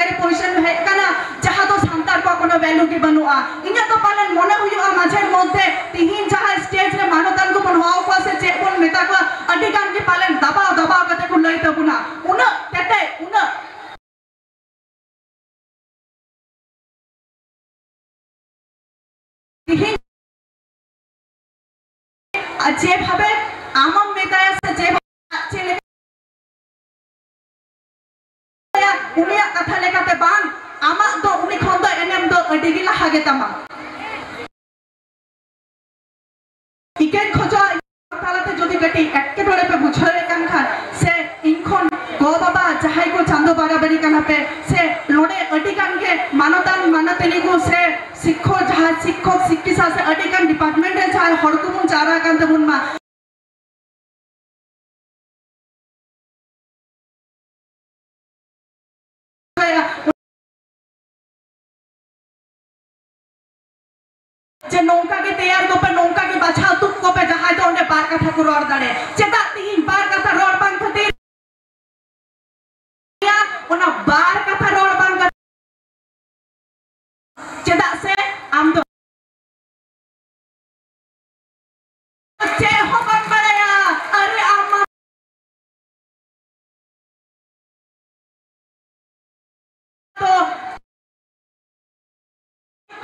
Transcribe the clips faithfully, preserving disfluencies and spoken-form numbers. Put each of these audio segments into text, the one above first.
ᱨᱮ ᱯᱚᱡᱤᱥᱚᱱ ᱦᱮᱡ ᱠᱟᱱᱟ, ᱡᱟᱦᱟᱸ ᱫᱚ ᱥᱟᱱᱛᱟᱲ ᱠᱚᱣᱟᱜ ᱠᱳᱱᱳ ᱵᱷᱮᱞᱩ ᱜᱮ ᱵᱟᱹᱱᱩᱜᱼᱟ᱾ ᱤᱧᱟᱹᱜ ᱫᱚ ᱯᱟᱞᱮᱱ ᱢᱚᱱᱮ ᱦᱩᱭᱩᱜᱼᱟ, ᱢᱟᱡᱷᱮᱨ ᱢᱚᱫᱽᱫᱷᱮ ᱛᱤᱦᱤᱧ ᱡᱟᱦᱟᱸᱭ ᱥᱴᱮᱡ ᱨᱮ ᱢᱟᱱᱚᱛᱟᱱ ᱠᱚᱵᱚᱱ ᱦᱚᱦᱚ ᱠᱚᱣᱟ ᱥᱮ ᱪᱮᱫ ᱵᱚᱱ ᱢᱮᱛᱟ ᱠᱚᱣᱟ, ᱟᱹᱰᱤ ᱜᱟᱱ ᱜᱮ ᱯᱟᱞᱮᱱ ᱫᱟᱵᱟᱣ ᱫᱟᱵᱟᱣ ᱠᱟᱛᱮ ᱠᱚ ᱞᱟᱹᱭ ᱛᱟᱵᱚᱱᱟ᱾ ᱩᱱᱟᱹᱜ ᱠᱮᱴᱮᱡ, ᱩᱱᱟᱹᱜ ᱛᱤᱦᱤᱧ ᱟᱨ ᱡᱮᱵᱷᱟᱵᱮ ᱟᱢᱮᱢ ᱢᱮᱛᱟᱭᱟ ᱥᱮ ᱡᱮᱵᱷᱟᱵᱮ ᱪᱮᱫ ᱞᱮᱠᱟ ᱩᱱᱤᱭᱟᱜ ᱠᱟᱛᱷᱟ ᱞᱮᱠᱟᱛᱮ ᱵᱟᱝ, ᱟᱢᱟᱜ ᱫᱚ ᱩᱱᱤ ᱠᱷᱚᱱ ᱫᱚ ᱮᱱᱮᱢ ᱫᱚ ᱟᱹᱰᱤ ᱜᱮ ᱞᱟᱦᱟ ᱜᱮ ᱛᱟᱢᱟ᱾ ᱤᱠᱟᱹᱧ ᱠᱷᱚᱡᱚᱜᱼᱟ, ᱛᱟᱞᱟᱛᱮ ᱡᱩᱫᱤ ᱠᱟᱹᱴᱤᱡ ᱮᱴᱠᱮᱴᱚᱬᱮ ᱯᱮ ᱵᱩᱡᱷᱟᱹᱣᱮᱫ ᱠᱟᱱ ᱠᱷᱟᱱ, ᱥᱮ ᱤᱧ ᱠᱷᱚᱱ ᱜᱚ ᱵᱟᱵᱟ ᱡᱟᱦᱟᱸᱭ ᱠᱚ ᱪᱟᱸᱫᱚ ᱵᱟᱨᱟᱵᱟᱨᱤ ᱠᱟᱱᱟ ᱯᱮ, ᱥᱮ ᱱᱚᱰᱮ ᱟᱹᱰᱤ ᱜᱟᱱ ᱜᱮ ᱢᱟᱱᱚᱛᱟᱱ ᱢᱟᱱᱚᱛᱟᱹᱱᱤ ᱠᱚ ᱥᱮ ᱥᱤᱠᱠᱷᱚᱠ, ᱡᱟᱦᱟᱸ ᱥᱤᱠᱠᱷᱚᱠ ᱥᱤᱠᱠᱷᱤᱠᱟ ᱥᱮ ᱟᱹᱰᱤ ᱜᱟᱱ ᱰᱤᱯᱟᱨᱴᱢᱮᱱᱴ ᱨᱮ ᱡᱟᱦᱟᱸᱭ ᱦᱚᱲ ᱠᱚᱵᱚᱱ ᱡᱟᱣᱨᱟ ᱟᱠᱟᱱ ᱛᱟᱵᱚᱱ ᱢᱟ, ᱡᱮ ᱱᱚᱝᱠᱟ ᱜᱮ ᱛᱮᱭᱟᱨ ᱠᱚᱯᱮ, ᱱᱚᱝᱠᱟ ᱜᱮ ᱵᱟᱪᱷᱟᱣ ᱛᱩᱫ ᱠᱚᱯᱮ, ᱡᱟᱦᱟᱸᱭ ᱫᱚ ᱚᱸᱰᱮ ᱵᱟᱨ ᱠᱟᱛᱷᱟ ᱠᱚ ᱨᱚᱲ ᱫᱟᱲᱮ᱾ ᱪᱮᱫᱟᱜ ᱛᱤᱦᱤᱧ ᱵᱟᱨ ᱠᱟᱛᱷᱟ ᱨᱚᱲ ᱵᱟᱝ ᱠᱷᱟᱹᱛᱤᱨ, ᱚᱱᱟ ᱵᱟᱨ ᱠᱟᱛᱷᱟ ᱨᱚᱲ ᱵᱟᱝ ᱠᱷᱟᱹᱛᱤᱨ, ᱪᱮᱫᱟᱜ ᱥᱮ ᱟᱢ ᱫᱚ ᱪᱮᱫ ᱦᱚᱸ ᱵᱟᱢ ᱵᱟᱲᱟᱭᱟ᱾ ᱟᱨᱮ ᱟᱢ ᱢᱟ ᱛᱚ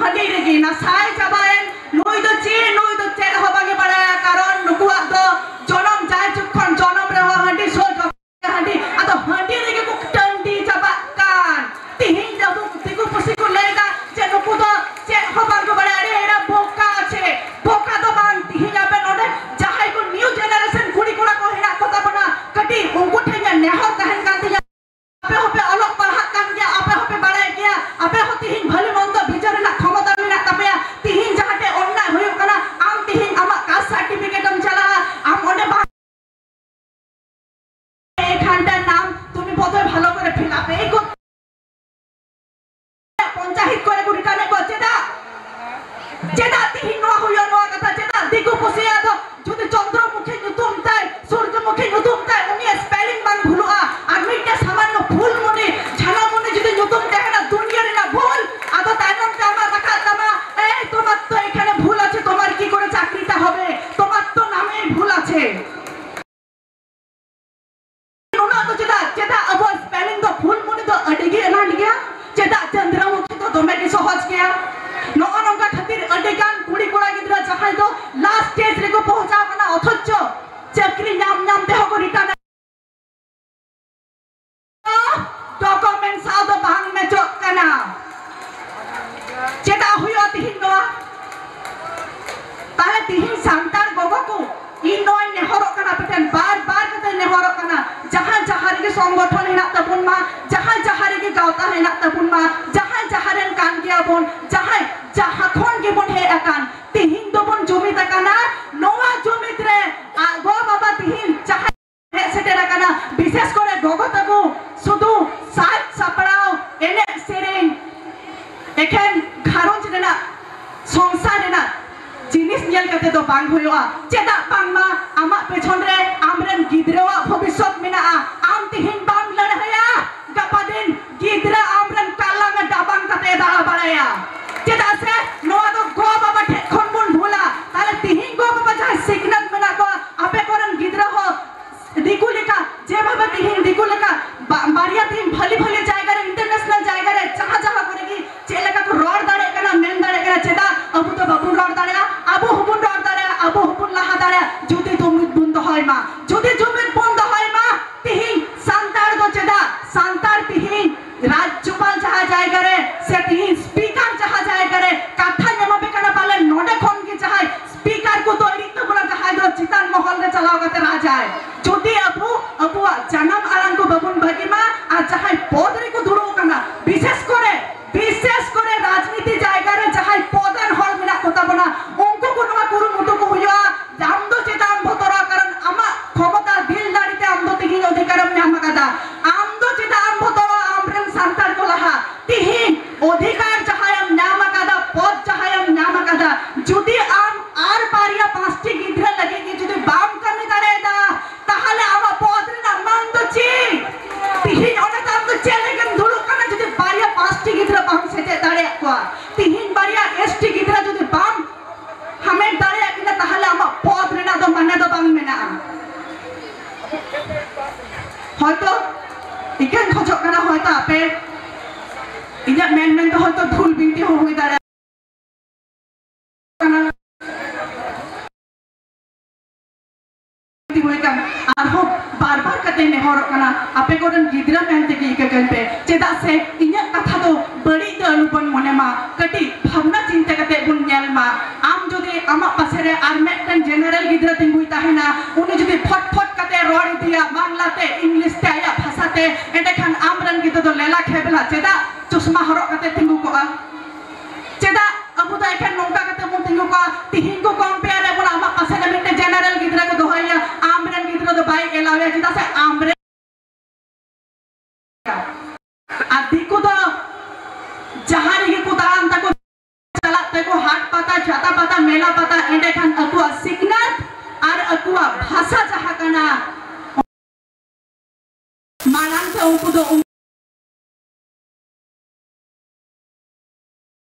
ᱦᱟᱺᱰᱤ ᱨᱮᱜᱮ ᱱᱟᱥᱟᱭ ᱪᱟᱵᱟᱭᱮᱱ᱾ ᱱᱩᱭ ᱫᱚ ᱪᱮᱫ, ᱱᱩᱭ ᱫᱚ ᱪᱮᱫ ᱦᱚᱸ ᱵᱟᱝ ᱮ ᱵᱟᱲᱟᱭᱟ, ᱠᱟᱨᱚᱱ ᱱᱩᱠᱩᱣᱟᱜ ᱫᱚ ᱡᱚᱱᱚᱢ ᱡᱟᱭ ᱡᱩᱜᱽ ᱠᱷᱚᱱ ᱡᱚᱱᱚᱢ ᱨᱮᱦᱚᱸ ᱦᱟᱺᱰᱤ ᱥᱚ ᱡᱚᱢ ᱦᱟᱺᱰᱤ, ᱟᱫᱚ ᱦᱟᱺᱰᱤ ᱨᱮᱜᱮ ᱠᱚ ᱴᱟᱺᱰᱤ ᱪᱟᱵᱟᱜ ᱠᱟᱱ᱾ ᱛᱤᱦᱤᱧ ᱫᱚ ᱫᱤᱠᱩ ᱯᱩᱥᱤ ᱠᱚ ᱞᱟᱹᱭ ᱮᱫᱟ ᱡᱮ ᱱᱩᱠᱩ ᱫᱚ ᱪᱮᱫ ᱦᱚᱸ ᱵᱟᱝ ᱠᱚ ᱵᱟᱲᱟᱭᱟ, ᱟᱹᱰᱤ ᱮᱲᱟ ᱵᱚᱠᱟ ᱟᱪᱷᱮ, ᱵᱚᱠᱟ ᱫᱚ ᱵᱟᱝ᱾ ᱛᱤᱦᱤᱧ ᱟᱯᱮ ᱱᱚᱰᱮ ᱡᱟᱦᱟᱸᱭ ᱠᱚ ᱱᱤᱭᱩ ᱡᱮᱱᱟᱨᱮᱥᱚᱱ ᱠᱩᱲᱤ ᱠᱚᱲᱟ ᱠᱚ ᱦᱮᱱᱟᱜ ᱠᱚ ᱛᱟᱵᱚᱱᱟ, ᱠᱟᱹᱴᱤᱡ ᱩᱱᱠᱩ ᱴᱷᱮᱱ ᱤᱧᱟᱹᱜ ᱱᱮᱦᱚᱨ ᱛᱟᱦᱮᱱ ᱠᱟᱱ ᱛᱤᱧᱟ, ᱟᱯᱮ ᱦᱚᱸᱯᱮ ᱚᱞᱚᱜ ᱯᱟᱲᱦᱟᱜ ᱠᱟᱱ ᱜᱮᱭᱟ, ᱟᱯᱮ ᱦᱚᱸᱯᱮ ᱵᱟᱲᱟᱭ ᱜᱮᱭᱟ, ᱟᱯᱮ ᱦᱚᱸ ᱛᱤᱦᱤᱧ ᱵᱷᱟᱞᱤ ᱢᱚᱱᱫᱚ ᱵᱤᱪᱟᱹᱨ ᱨᱮᱱᱟᱜ ᱠᱷᱚᱢᱚᱛᱟ ᱢᱮᱱᱟᱜ ᱛᱟᱯᱮᱭᱟ᱾ ᱛᱤᱦᱤᱧ ᱡᱟᱦᱟᱸ ᱴᱷᱮᱡ ᱚᱱᱱᱟᱭ ᱦᱩᱭᱩᱜ ᱠᱟᱱᱟ, ᱟᱢ ᱛᱤᱦᱤᱧ ᱟᱢᱟᱜ ᱠᱟᱥᱴ ᱥᱟᱨᱴᱤᱯᱷᱤᱠᱮᱴ ᱮᱢ ᱪᱟᱞᱟᱜᱼᱟ, ᱟᱢ ᱚᱸᱰᱮ ᱵᱟᱝ এইখানটার নাম তুমি বোধহয় ভালো করে ফিল আপ। এই কো- পঞ্চায়েত করে গুলি টানে কো, চেদা? চেদা তিহিন নোয়া হুইয়া নোয়া কথা, চেদা দিকু পুসিয়া তো যদি চন্দ্রমুখী ᱧᱩᱛᱩᱢ ᱛᱟᱭ, ᱥᱩᱨᱡᱚᱢᱩᱠᱷᱤ ᱧᱩᱛᱩᱢ ᱛᱟᱭ, ᱩᱱᱤᱭᱟᱜ ᱥᱯᱮᱞᱤᱝ ᱵᱟᱝ ᱵᱷᱩᱞᱩᱜᱼᱟ, ᱟᱨ ᱢᱤᱫᱴᱮᱱ ᱥᱟᱢᱟᱱᱱᱚ ᱯᱷᱩᱞᱢᱩᱱᱤ, ᱡᱷᱟᱱᱟᱢᱩᱱᱤ ᱡᱩᱫᱤ ᱧᱩᱛᱩᱢ ᱪᱮᱫᱟᱜ ᱟᱵᱚᱣᱟᱜ spelling ᱫᱚ ᱯᱷᱩᱞᱢᱩᱱᱤ ᱫᱚ ᱟᱹᱰᱤ ᱜᱮ ᱟᱱᱟᱴ ᱜᱮᱭᱟ? ᱪᱮᱫᱟᱜ ᱪᱚᱱᱫᱨᱚᱢᱩᱠᱷᱤ ᱫᱚ ᱫᱚᱢᱮ ᱜᱮ ᱥᱚᱦᱚᱡ ᱜᱮᱭᱟ? ᱱᱚᱜᱼᱚ ᱱᱚᱝᱠᱟ ᱠᱷᱟᱹᱛᱤᱨ ᱟᱹᱰᱤ ᱜᱟᱱ ᱠᱩᱲᱤ ᱠᱚᱲᱟ ᱜᱤᱫᱽᱨᱟᱹ ᱡᱟᱦᱟᱸᱭ ᱫᱚ last stage ᱨᱮᱠᱚ ᱯᱚᱦᱪᱟᱣ ᱠᱟᱱᱟ, ᱚᱛᱷᱚᱪᱚ ᱪᱟᱹᱠᱨᱤ ᱧᱟᱢ ᱧᱟᱢ ᱛᱮᱦᱚᱸ ᱠᱚ return document ᱥᱟᱶ ᱫᱚ ᱵᱟᱝ ᱢᱮᱪᱚᱜ ᱠᱟᱱᱟ᱾ ᱪᱮᱫᱟᱜ ᱦᱩᱭᱩᱜᱼᱟ ᱛᱤᱦᱤᱧ ᱱᱚᱣᱟ? ᱛᱟᱦᱞᱮ ᱛᱤᱦᱤᱧ ᱥᱟᱱᱛᱟᱲ ᱜᱚᱜᱚ ᱠᱚ, ᱤᱧ ᱱᱚᱣᱟᱧ ᱱᱮᱦᱚᱨᱚᱜ ᱠᱟᱱᱟ, ᱟᱯᱮ ᱴᱷᱮᱱ ᱵᱟᱨ ᱵᱟᱨ ᱠᱟᱛᱮ ᱱᱮᱦᱚᱨᱚᱜ ᱠᱟᱱᱟ, ᱡᱟᱦᱟᱸ ᱡᱟᱦᱟᱸ ᱨᱮᱜᱮ ᱥᱚᱝᱜᱚᱴᱷᱚᱱ ᱦᱮᱱᱟᱜ ᱛᱟᱵᱚᱱ ᱢᱟ, ᱡᱟᱦᱟᱸ ᱡᱟᱦᱟᱸ ᱨᱮᱜᱮ ᱜᱟᱶᱛᱟ ᱦᱮᱱᱟᱜ ᱛᱟᱵᱚᱱ ᱢᱟ, ᱡᱟᱦᱟᱸᱭ ᱡᱟᱦᱟᱸ ᱨᱮᱱ ᱠᱟᱱ ᱜᱮᱭᱟ ᱵᱚᱱ, ᱡᱟᱦᱟᱸᱭ ᱡᱟᱦᱟᱸ ᱠᱷᱚᱱ ᱜᱮᱵᱚᱱ ᱦᱮᱡ ᱟᱠᱟᱱ, ᱛᱤᱦᱤᱧ ᱫᱚᱵᱚᱱ ᱡᱩᱢᱤᱫ ᱟᱠᱟᱱᱟ᱾ ᱱᱚᱣᱟ ᱡᱩᱢᱤᱫ ᱨᱮ ᱟ-, ᱜᱚ ᱵᱟᱵᱟ ᱛᱤᱦᱤᱧ ᱡᱟᱦᱟᱸᱭ ᱦᱮᱡ ᱥᱮᱴᱮᱨ ᱟᱠᱟᱱᱟ, ᱵᱤᱥᱮᱥ ᱠᱚᱨᱮ ᱜᱚᱜᱚ ᱛᱟᱠᱚ ᱥᱩᱫᱷᱩ ᱥᱟᱡᱽ ᱥᱟᱯᱲᱟᱣ, ᱮᱱᱮᱡ ᱥᱮᱨᱮᱧ, ᱮᱠᱷᱮᱱ ᱜᱷᱟᱨᱚᱸᱡᱽ ᱨᱮᱱᱟᱜ, ᱥᱚᱝᱥᱟᱨ ᱨᱮᱱᱟᱜ ᱡᱤᱱᱤᱥ ᱧᱮᱞ ᱠᱟᱛᱮ ᱫᱚ ᱵᱟᱝ ᱦᱩᱭᱩᱜᱼᱟ᱾ ᱪᱮᱫᱟᱜ ᱵᱟᱝᱢᱟ ᱟᱢᱟᱜ ᱯᱮᱪᱷᱚᱱ ᱨᱮ ᱟᱢᱨᱮᱱ ᱜᱤᱫᱽᱨᱟᱹᱣᱟᱜ ᱵᱷᱚᱵᱤᱥᱥᱚᱛ ᱢᱮᱱᱟᱜᱼᱟ᱾ ᱟᱢ ᱛᱤᱦᱤᱧ ᱵᱟᱢ ᱞᱟᱹᱲᱦᱟᱹᱭᱟ, ᱜᱟᱯᱟ ᱫᱤᱱ ᱜᱤᱫᱽᱨᱟᱹ ᱟᱢᱨᱮᱱ ᱠᱟᱞᱞᱟᱝ ᱮ ᱰᱟᱵᱟᱝ ᱠᱟᱛᱮ ᱮ ᱫᱟᱬᱟ ᱵᱟᱲᱟᱭᱟ᱾ ᱪᱮᱫᱟᱜ ᱥᱮ ᱱᱚᱣᱟ ᱫᱚ ᱜᱚ ᱵᱟᱵᱟ ᱴᱷᱮᱡ ᱠᱷᱚᱱ ᱵᱚᱱ ᱵᱷᱩᱞᱟ᱾ ᱛᱟᱦᱞᱮ ᱛᱤᱦᱤᱧ ᱜᱚ ᱵᱟᱵᱟ ᱡᱟᱦᱟᱸᱭ ᱥᱤᱠᱷᱱᱟᱹᱛ ᱢᱮᱱᱟᱜ ᱠᱚᱣᱟ, ᱟᱯᱮ ᱠᱚᱨᱮᱱ ᱜᱤᱫᱽᱨᱟᱹ ᱦᱚᱸ ᱫᱤᱠᱩ ᱞᱮᱠᱟ, ᱡᱮᱵᱷᱟᱵᱮ ᱛᱤᱦᱤᱧ ᱫᱤᱠᱩ ᱞᱮᱠᱟ ᱵᱟ-, ᱵᱟᱨᱭᱟ ᱛᱤᱦᱤᱧ ᱵᱷᱟᱹᱞᱤ ᱵᱷᱟᱹᱞᱤ ᱡᱟᱭᱜᱟ ᱨᱮ, international ᱡᱟᱭᱜᱟ ᱨᱮ, ᱡᱟᱦᱟᱸ ᱡᱟᱦᱟᱸ ᱠᱚᱨᱮ ᱜᱮ ᱪᱮᱫ ᱞᱮᱠᱟ ᱠᱚ ᱨᱚᱲ ᱫᱟᱲᱮᱭᱟᱜ ᱠᱟᱱᱟ, ᱢᱮᱱ ᱫᱟᱲᱮᱭᱟᱜ ᱠᱟᱱᱟ, ᱪᱮᱫᱟᱜ ᱟᱵᱚ ᱫᱚ ᱵᱟᱵᱚᱱ ᱨᱚᱲ ᱫᱟᱲᱮᱭᱟᱜᱼᱟ? ᱟᱵᱚ ᱦᱚᱸᱵᱚᱱ ᱨᱚᱲ ᱫᱟᱲᱮᱭᱟᱜᱼᱟ, ᱟᱵᱚ ᱦᱚᱸᱵᱚᱱ ᱞᱟᱦᱟ ᱫᱟᱲᱮᱭᱟᱜᱼᱟ, ᱡᱩᱫᱤ ᱡᱩᱢᱤᱫ ᱵᱚᱱ ᱫᱚᱦᱚᱭ ᱢᱟ, ᱡᱩᱫᱤ ᱡᱩᱢᱤᱫ ᱵᱚᱱ ᱫᱚᱦᱚᱭ ᱢᱟ᱾ ᱛᱤᱦᱤᱧ ᱥᱟᱱᱛᱟᱲ ᱫᱚ ᱪᱮᱫᱟᱜ, ᱥᱟᱱᱛᱟᱲ ᱛᱤᱦᱤᱧ ᱨᱟᱡᱽᱡᱚᱯᱟᱞ ᱡᱟᱦᱟᱸ ᱡᱟᱭᱜᱟ ᱨᱮ ᱥᱮ ᱛᱤᱦᱤᱧ speaker ᱡᱟᱦᱟᱸ ᱡᱟᱭᱜᱟ ᱨᱮ ᱠᱟᱛᱷᱟᱧ ᱮᱢᱟ ᱯᱮ ᱠᱟᱱᱟ, ᱯᱟᱞᱮᱱ ᱱᱚᱰᱮ ᱠᱷᱚᱱ ᱜᱮ ᱡᱟᱦᱟᱸᱭ speaker ᱠᱚ ᱛᱚᱭᱨᱤᱜ ᱛᱟᱵᱚᱱᱟ, ᱡᱟᱦᱟᱸᱭ ᱫᱚ ᱪᱮᱛᱟᱱ ᱢᱚᱦᱚᱞ ᱨᱮ ᱪᱟᱞᱟᱣ ᱠᱟᱛᱮ ᱨᱟᱡᱟᱭ᱾ ᱡᱩᱫᱤ ᱟᱵᱚ ᱟᱵᱚᱣᱟᱜ ᱡᱟᱱᱟᱢ ᱟᱲᱟᱝ ᱠᱚ ᱵᱟᱵᱚᱱ ᱵᱷᱟᱹᱜᱤ ᱢᱟ ᱟᱨ ᱡᱟᱦᱟᱸᱭ ᱯᱚᱫ ᱨᱮᱠᱚ ᱫᱩᱲᱩᱵ ᱟᱠᱟᱱᱟ, ᱵᱤᱥᱮᱥ ᱠᱚᱨᱮ, ᱵᱤᱥᱮᱥ ᱠᱚᱨᱮ ᱨᱟᱡᱽᱱᱤᱛᱤ ᱡᱟᱭᱜᱟ ᱨᱮ ᱡᱟᱦᱟᱸᱭ ᱯᱚᱫᱟᱱ ᱦᱚᱲ ᱢᱮᱱᱟᱜ ᱠᱚ ᱛᱟᱵᱚᱱᱟ, ᱩᱱᱠᱩ ᱠᱚ ᱱᱚᱣᱟ ᱠᱩᱨᱩᱢᱩᱴᱩ ᱠᱚ ᱦᱩᱭᱩᱜᱼᱟ᱾ ᱟᱢ ᱫᱚ ᱪᱮᱫᱟᱜ ᱮᱢ ᱵᱚᱛᱚᱨᱚᱜᱼᱟ? ᱠᱟᱨᱚᱱ ᱟᱢᱟᱜ ᱠᱷᱚᱢᱚᱛᱟ, ᱫᱤᱞ ᱫᱟᱲᱮ ᱛᱮ ᱟᱢ ᱫᱚ ᱛᱮᱦᱮᱧ ᱚᱫᱷᱤᱠᱟᱨ ᱮᱢ ᱧᱟᱢ ᱟᱠᱟᱫᱟ᱾ ᱟᱢ ᱫᱚ ᱪᱮᱫᱟᱜ ᱮᱢ ᱵᱚᱛᱚᱨᱚᱜᱼᱟ ᱟᱢᱨᱮᱱ ᱥᱟᱱᱛᱟᱲ ᱠᱚ ᱞᱟᱦᱟ? ᱛᱮᱦᱮᱧ ᱚᱫᱷᱤᱠᱟᱨ ᱡᱟᱦᱟᱸᱭ ᱮᱢ ᱧᱟᱢ ᱟᱠᱟᱫᱟ, ᱯᱚᱫ ᱡᱟᱦᱟᱸᱭ ᱮᱢ ᱧᱟᱢ ᱟᱠᱟᱫᱟ, ᱡᱩᱫᱤ ᱟᱢ ᱟᱨ ᱵᱟᱨᱭᱟ ᱯᱟᱸᱪᱴᱤ ᱜᱤᱫᱽᱨᱟᱹ ᱞᱟᱹᱜᱤᱫ ᱜᱮ ᱡᱩᱫᱤ ᱵᱟᱢ ᱠᱟᱹᱢᱤ ᱫᱟᱲᱮᱭᱟᱫᱟ, ᱛᱟᱦᱞᱮ ᱟᱢᱟᱜ ᱯᱚᱫ ᱨᱮᱱᱟᱜ ᱢᱟᱱ ᱫᱚ ᱪᱮᱫ? ᱛᱮᱦᱮᱧ ᱚᱸᱰᱮ ᱫᱚ ᱟᱢ ᱫᱚ ᱪᱮᱫ ᱞᱟᱹᱜᱤᱫ ᱮᱢ ᱫᱩᱲᱩᱵ ᱠᱟᱱᱟ ᱡᱩᱫᱤ ᱵᱟᱨᱭᱟ ᱯᱟᱸᱪᱴᱤ ᱜᱤᱫᱽᱨᱟᱹ ᱵᱟᱢ ᱥᱮᱪᱮᱫ ᱫᱟᱲᱮᱭᱟᱜ ᱠᱚᱣᱟ? ᱛᱮᱦᱮᱧ ᱵᱟᱨᱭᱟ ST ᱜᱤᱫᱽᱨᱟᱹ ᱡᱩᱫᱤ ᱵᱟᱢ ᱦᱟᱢᱮᱴ ᱫᱟᱲᱮᱭᱟᱜ ᱠᱤᱱᱟ, ᱛᱟᱦᱞᱮ ᱟᱢᱟᱜ ᱯᱚᱫ ᱨᱮᱱᱟᱜ ᱫᱚ ᱢᱟᱱᱮ ᱫᱚ ᱵᱟᱝ ᱢᱮᱱᱟᱜᱼᱟ᱾ ᱦᱚᱭᱛᱚ ᱠᱟᱱᱟ, ᱦᱚᱭᱛᱚ ᱟᱯᱮ, ᱤᱧᱟᱹᱜ ᱢᱮᱱ ᱢᱮᱱ ᱫᱚ ᱦᱚᱭᱛᱚ ᱵᱷᱩᱞ ᱵᱤᱱᱛᱤ ᱦᱚᱸ ᱦᱩᱭ ᱫᱟᱲᱮᱭᱟᱜᱼᱟ᱾ ᱠᱟᱱᱟ᱾ ᱦᱩᱭ ᱠᱟᱱ, ᱟᱨᱦᱚᱸ ᱵᱟᱨ ᱵᱟᱨ ᱠᱟᱛᱮ ᱱᱮᱦᱚᱨᱚᱜ ᱠᱟᱱᱟ, ᱟᱯᱮ ᱠᱚᱨᱮᱱ ᱜᱤᱫᱽᱨᱟᱹ ᱢᱮᱱ ᱛᱮᱜᱮ ᱤᱠᱟᱹ ᱠᱟᱹᱧ ᱯᱮ᱾ ᱪᱮᱫᱟᱜ ᱥᱮ ᱤᱧᱟᱹᱜ ᱠᱟᱛᱷᱟ ᱫᱚ ᱵᱟᱹᱲᱤᱡ ᱫᱚ ᱟᱞᱚ ᱵᱚᱱ ᱢᱚᱱᱮ ᱢᱟ, ᱠᱟᱹᱴᱤᱡ ᱵᱷᱟᱵᱽᱱᱟ ᱪᱤᱱᱛᱟᱹ ᱠᱟᱛᱮ ᱵᱚᱱ ᱧᱮᱞ ᱢᱟ᱾ ᱟᱢ ᱡᱩᱫᱤ ᱟᱢᱟᱜ ᱯᱟᱥᱮ ᱨᱮ ᱟᱨ ᱢᱤᱫᱴᱮᱱ general ᱜᱤᱫᱽᱨᱟᱹ ᱛᱤᱸᱜᱩᱭ ᱛᱟᱦᱮᱱᱟ, ᱩᱱᱤ ᱡᱩᱫᱤ ᱯᱷᱚᱴ ᱯᱷᱚᱴ ᱠᱟᱛᱮ ᱨᱚᱲ ᱤᱫᱤᱭᱟ ᱵᱟᱝᱞᱟ ᱛᱮ, English ᱛᱮ, ᱟᱭᱟᱜ ᱵᱷᱟᱥᱟ ᱛᱮ, ᱮᱸᱰᱮᱠᱷᱟᱱ ᱟᱢ ᱨᱮᱱ ᱜᱤᱫᱽᱨᱟᱹ ᱫᱚ ᱞᱮᱞᱟ ᱠᱷᱮᱵᱞᱟ ᱪᱮᱫᱟᱜ ᱪᱚᱥᱢᱟ ᱦᱚᱨᱚᱜ ᱠᱟᱛᱮ ᱛᱤᱸᱜᱩ ᱠᱚᱜᱼᱟ? ᱪᱮᱫᱟᱜ ᱟᱵᱚ ᱫᱚ ᱮᱠᱷᱮᱱ ᱱᱚᱝᱠᱟ ᱠᱟᱛᱮ ᱵᱚᱱ ᱛᱤᱸᱜᱩ ᱠᱚᱜᱼᱟ? ᱛᱤᱦᱤᱧ ᱠᱚ compare ᱮᱫ ᱵᱚᱱᱟ, ᱟᱢᱟᱜ ᱯᱟᱥᱮ ᱨᱮ ᱢᱤᱫᱴᱮᱱ general ᱜᱤᱫᱽᱨᱟᱹ ᱠᱚ ᱫᱚᱦᱚᱭᱮᱭᱟ, ᱟᱢ ᱨᱮᱱ ᱜᱤᱫᱽᱨᱟᱹ ᱫᱚ ᱵᱟᱭ allow ᱮᱭᱟ, ᱪᱮᱫᱟᱜ ᱥᱮ ᱟᱢ ᱨᱮᱱ ᱟᱨ ᱫᱤᱠᱩ ᱫᱚ ᱡᱟᱦᱟᱸ ᱨᱮᱜᱮ ᱠᱚ ᱫᱟᱬᱟᱱ ᱛᱟᱠᱚ, ᱪᱟᱞᱟᱜ ᱛᱮᱠᱚ ᱦᱟᱴ ᱯᱟᱛᱟ, ᱪᱷᱟᱛᱟ ᱯᱟᱛᱟ, ᱢᱮᱞᱟ ᱯᱟᱛᱟ, ᱮᱸᱰᱮᱠᱷᱟᱱ ᱟᱠᱚᱣᱟᱜ ᱥᱤᱠᱷᱱᱟᱹᱛ ᱟᱨ ᱟᱠᱚᱣᱟᱜ ᱵᱷᱟᱥᱟ ᱡᱟᱦᱟᱸ ᱠᱟᱱᱟ, ᱢᱟᱲᱟᱝ ᱛᱮ ᱩᱱᱠᱩ ᱫᱚ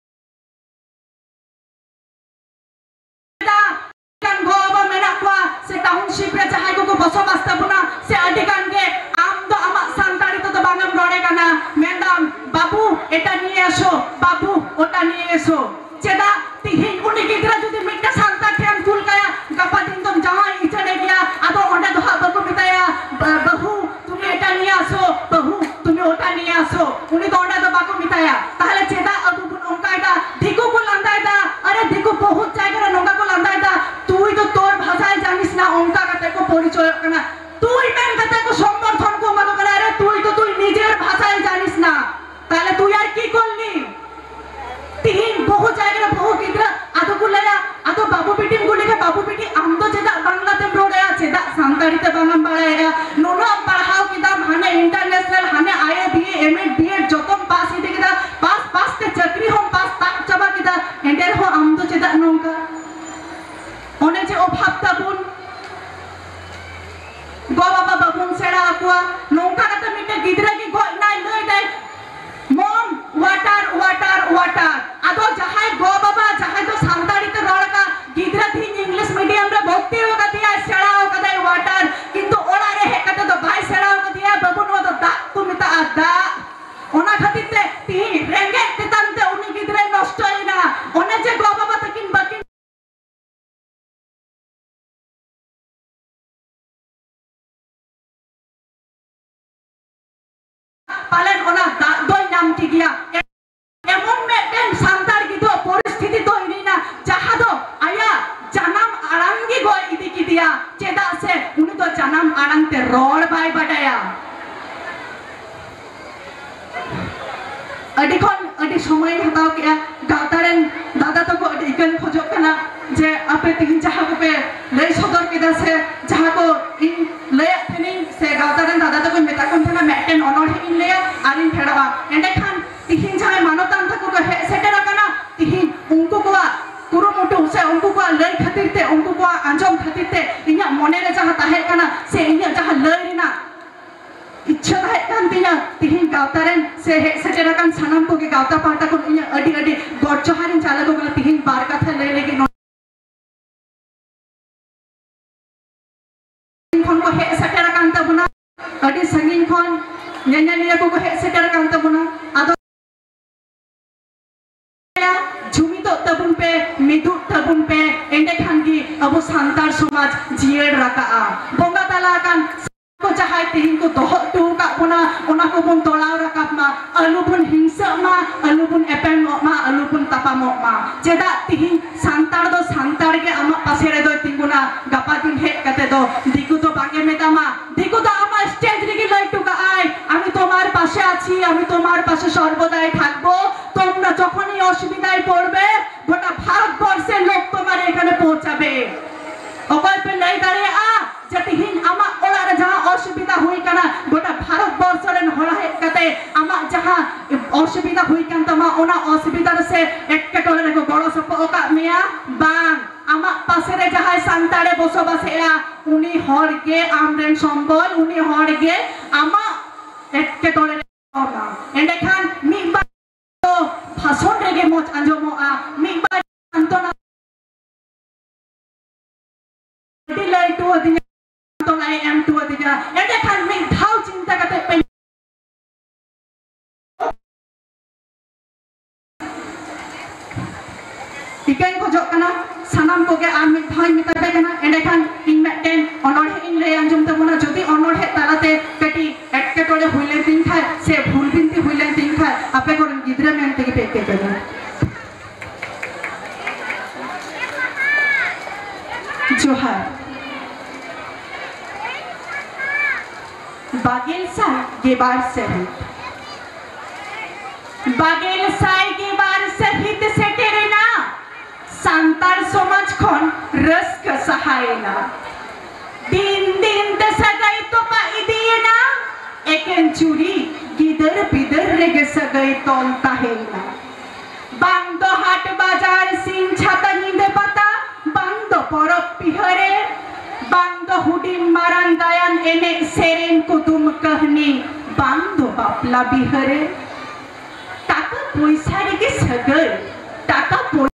ᱜᱟᱱ ᱜᱚ ᱵᱟᱵᱟ ᱢᱮᱱᱟᱜ ᱠᱚᱣᱟ ᱥᱮ township ᱨᱮ ᱡᱟᱦᱟᱸᱭ ᱠᱚᱠᱚ ᱵᱚᱥᱚᱵᱟᱥ ᱛᱟᱵᱚᱱᱟ, ᱥᱮ ᱟᱹᱰᱤ ᱜᱟᱱ ᱜᱮ ᱟᱢ ᱫᱚ ᱟᱢᱟᱜ ᱥᱟᱱᱛᱟᱲᱤ ᱛᱮᱫᱚ ᱵᱟᱝ ᱮᱢ ᱨᱚᱲᱮ ᱠᱟᱱᱟ, ᱢᱮᱱᱫᱟᱢ, "ᱵᱟᱹᱵᱩ, ᱮᱴᱟ ᱱᱤᱭᱮ ᱮᱥᱳ, ᱵᱟᱹᱵᱩ, ᱳᱴᱟ ᱱᱤᱭᱮ ᱮᱥᱳ᱾" ᱪᱮᱫᱟᱜ ᱛᱤᱦᱤᱧ ᱩᱱᱤ ᱜᱤᱫᱽᱨᱟᱹ ᱡᱩᱫᱤ ᱢᱤᱫᱴᱮᱱ ᱥᱟᱱᱛᱟᱲ ᱴᱷᱮᱱ ᱠᱩᱞ ᱠᱟᱭᱟ, ᱜᱟᱯᱟ ᱫᱤᱱ ᱫᱚᱢ ᱡᱟᱶᱟᱭ ᱤᱪᱟᱹᱲᱮ ᱜᱮᱭᱟ, ᱟᱫᱚ ᱚᱸᱰᱮ ᱫᱚ ᱦᱟᱸᱜ ᱵᱟᱠᱚ ᱢᱮᱛᱟᱭᱟ, "ᱵᱟ-, ᱵᱟᱹᱦᱩ, ᱛᱩᱢᱤ ᱮᱴᱟ ᱱᱤᱭᱮ ᱟᱥᱳ, ᱵᱟᱹᱦᱩ, ᱛᱩᱢᱤ ᱳᱴᱟ ᱱᱤᱭᱮ ᱟᱥᱳ᱾" ᱩᱱᱤ ᱫᱚ ᱚᱸᱰᱮ ᱫᱚ ᱵᱟᱠᱚ ᱢᱮᱛᱟᱭᱟ᱾ ᱛᱟᱦᱞᱮ ᱪᱮᱫᱟᱜ ᱟᱵᱚ ᱵᱚᱱ ᱚᱱᱠᱟᱭᱮᱫᱟ? ᱫᱤᱠᱩ ᱠᱚ ᱞᱟᱸᱫᱟᱭᱮᱫᱟ, ᱟᱨᱮ ᱫᱤᱠᱩ ᱵᱚᱦᱩᱛ ᱡᱟᱭᱜᱟ ᱨᱮ ᱱᱚᱝᱠᱟ ᱠᱚ ᱞᱟᱸᱫᱟᱭᱮᱫᱟ, "ᱛᱩᱭ ᱫᱚ ᱛᱳᱨ ᱵᱷᱟᱥᱟᱭ ᱡᱟᱱᱤᱥ ᱱᱟ", ᱚᱱᱠᱟ ᱠᱟᱛᱮ ᱠᱚ ᱯᱚᱨᱤᱪᱚᱭᱚᱜ ᱠᱟᱱᱟ᱾ ᱛᱩᱭ ᱢᱮᱱ ᱠᱟᱛᱮ ᱠᱚ ᱥᱚᱢᱵᱚᱨᱫᱷᱚᱱ ᱠᱚ ᱮᱢᱟ ᱠᱚ ᱠᱟᱱᱟ, "ᱟᱨᱮ ᱛᱩᱭ ᱫᱚ ᱛᱩᱭ ᱱᱤᱡᱮᱨ ᱵᱷᱟᱥᱟᱭ ᱡᱟᱱᱤᱥ ᱱᱟ, ᱛᱟᱦᱞᱮ ᱛᱩᱭ ᱟᱨ ᱠᱤ ᱠᱚᱨᱞᱤ?" ᱛᱤᱦᱤᱧ ᱵᱚᱦᱩ ᱡᱟᱭᱜᱟ ᱨᱮ ᱵᱚᱦᱩ ᱜᱤᱫᱽᱨᱟᱹ ᱟᱫᱚ ᱠᱚ ᱞᱟᱹᱭᱟ, ᱟᱫᱚ ᱵᱟᱹᱵᱩ ᱵᱤᱴᱤᱢ ᱠᱩᱞᱤ ᱠᱷᱟᱱ, "ᱵᱟᱹᱵᱩ ᱵᱤᱴᱤ, ᱟᱢ ᱫᱚ ᱪᱮᱫᱟᱜ ᱵᱟᱝᱞᱟ ᱛᱮᱢ ᱨᱚᱲᱮᱜᱼᱟ? ᱪᱮᱫᱟᱜ ᱥᱟᱱᱛᱟᱲᱤ ᱛᱮ ᱵᱟᱝ ᱮᱢ ᱵᱟᱲᱟᱭᱮᱜᱼᱟ? ᱱᱩᱱᱟᱹᱜ ᱮᱢ ᱯᱟᱲᱦᱟᱣ ᱠᱮᱫᱟᱢ, ᱦᱟᱱᱮ international, ᱦᱟᱱᱮ I A, B A, M A, B Ed ᱡᱚᱛᱚᱢ ᱯᱟᱥ ᱤᱫᱤ ᱠᱮᱫᱟ, ᱯᱟᱥ ᱯᱟᱥ ᱛᱮ ᱯᱟᱞᱮᱱ ᱚᱱᱟ ᱫᱟᱜ ᱫᱚᱭ ᱧᱟᱢ ᱠᱮᱜᱮᱭᱟ᱾ ᱮᱢᱚᱱ ᱢᱤᱫᱴᱮᱱ ᱥᱟᱱᱛᱟᱲ ᱜᱤᱫᱽᱨᱟᱹ ᱯᱚᱨᱤᱥᱛᱷᱤᱛᱤ ᱫᱚ ᱦᱩᱭᱱᱟ, ᱡᱟᱦᱟᱸ ᱫᱚ ᱟᱭᱟᱜ ᱡᱟᱱᱟᱢ ᱟᱲᱟᱝ ᱜᱮ ᱜᱚᱡ ᱤᱫᱤ ᱠᱮᱫᱮᱭᱟ᱾ ᱪᱮᱫᱟᱜ ᱥᱮ ᱩᱱᱤ ᱫᱚ ᱡᱟᱱᱟᱢ ᱟᱲᱟᱝ ᱛᱮ ᱨᱚᱲ ᱵᱟᱭ ᱵᱟᱰᱟᱭᱟ᱾ ᱟᱹᱰᱤ ᱠᱷᱚᱱ ᱟᱹᱰᱤ ᱥᱚᱢᱚᱭ ᱦᱟᱛᱟᱣ ᱠᱮᱜᱼᱟ᱾ ᱜᱟᱶᱛᱟ ᱨᱮᱱ ᱫᱟᱫᱟ ᱛᱟᱠᱚ ᱟᱹᱰᱤ ᱤᱠᱟᱹᱧ ᱠᱷᱚᱡᱚᱜ ᱠᱟᱱᱟ ᱡᱮ ᱟᱯᱮ ᱛᱮᱦᱮᱧ ᱡᱟᱦᱟᱸ ᱠᱚᱯᱮ ᱞᱟᱹᱭ ᱥᱚᱫᱚᱨ ᱠᱮᱫᱟ ᱥᱮ ᱡᱟᱦᱟᱸ ᱠᱚ ᱤᱧ ᱞᱟᱹᱭᱟᱫ ᱛᱟᱦᱮᱱᱤᱧ ᱥᱮ ᱜᱟᱶᱛᱟ ᱨᱮᱱ ᱫᱟᱫᱟ ᱛᱟᱠᱚᱧ ᱢᱮᱛᱟ ᱠᱚ ᱛᱟᱦᱮᱱᱟ ᱢᱤᱫᱴᱮᱱ ᱚᱱᱚᱬᱦᱮ ᱤᱧ ᱞᱟᱹᱭᱟ ᱟᱨᱤᱧ ᱯᱷᱮᱰᱚᱜᱼᱟ᱾ ᱮᱸᱰᱮᱠᱷᱟᱱ ᱛᱤᱦᱤᱧ ᱡᱟᱦᱟᱸᱭ ᱢᱟᱱᱚᱛᱟᱱ ᱛᱟᱠᱚ ᱠᱚ ᱦᱮᱡ ᱥᱮᱴᱮᱨ ᱟᱠᱟᱱᱟ, ᱛᱤᱦᱤᱧ ᱩᱱᱠᱩ ᱠᱚᱣᱟᱜ ᱠᱩᱨᱩᱢᱩᱴᱩ ᱥᱮ ᱩᱱᱠᱩ ᱠᱚᱣᱟᱜ ᱞᱟᱹᱭ ᱠᱷᱟᱹᱛᱤᱨ ᱛᱮ, ᱩᱱᱠᱩ ᱠᱚᱣᱟᱜ ᱟᱸᱡᱚᱢ ᱠᱷᱟᱹᱛᱤᱨ ᱛᱮ ᱤᱧᱟᱹᱜ ᱢᱚᱱᱮ ᱨᱮ ᱡᱟᱦᱟᱸ ᱛᱟᱦᱮᱸ ᱠᱟᱱᱟ ᱥᱮ ᱤᱧᱟᱹᱜ ᱡᱟᱦᱟᱸ ᱞᱟᱹᱭ ᱨᱮᱱᱟᱜ ᱤᱪᱪᱷᱟᱹ ᱛᱟᱦᱮᱸ ᱠᱟᱱ ᱛᱤᱧᱟᱹ, ᱛᱤᱦᱤᱧ ᱜᱟᱶᱛᱟ ᱨᱮᱱ ᱥᱮ ᱦᱮᱡ ᱥᱮᱴᱮᱨ ᱟᱠᱟᱱ ᱥᱟᱱᱟᱢ ᱠᱚᱜᱮ ᱜᱟᱶᱛᱟ ᱯᱟᱦᱴᱟ ᱠᱷᱚᱱ ᱤᱧᱟᱹᱜ ᱟᱹᱰᱤ ᱟᱹᱰᱤ ᱜᱚᱰ ᱡᱚᱦᱟᱨ ᱤᱧ ᱪᱟᱞ ᱟᱠᱚ ᱠᱟᱱᱟ᱾ ᱛᱤᱦᱤᱧ ᱵᱟᱨ ᱠᱟᱛᱷᱟ ᱞᱟᱹᱭ ᱞᱟᱹᱜᱤᱫ ᱱᱚᱰᱮ ᱠᱷᱚᱱ ᱠᱚ ᱦᱮᱡ ᱥᱮᱴᱮᱨ ᱟᱠᱟᱱ ᱛᱟᱵᱚᱱᱟ, ᱟᱹᱰᱤ ᱥᱟᱺᱜᱤᱧ ᱠᱷᱚᱱ ᱧᱮᱧᱮᱞᱤᱭᱟᱹ ᱠᱚᱠᱚ ᱦᱮᱡ ᱥᱮᱴᱮᱨ ᱟᱠᱟᱱ ᱛᱟᱵᱚᱱᱟ᱾ ᱟᱫᱚ ᱡᱩᱢᱤᱫᱚᱜ ᱛᱟᱵᱚᱱ ᱯᱮ, ᱢᱤᱫᱚᱜ ᱛᱟᱵᱚᱱ ᱯᱮ, ᱮᱸᱰᱮᱠᱷᱟᱱ ᱜᱮ ᱟᱵᱚ ᱥᱟᱱᱛᱟᱲ ᱥᱚᱢᱟᱡᱽ ᱡᱤᱭᱟᱹᱲ ᱨᱟᱠᱟᱵᱼᱟ᱾ ᱵᱚᱸᱜᱟ ᱛᱟᱞᱟ ᱟᱠᱟᱱ ᱠᱚ ᱡᱟᱦᱟᱸᱭ ᱛᱮᱦᱮᱧ ᱠᱚ ᱫᱚᱦᱚ ᱦᱚᱴᱚ ᱟᱠᱟᱫ ᱵᱚᱱᱟ, ᱚᱱᱟ ᱠᱚᱵᱚᱱ ᱛᱚᱲᱟᱣ ᱨᱟᱠᱟᱵ ᱢᱟ᱾ ᱟᱞᱚ ᱵᱚᱱ ᱦᱤᱝᱥᱟᱹᱜ ᱢᱟ, ᱟᱞᱚ ᱵᱚᱱ ᱮᱯᱮᱢᱚᱜ ᱢᱟ, ᱟᱞᱚ ᱵᱚᱱ ᱛᱟᱯᱟᱢᱚᱜ ᱢᱟ᱾ ᱪᱮᱫᱟᱜ ᱛᱮᱦᱮᱧ ᱥᱟᱱᱛᱟᱲ ᱫᱚ ᱥᱟᱱᱛᱟᱲ ᱜᱮ ᱟᱢᱟᱜ ᱯᱟᱥᱮ ᱨᱮᱫᱚᱭ ᱛᱤᱸᱜᱩᱱᱟ, ᱜᱟᱯᱟ ᱫᱤᱱ ᱦᱮᱡ ᱠᱟᱛᱮ ᱫᱚ ᱫᱤᱠᱩ ᱫᱚ ᱵᱟᱝ ᱮ ᱢᱮᱛᱟᱢᱟ᱾ ᱫᱤᱠᱩ ᱫᱚ ᱟᱢᱟᱜ stage ᱨᱮᱜᱮ ᱞᱟᱹᱭ ᱦᱚᱴᱚ ᱠᱟᱜᱼᱟᱭ, "আমি তোমার পাশে আছি, আমি তোমার পাশে সর্বদাই থাকবো, তোমরা যখনই অসুবিধায় পড়বে, গোটা ভারতবর্ষের লোক তোমার এখানে পৌঁছাবে।" ᱚᱠᱚᱭ ᱯᱮ ᱞᱟᱹᱭ ᱫᱟᱲᱮᱭᱟᱜᱼᱟ ᱡᱮ ᱛᱤᱦᱤᱧ ᱟᱢᱟᱜ ᱚᱲᱟᱜ ᱨᱮ ᱡᱟᱦᱟᱸ ᱚᱥᱩᱵᱤᱫᱷᱟ ᱦᱩᱭ ᱠᱟᱱᱟ, ᱜᱚᱴᱟ ᱵᱷᱟᱨᱚᱛ ᱵᱚᱨᱥᱚ ᱨᱮᱱ ᱦᱚᱲ ᱦᱮᱡ ᱠᱟᱛᱮ ᱟᱢᱟᱜ ᱡᱟᱦᱟᱸ ᱚᱥᱩᱵᱤᱫᱷᱟ ᱦᱩᱭ ᱠᱟᱱ ᱛᱟᱢᱟ, ᱚᱱᱟ ᱚᱥᱩᱵᱤᱫᱷᱟ ᱨᱮ ᱥᱮ ᱮᱴᱠᱮᱴᱚᱬᱮ ᱨᱮᱠᱚ ᱜᱚᱲᱚ ᱥᱚᱯᱚᱦᱚᱫ ᱟᱠᱟᱫ ᱢᱮᱭᱟ? ᱵᱟᱝ, ᱟᱢᱟᱜ ᱯᱟᱥᱮ ᱨᱮ ᱡᱟᱦᱟᱸᱭ ᱥᱟᱱᱛᱟᱲᱮ ᱵᱚᱥᱚᱵᱟᱥᱮᱜᱼᱟ, ᱩᱱᱤ ᱦᱚᱲ ᱜᱮ ᱟᱢᱨᱮᱱ ᱥᱚᱢᱵᱚᱞ, ᱩᱱᱤ ᱦᱚᱲ ᱜᱮ ᱟᱢᱟᱜ ᱮᱴᱠᱮᱴᱚᱬᱮ ᱨᱮ ᱜᱚᱲᱚ ᱟᱢᱟ᱾ ᱮᱸᱰᱮᱠᱷᱟᱱ ᱢᱤᱫ ᱵᱟᱨ ᱫᱚ ᱵᱷᱟᱥᱚᱱ ᱨᱮᱜᱮ ᱢᱚᱡᱽ ᱟᱸᱡᱚᱢᱚᱜᱼᱟ, ᱢᱤᱫ ᱵᱟᱨ ᱥᱟᱱᱛᱚᱱᱟ ᱟᱹᱰᱤ ᱞᱟᱹᱭ ᱦᱚᱴᱚ ᱟᱹᱫᱤᱧᱟ, ᱥᱟᱱᱛᱚᱱᱟᱭ ᱮᱢ ᱦᱚᱴᱚ ᱟᱹᱫᱤᱧᱟ᱾ ᱮᱸᱰᱮᱠᱷᱟᱱ ᱢᱤᱫ ᱫᱷᱟᱣ ᱪᱤᱱᱛᱟ ᱠᱟᱛᱮ ᱯᱮ ᱤᱠᱟᱹᱧ ᱠᱷᱚᱡᱚᱜ ᱠᱟᱱᱟ, ᱥᱟᱱᱟᱢ ᱠᱚᱜᱮ ᱟᱨ ᱢᱤᱫ ᱫᱷᱟᱣ ᱤᱧ ᱢᱮᱛᱟ ᱯᱮ ᱠᱟᱱᱟ᱾ ᱮᱸᱰᱮᱠᱷᱟᱱ ᱤᱧ ᱢᱤᱫᱴᱮᱱ ᱚᱱᱚᱬᱦᱮ ᱤᱧ ᱞᱟᱹᱭ ᱟᱸᱡᱚᱢ ᱛᱟᱵᱚᱱᱟ᱾ ᱡᱩᱫᱤ ᱚᱱᱚᱬᱦᱮ ᱛᱟᱞᱟᱛᱮ ᱠᱟᱹᱴᱤᱡ ᱮᱴᱠᱮᱴᱚᱬᱮ ᱦᱩᱭ ᱞᱮᱱ ᱛᱤᱧ ᱠᱷᱟᱡ ᱥᱮ ᱜᱮᱞ ᱥᱟᱭ ᱜᱮᱵᱟᱨ ᱥᱟᱹᱦᱤᱛ᱾ ᱵᱟᱜᱮᱞ ᱥᱟᱭ ᱜᱮᱵᱟᱨ ᱥᱟᱹᱦᱤᱛ ᱥᱮᱴᱮᱨᱮᱱᱟ, ᱥᱟᱱᱛᱟᱲ ᱥᱚᱢᱟᱡᱽ ᱠᱷᱚᱱ ᱨᱟᱹᱥᱠᱟᱹ ᱥᱟᱦᱟᱭᱮᱱᱟ᱾ ᱫᱤᱱ ᱫᱤᱱ ᱛᱮ ᱥᱟᱹᱜᱟᱹᱭ ᱛᱚᱯᱟ ᱤᱫᱤᱭᱮᱱᱟ, ᱮᱠᱮᱱ ᱪᱩᱨᱤ ᱜᱤᱫᱟᱹᱨ ᱯᱤᱫᱟᱹᱨ ᱨᱮᱜᱮ ᱥᱟᱹᱜᱟᱹᱭ ᱛᱚᱞ ᱛᱟᱦᱮᱸᱭᱮᱱᱟ᱾ ᱵᱟᱝ ᱫᱚ ᱦᱟᱴ ᱵᱟᱡᱟᱨ ᱥᱤᱧ ᱪᱷᱟᱛᱟ ᱧᱤᱫᱟᱹ ᱯᱟᱛᱟ, ᱵᱟᱝ ᱫᱚ ᱯᱚᱨᱚᱵᱽ ᱯᱤᱦᱟᱹᱨᱮ, ᱵᱟᱝ ᱫᱚ ᱦᱩᱰᱤᱧ ᱢᱟᱨᱟᱝ ᱜᱟᱭᱟᱱ ᱮᱱᱮᱡ ᱥᱮᱨᱮᱧ ᱠᱩᱫᱩᱢ ᱠᱟᱹᱦᱱᱤ, ᱵᱟᱝ ᱫᱚ ᱵᱟᱯᱞᱟ ᱵᱤᱦᱟᱹᱨᱮ᱾ ᱴᱟᱠᱟ ᱯᱚᱭᱥᱟ ᱨᱮᱜᱮ ᱥᱟᱹᱜᱟᱹᱭ, ᱴᱟᱠᱟ ᱯᱚᱭ-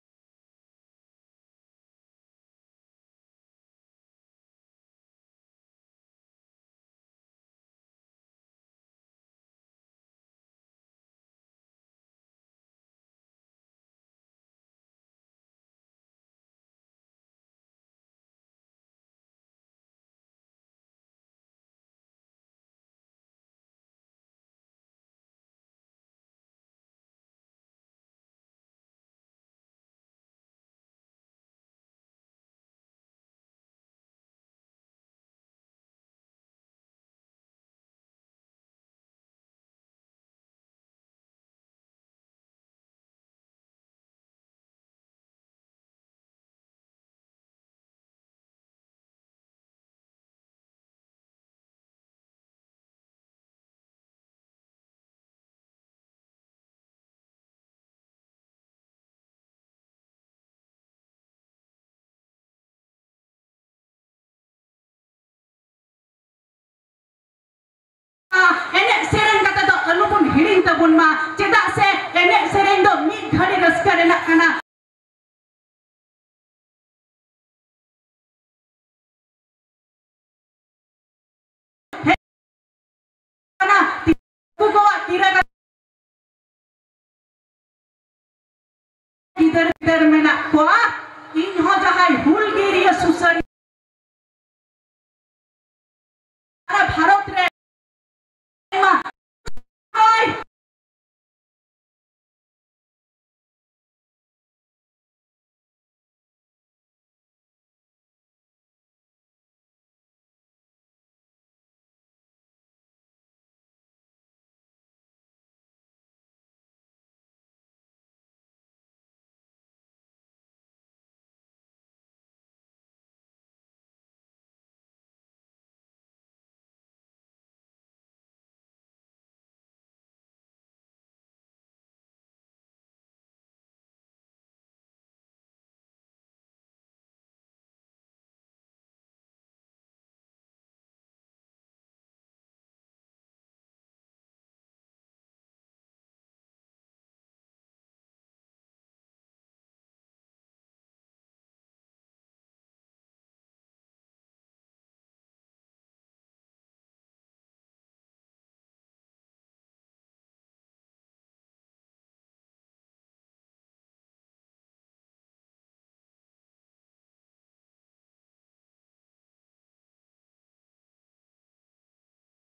ᱮᱱᱮᱡ ᱥᱮᱨᱮᱧ ᱠᱟᱛᱮ ᱫᱚ ᱟᱞᱚᱵᱚᱱ ᱦᱤᱲᱤᱧ ᱛᱟᱵᱚᱱ ᱢᱟ, ᱪᱮᱫᱟᱜ ᱥᱮ ᱮᱱᱮᱡ ᱥᱮᱨᱮᱧ ᱫᱚ ᱢᱤᱫ ᱜᱷᱟᱹᱲᱤ ᱨᱟᱹᱥᱠᱟᱹ ᱨᱮᱱᱟᱜ ᱠᱟᱱᱟ᱾ ᱠᱟᱱᱟ, ᱩᱱᱠᱩ ᱠᱚᱣᱟᱜ ᱛᱤᱨᱮ ᱜᱤᱫᱟᱹᱨ ᱯᱤᱫᱟᱹᱨ ᱢᱮᱱᱟᱜ ᱠᱚᱣᱟ, ᱤᱧ ᱦᱚᱸ ᱡᱟᱦᱟᱸᱭ ᱦᱩᱞᱜᱟᱹᱨᱤᱭᱟᱹ ᱥᱩᱥᱟᱹᱨᱤᱭᱟᱹ ᱥᱟᱨᱟ ᱵᱷᱟᱨᱚᱛ ᱨᱮ ᱟᱭᱢᱟ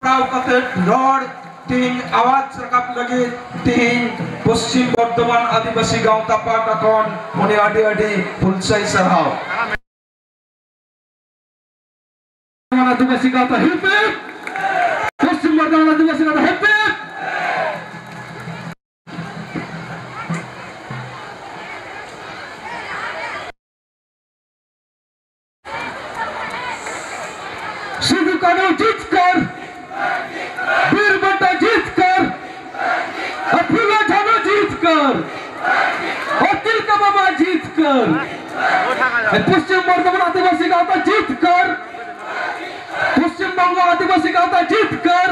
ᱥᱟᱯᱲᱟᱣ ᱠᱟᱛᱮ ᱨᱚᱲ ᱛᱮᱦᱮᱧ ᱟᱣᱟᱡ ᱨᱟᱠᱟᱵ ᱞᱟᱹᱜᱤᱫ ᱛᱮᱦᱮᱧ ᱯᱚᱥᱪᱤᱢ ᱵᱚᱨᱫᱷᱚᱢᱟᱱ ᱟᱹᱫᱤᱵᱟᱹᱥᱤ ᱜᱟᱶᱛᱟ ᱯᱟᱦᱴᱟ ᱠᱷᱚᱱ ᱩᱱᱤ ᱟᱹᱰᱤ ᱟᱹᱰᱤ ᱦᱩᱞᱥᱟᱹᱭ ᱥᱟᱨᱦᱟᱣ᱾ ᱟᱹᱫᱤᱵᱟᱹᱥᱤ ᱜᱟᱶᱛᱟ ᱦᱤᱯ ᱦᱤᱯ! ᱯᱚᱥᱪᱤᱢ ᱵᱚᱨᱫᱷᱚᱢᱟᱱ ᱟᱹᱫᱤᱵᱟᱹᱥᱤ ᱜᱟᱶᱛᱟ ᱦᱤᱯ ᱦᱤᱯ! ᱥᱤᱫᱩ ᱠᱟᱹᱱᱦᱩ ᱡᱤᱛᱠᱟᱹᱨ, ᱵᱤᱨ ᱵᱟᱱᱴᱟ ᱡᱤᱛᱠᱟᱹᱨ, ᱯᱷᱩᱞᱳ ᱡᱷᱟᱱᱳ ᱡᱤᱛᱠᱟᱹᱨ, ᱛᱤᱞᱠᱟᱹ ᱵᱟᱵᱟ ᱡᱤᱛᱠᱟᱹᱨ᱾ ᱯᱚᱥᱪᱤᱢ ᱵᱚᱨᱫᱷᱚᱢᱟᱱ ᱟᱹᱫᱤᱵᱟᱹᱥᱤ ᱜᱟᱶᱛᱟ ᱡᱤᱛᱠᱟᱹᱨ, ᱯᱚᱥᱪᱤᱢ ᱵᱚᱝᱜᱚ ᱟᱹᱫᱤᱵᱟᱹᱥᱤ ᱜᱟᱶᱛᱟ ᱡᱤᱛᱠᱟᱹᱨ᱾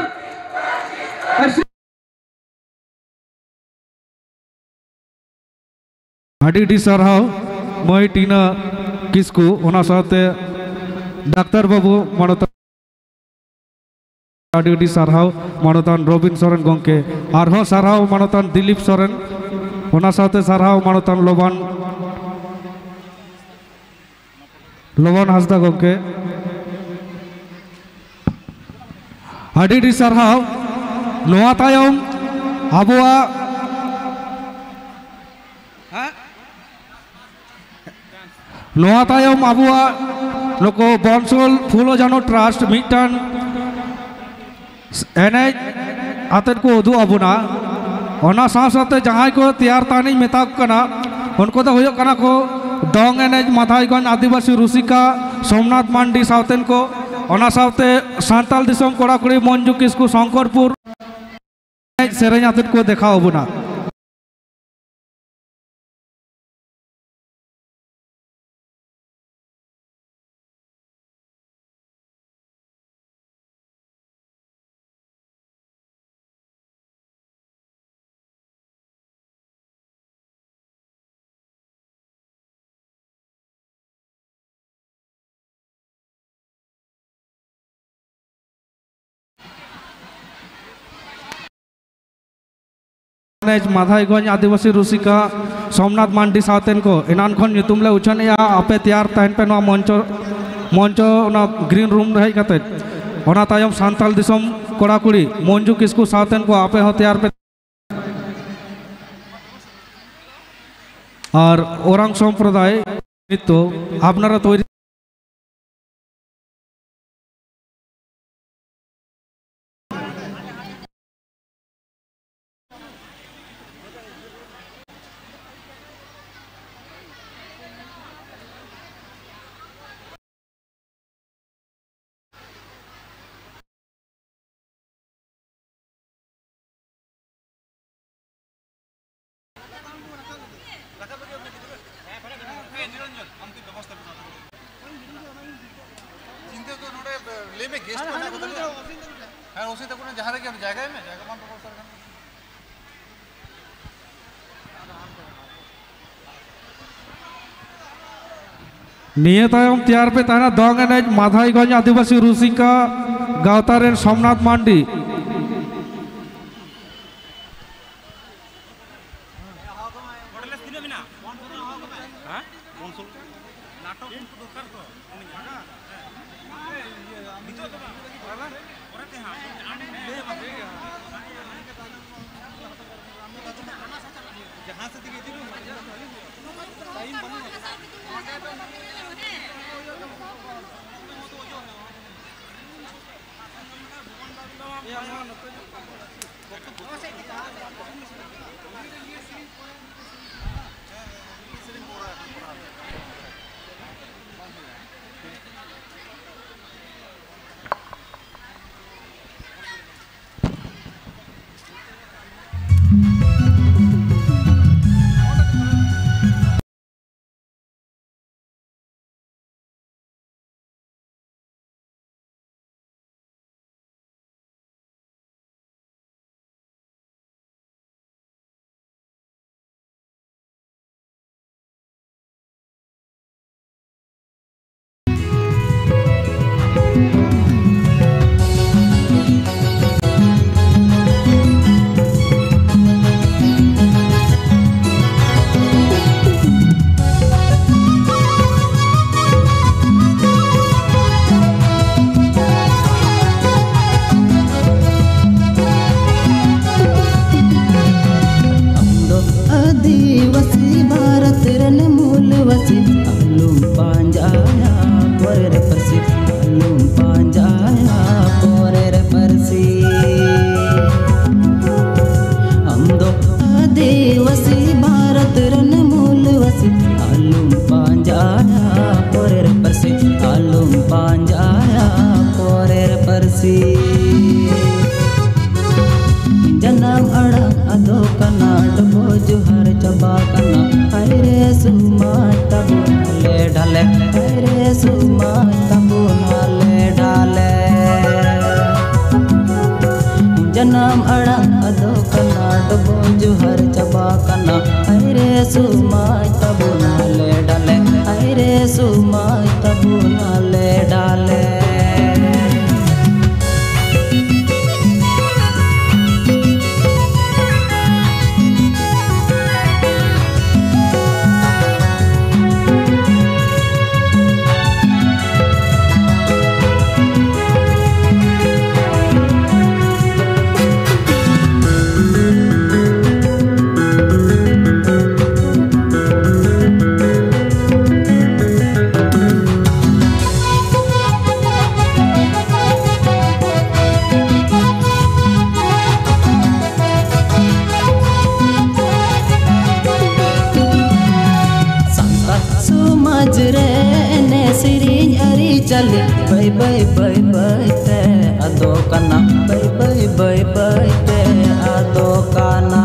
ᱟᱹᱰᱤ ᱟᱹᱰᱤ ᱥᱟᱨᱦᱟᱣ ᱢᱟᱹᱭ ᱴᱤᱱᱟ ᱠᱤᱥᱠᱩ, ᱚᱱᱟ ᱥᱟᱶᱛᱮ ᱰᱟᱠᱛᱟᱨ ᱵᱟᱹᱵᱩ ᱢᱟᱱᱚᱛᱟᱱ, ᱟᱹᱰᱤ ᱟᱹᱰᱤ ᱥᱟᱨᱦᱟᱣ ᱢᱟᱱᱚᱛᱟᱱ ᱨᱚᱵᱤᱱ ᱥᱚᱨᱮᱱ ᱜᱚᱢᱠᱮ, ᱟᱨᱦᱚᱸ ᱥᱟᱨᱦᱟᱣ ᱢᱟᱱᱚᱛᱟᱱ ᱫᱤᱞᱤᱯ ᱥᱚᱨᱮᱱ, ᱚᱱᱟ ᱥᱟᱶᱛᱮ ᱥᱟᱨᱦᱟᱣ ᱢᱟᱱᱚᱛᱟᱱ ᱞᱚᱵᱟᱱ ᱞᱚᱵᱟᱱ ᱦᱟᱸᱥᱫᱟ ᱜᱚᱢᱠᱮ, ᱟᱹᱰᱤ ᱟᱹᱰᱤ ᱥᱟᱨᱦᱟᱣ᱾ ᱱᱚᱣᱟ ᱛᱟᱭᱚᱢ ᱟᱵᱚᱣᱟᱜ, ᱦᱮᱸ? ᱱᱚᱣᱟ ᱛᱟᱭᱚᱢ ᱟᱵᱚᱣᱟᱜ ᱱᱩᱠᱩ ᱵᱚᱱᱥᱚᱞ ᱯᱷᱩᱞᱳ ᱡᱷᱟᱱᱳ ᱴᱨᱟᱥᱴ ᱢᱤᱫᱴᱟᱝ ᱮᱱᱮᱡ ᱟᱛᱮᱫ ᱠᱚ ᱩᱫᱩᱜ ᱟᱵᱚᱱᱟ᱾ ᱚᱱᱟ ᱥᱟᱶ ᱥᱟᱶᱛᱮ ᱡᱟᱦᱟᱸᱭ ᱠᱚ ᱛᱮᱭᱟᱨ ᱛᱟᱦᱮᱱᱤᱧ ᱢᱮᱛᱟ ᱠᱚ ᱠᱟᱱᱟ, ᱩᱱᱠᱩ ᱫᱚ ᱦᱩᱭᱩᱜ ᱠᱟᱱᱟ ᱠᱚ ᱫᱚᱝ ᱮᱱᱮᱡ ᱢᱟᱫᱷᱟᱭᱜᱚᱸᱡᱽ ᱟᱹᱫᱤᱵᱟᱹᱥᱤ ᱨᱩᱥᱤᱠᱟ ᱥᱳᱢᱱᱟᱛᱷ ᱢᱟᱱᱰᱤ ᱥᱟᱶᱛᱮᱱ ᱠᱚ, ᱚᱱᱟ ᱥᱟᱶᱛᱮ ᱥᱟᱱᱛᱟᱲ ᱫᱤᱥᱚᱢ ᱠᱚᱲᱟ ᱠᱩᱲᱤ ᱢᱚᱧᱡᱩ ᱠᱤᱥᱠᱩ ᱥᱚᱝᱠᱚᱨᱯᱩᱨ ᱮᱱᱮᱡ ᱥᱮᱨᱮᱧ ᱟᱛᱮᱫ ᱠᱚ ᱫᱮᱠᱷᱟᱣ ᱟᱵᱚᱱᱟ᱾ ᱢᱟᱫᱷᱟᱭ ᱜᱚᱸᱡᱽ ᱟᱹᱫᱤᱵᱟᱹᱥᱤ ᱨᱩᱥᱤᱠᱟ ᱥᱳᱢᱱᱟᱛᱷ ᱢᱟᱱᱰᱤ ᱥᱟᱶᱛᱮᱱ ᱠᱚ ᱮᱱᱟᱱ ᱠᱷᱚᱱ ᱧᱩᱛᱩᱢ ᱞᱮ ᱩᱪᱷᱟᱹᱱᱮᱜᱼᱟ᱾ ᱟᱯᱮ ᱛᱮᱭᱟᱨ ᱛᱟᱦᱮᱱ ᱯᱮ ᱱᱚᱣᱟ ᱢᱚᱧᱪᱚ, ᱢᱚᱧᱪᱚ ᱚᱱᱟ ᱜᱨᱤᱱ ᱨᱩᱢ ᱨᱮ ᱦᱮᱡ ᱠᱟᱛᱮ᱾ ᱚᱱᱟ ᱛᱟᱭᱚᱢ ᱥᱟᱱᱛᱟᱲ ᱫᱤᱥᱚᱢ ᱠᱚᱲᱟ ᱠᱩᱲᱤ ᱢᱚᱧᱡᱩ ᱠᱤᱥᱠᱩ ᱥᱟᱶᱛᱮᱱ ᱠᱚ, ᱟᱯᱮ ᱦᱚᱸ ᱛᱮᱭᱟᱨ ᱯᱮ᱾ ᱟᱨ ᱳᱨᱟᱝ ᱥᱚᱢᱯᱨᱚᱫᱟᱭ ᱱᱤᱛᱚᱜ ᱟᱯᱱᱟᱨᱟ ᱛᱚᱭᱨᱤ᱾ ᱪᱤᱱᱛᱟᱹ ᱫᱚ ᱱᱚᱰᱮ ᱞᱟᱹᱭ ᱢᱮ, ᱜᱮᱥᱴ ᱠᱚ ᱢᱮᱱᱟᱜ ᱠᱚ ᱛᱟᱞᱮᱭᱟ᱾ ᱦᱮᱸ, ᱚᱥᱤᱛ ᱛᱟᱠᱚ ᱡᱟᱦᱟᱸ ᱨᱮᱜᱮ ᱡᱟᱭᱜᱟ ᱮᱢ ᱢᱮ, ᱡᱟᱭᱜᱟ ᱵᱟᱝ ᱵᱮᱵᱚᱥᱛᱷᱟ ᱠᱟᱱᱟ᱾ ᱱᱤᱭᱟᱹ ᱛᱟᱭᱚᱢ ᱛᱮᱭᱟᱨ ᱯᱮ ᱛᱟᱦᱮᱱᱟ ᱫᱚᱝ ᱮᱱᱮᱡ ᱢᱟᱫᱷᱟᱭᱜᱚᱸᱡᱽ ᱟᱹᱫᱤᱵᱟᱹᱥᱤ ᱨᱩᱥᱤᱠᱟ ᱜᱟᱶᱛᱟ ᱨᱮᱱ ᱥᱳᱢᱱᱟᱛᱷ ᱢᱟᱱᱰᱤ᱾ ᱠᱟᱱᱟ, ᱰᱚᱵᱚᱜ ᱡᱚᱦᱟᱨ ᱪᱟᱵᱟ ᱠᱟᱱᱟ᱾ ᱦᱟᱭ ᱨᱮ ᱥᱚᱢᱟᱡᱽ ᱛᱟᱵᱚᱱ ᱦᱟᱞᱮ ᱰᱷᱟᱞᱮ, ᱦᱟᱭ ᱨᱮ ᱥᱚᱢᱟᱡᱽ ᱛᱟᱵᱚᱱ ᱦᱟᱞᱮ ᱰᱷᱟᱞᱮ᱾ ᱡᱟᱱᱟᱢ ᱟᱲᱟᱝ ᱟᱫᱚᱜ ᱠᱟᱱᱟ, ᱰᱚᱵᱚᱜ ᱡᱚᱦᱟᱨ ᱪᱟᱵᱟ ᱠᱟᱱᱟ᱾ ᱦᱟᱭ ᱨᱮ ᱥᱚᱢᱟᱡᱽ ᱛᱟᱵᱚᱱ ᱦᱟᱞᱮ ᱰᱷᱟᱞᱮ, ᱦᱟᱭ ᱨᱮ ᱥᱚᱢᱟᱡᱽ ᱛᱟᱵᱚᱱ ᱦᱟᱞᱮ ᱰᱷᱟᱞᱮ᱾ ᱥᱟᱱᱛᱟᱲ ᱥᱚᱢᱟᱡᱽ ᱨᱮ ᱮᱱᱮᱡ ᱥᱮᱨᱮᱧ ᱟᱹᱨᱤᱪᱟᱹᱞᱤ ᱵᱟᱹᱭ ᱵᱟᱹᱭ ᱵᱟᱹᱭ ᱵᱟᱹᱭ ᱛᱮ ᱟᱫᱚᱜ ᱠᱟᱱᱟ, ᱵᱟᱹᱭ ᱵᱟᱹᱭ ᱵᱟᱹᱭ ᱵᱟᱹᱭ ᱛᱮ ᱟᱫᱚᱜ ᱠᱟᱱᱟ᱾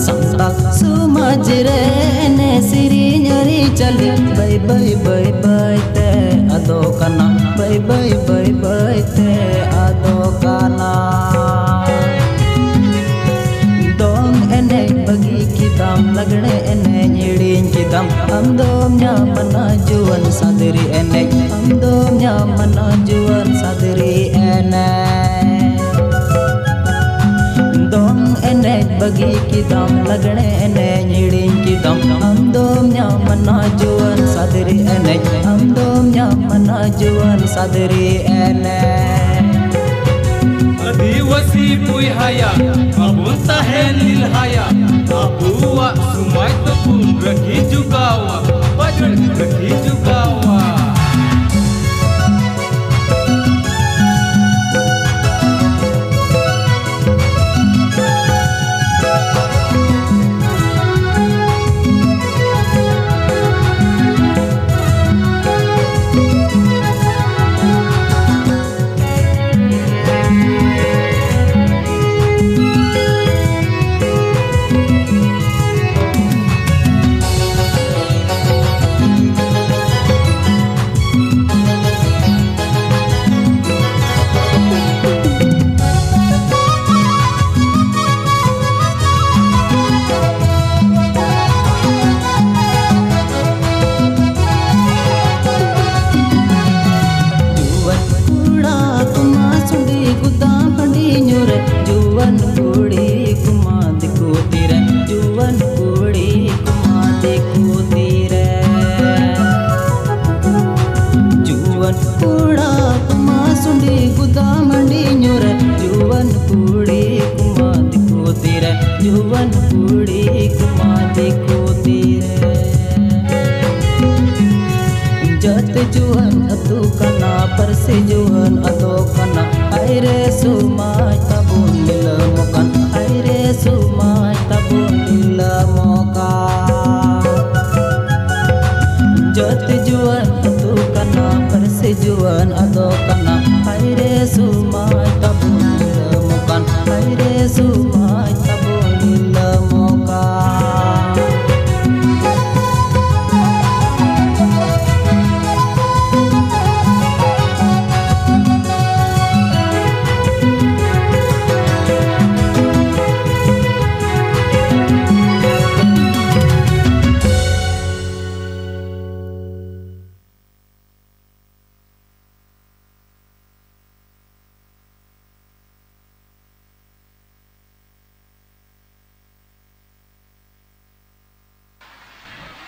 ᱥᱟᱱᱛᱟᱲ ᱥᱚᱢᱟᱡᱽ ᱨᱮ ᱮᱱᱮᱡ ᱥᱮᱨᱮᱧ ᱟᱹᱨᱤᱪᱟᱹᱞᱤ ᱵᱟᱹᱭ ᱵᱟᱹᱭ ᱵᱟᱹᱭ ᱵᱟᱹᱭ ᱛᱮ ᱟᱫᱚᱜ ᱠᱟᱱᱟ, ᱵᱟᱹᱭ ᱵᱟᱹᱭ ᱵᱟᱹᱭ ᱵᱟᱹᱭ ᱛᱮ ᱟᱫᱚᱜ ᱠᱟᱱᱟ᱾ ᱫᱚᱝ ᱮᱱᱮᱡ ᱵᱟᱹᱜᱤ ᱠᱮᱫᱟᱢ, ᱞᱟᱜᱽᱲᱮ ᱮᱱᱮᱡ ᱦᱤᱲᱤᱧ ᱠᱮᱫᱟᱢ, ᱟᱢ ᱫᱚᱢ ᱧᱟᱢ ᱟᱱᱟ ᱡᱩᱣᱟᱹᱱ ᱥᱟᱫᱽᱨᱤ ᱮᱱᱮᱡ, ᱟᱢ ᱫᱚᱢ ᱧᱟᱢ ᱟᱱᱟ ᱡᱩᱣᱟᱹᱱ ᱥᱟᱫᱽᱨᱤ ᱮᱱᱮᱡ᱾ ᱫᱚᱝ ᱮᱱᱮᱡ ᱵᱟᱹᱜᱤ ᱠᱮᱫᱟᱢ, ᱞᱟᱜᱽᱲᱮ ᱮᱱᱮᱡ ᱦᱤᱲᱤᱧ ᱠᱮᱫᱟᱢ, ᱟᱢ ᱫᱚᱢ ᱧᱟᱢ ᱟᱱᱟ ᱡᱩᱣᱟᱹᱱ ᱥᱟᱫᱽᱨᱤ ᱮᱱᱮᱡ, ᱟᱢ ᱫᱚᱢ ᱧᱟᱢ ᱟᱱᱟ ᱡᱩᱣᱟᱹᱱ ᱥᱟᱫᱽᱨᱤ ᱮᱱᱮᱡ᱾ ᱟᱹᱫᱤᱵᱟᱹᱥᱤ ᱵᱚᱭᱦᱟᱭᱟ, ᱵᱟᱵᱚᱱ ᱛᱟᱦᱮᱱ ᱞᱤᱞᱦᱟᱭᱟ, ᱟᱵᱚᱣᱟᱜ ᱥᱚᱢᱟᱡᱽ ᱫᱚᱵᱚᱱ ᱨᱟᱹᱠᱷᱤ ᱡᱚᱜᱟᱣᱟ, ᱵᱟᱡᱩᱲ ᱨᱟᱹᱠᱷᱤ ᱡᱚᱜᱟᱣᱟ᱾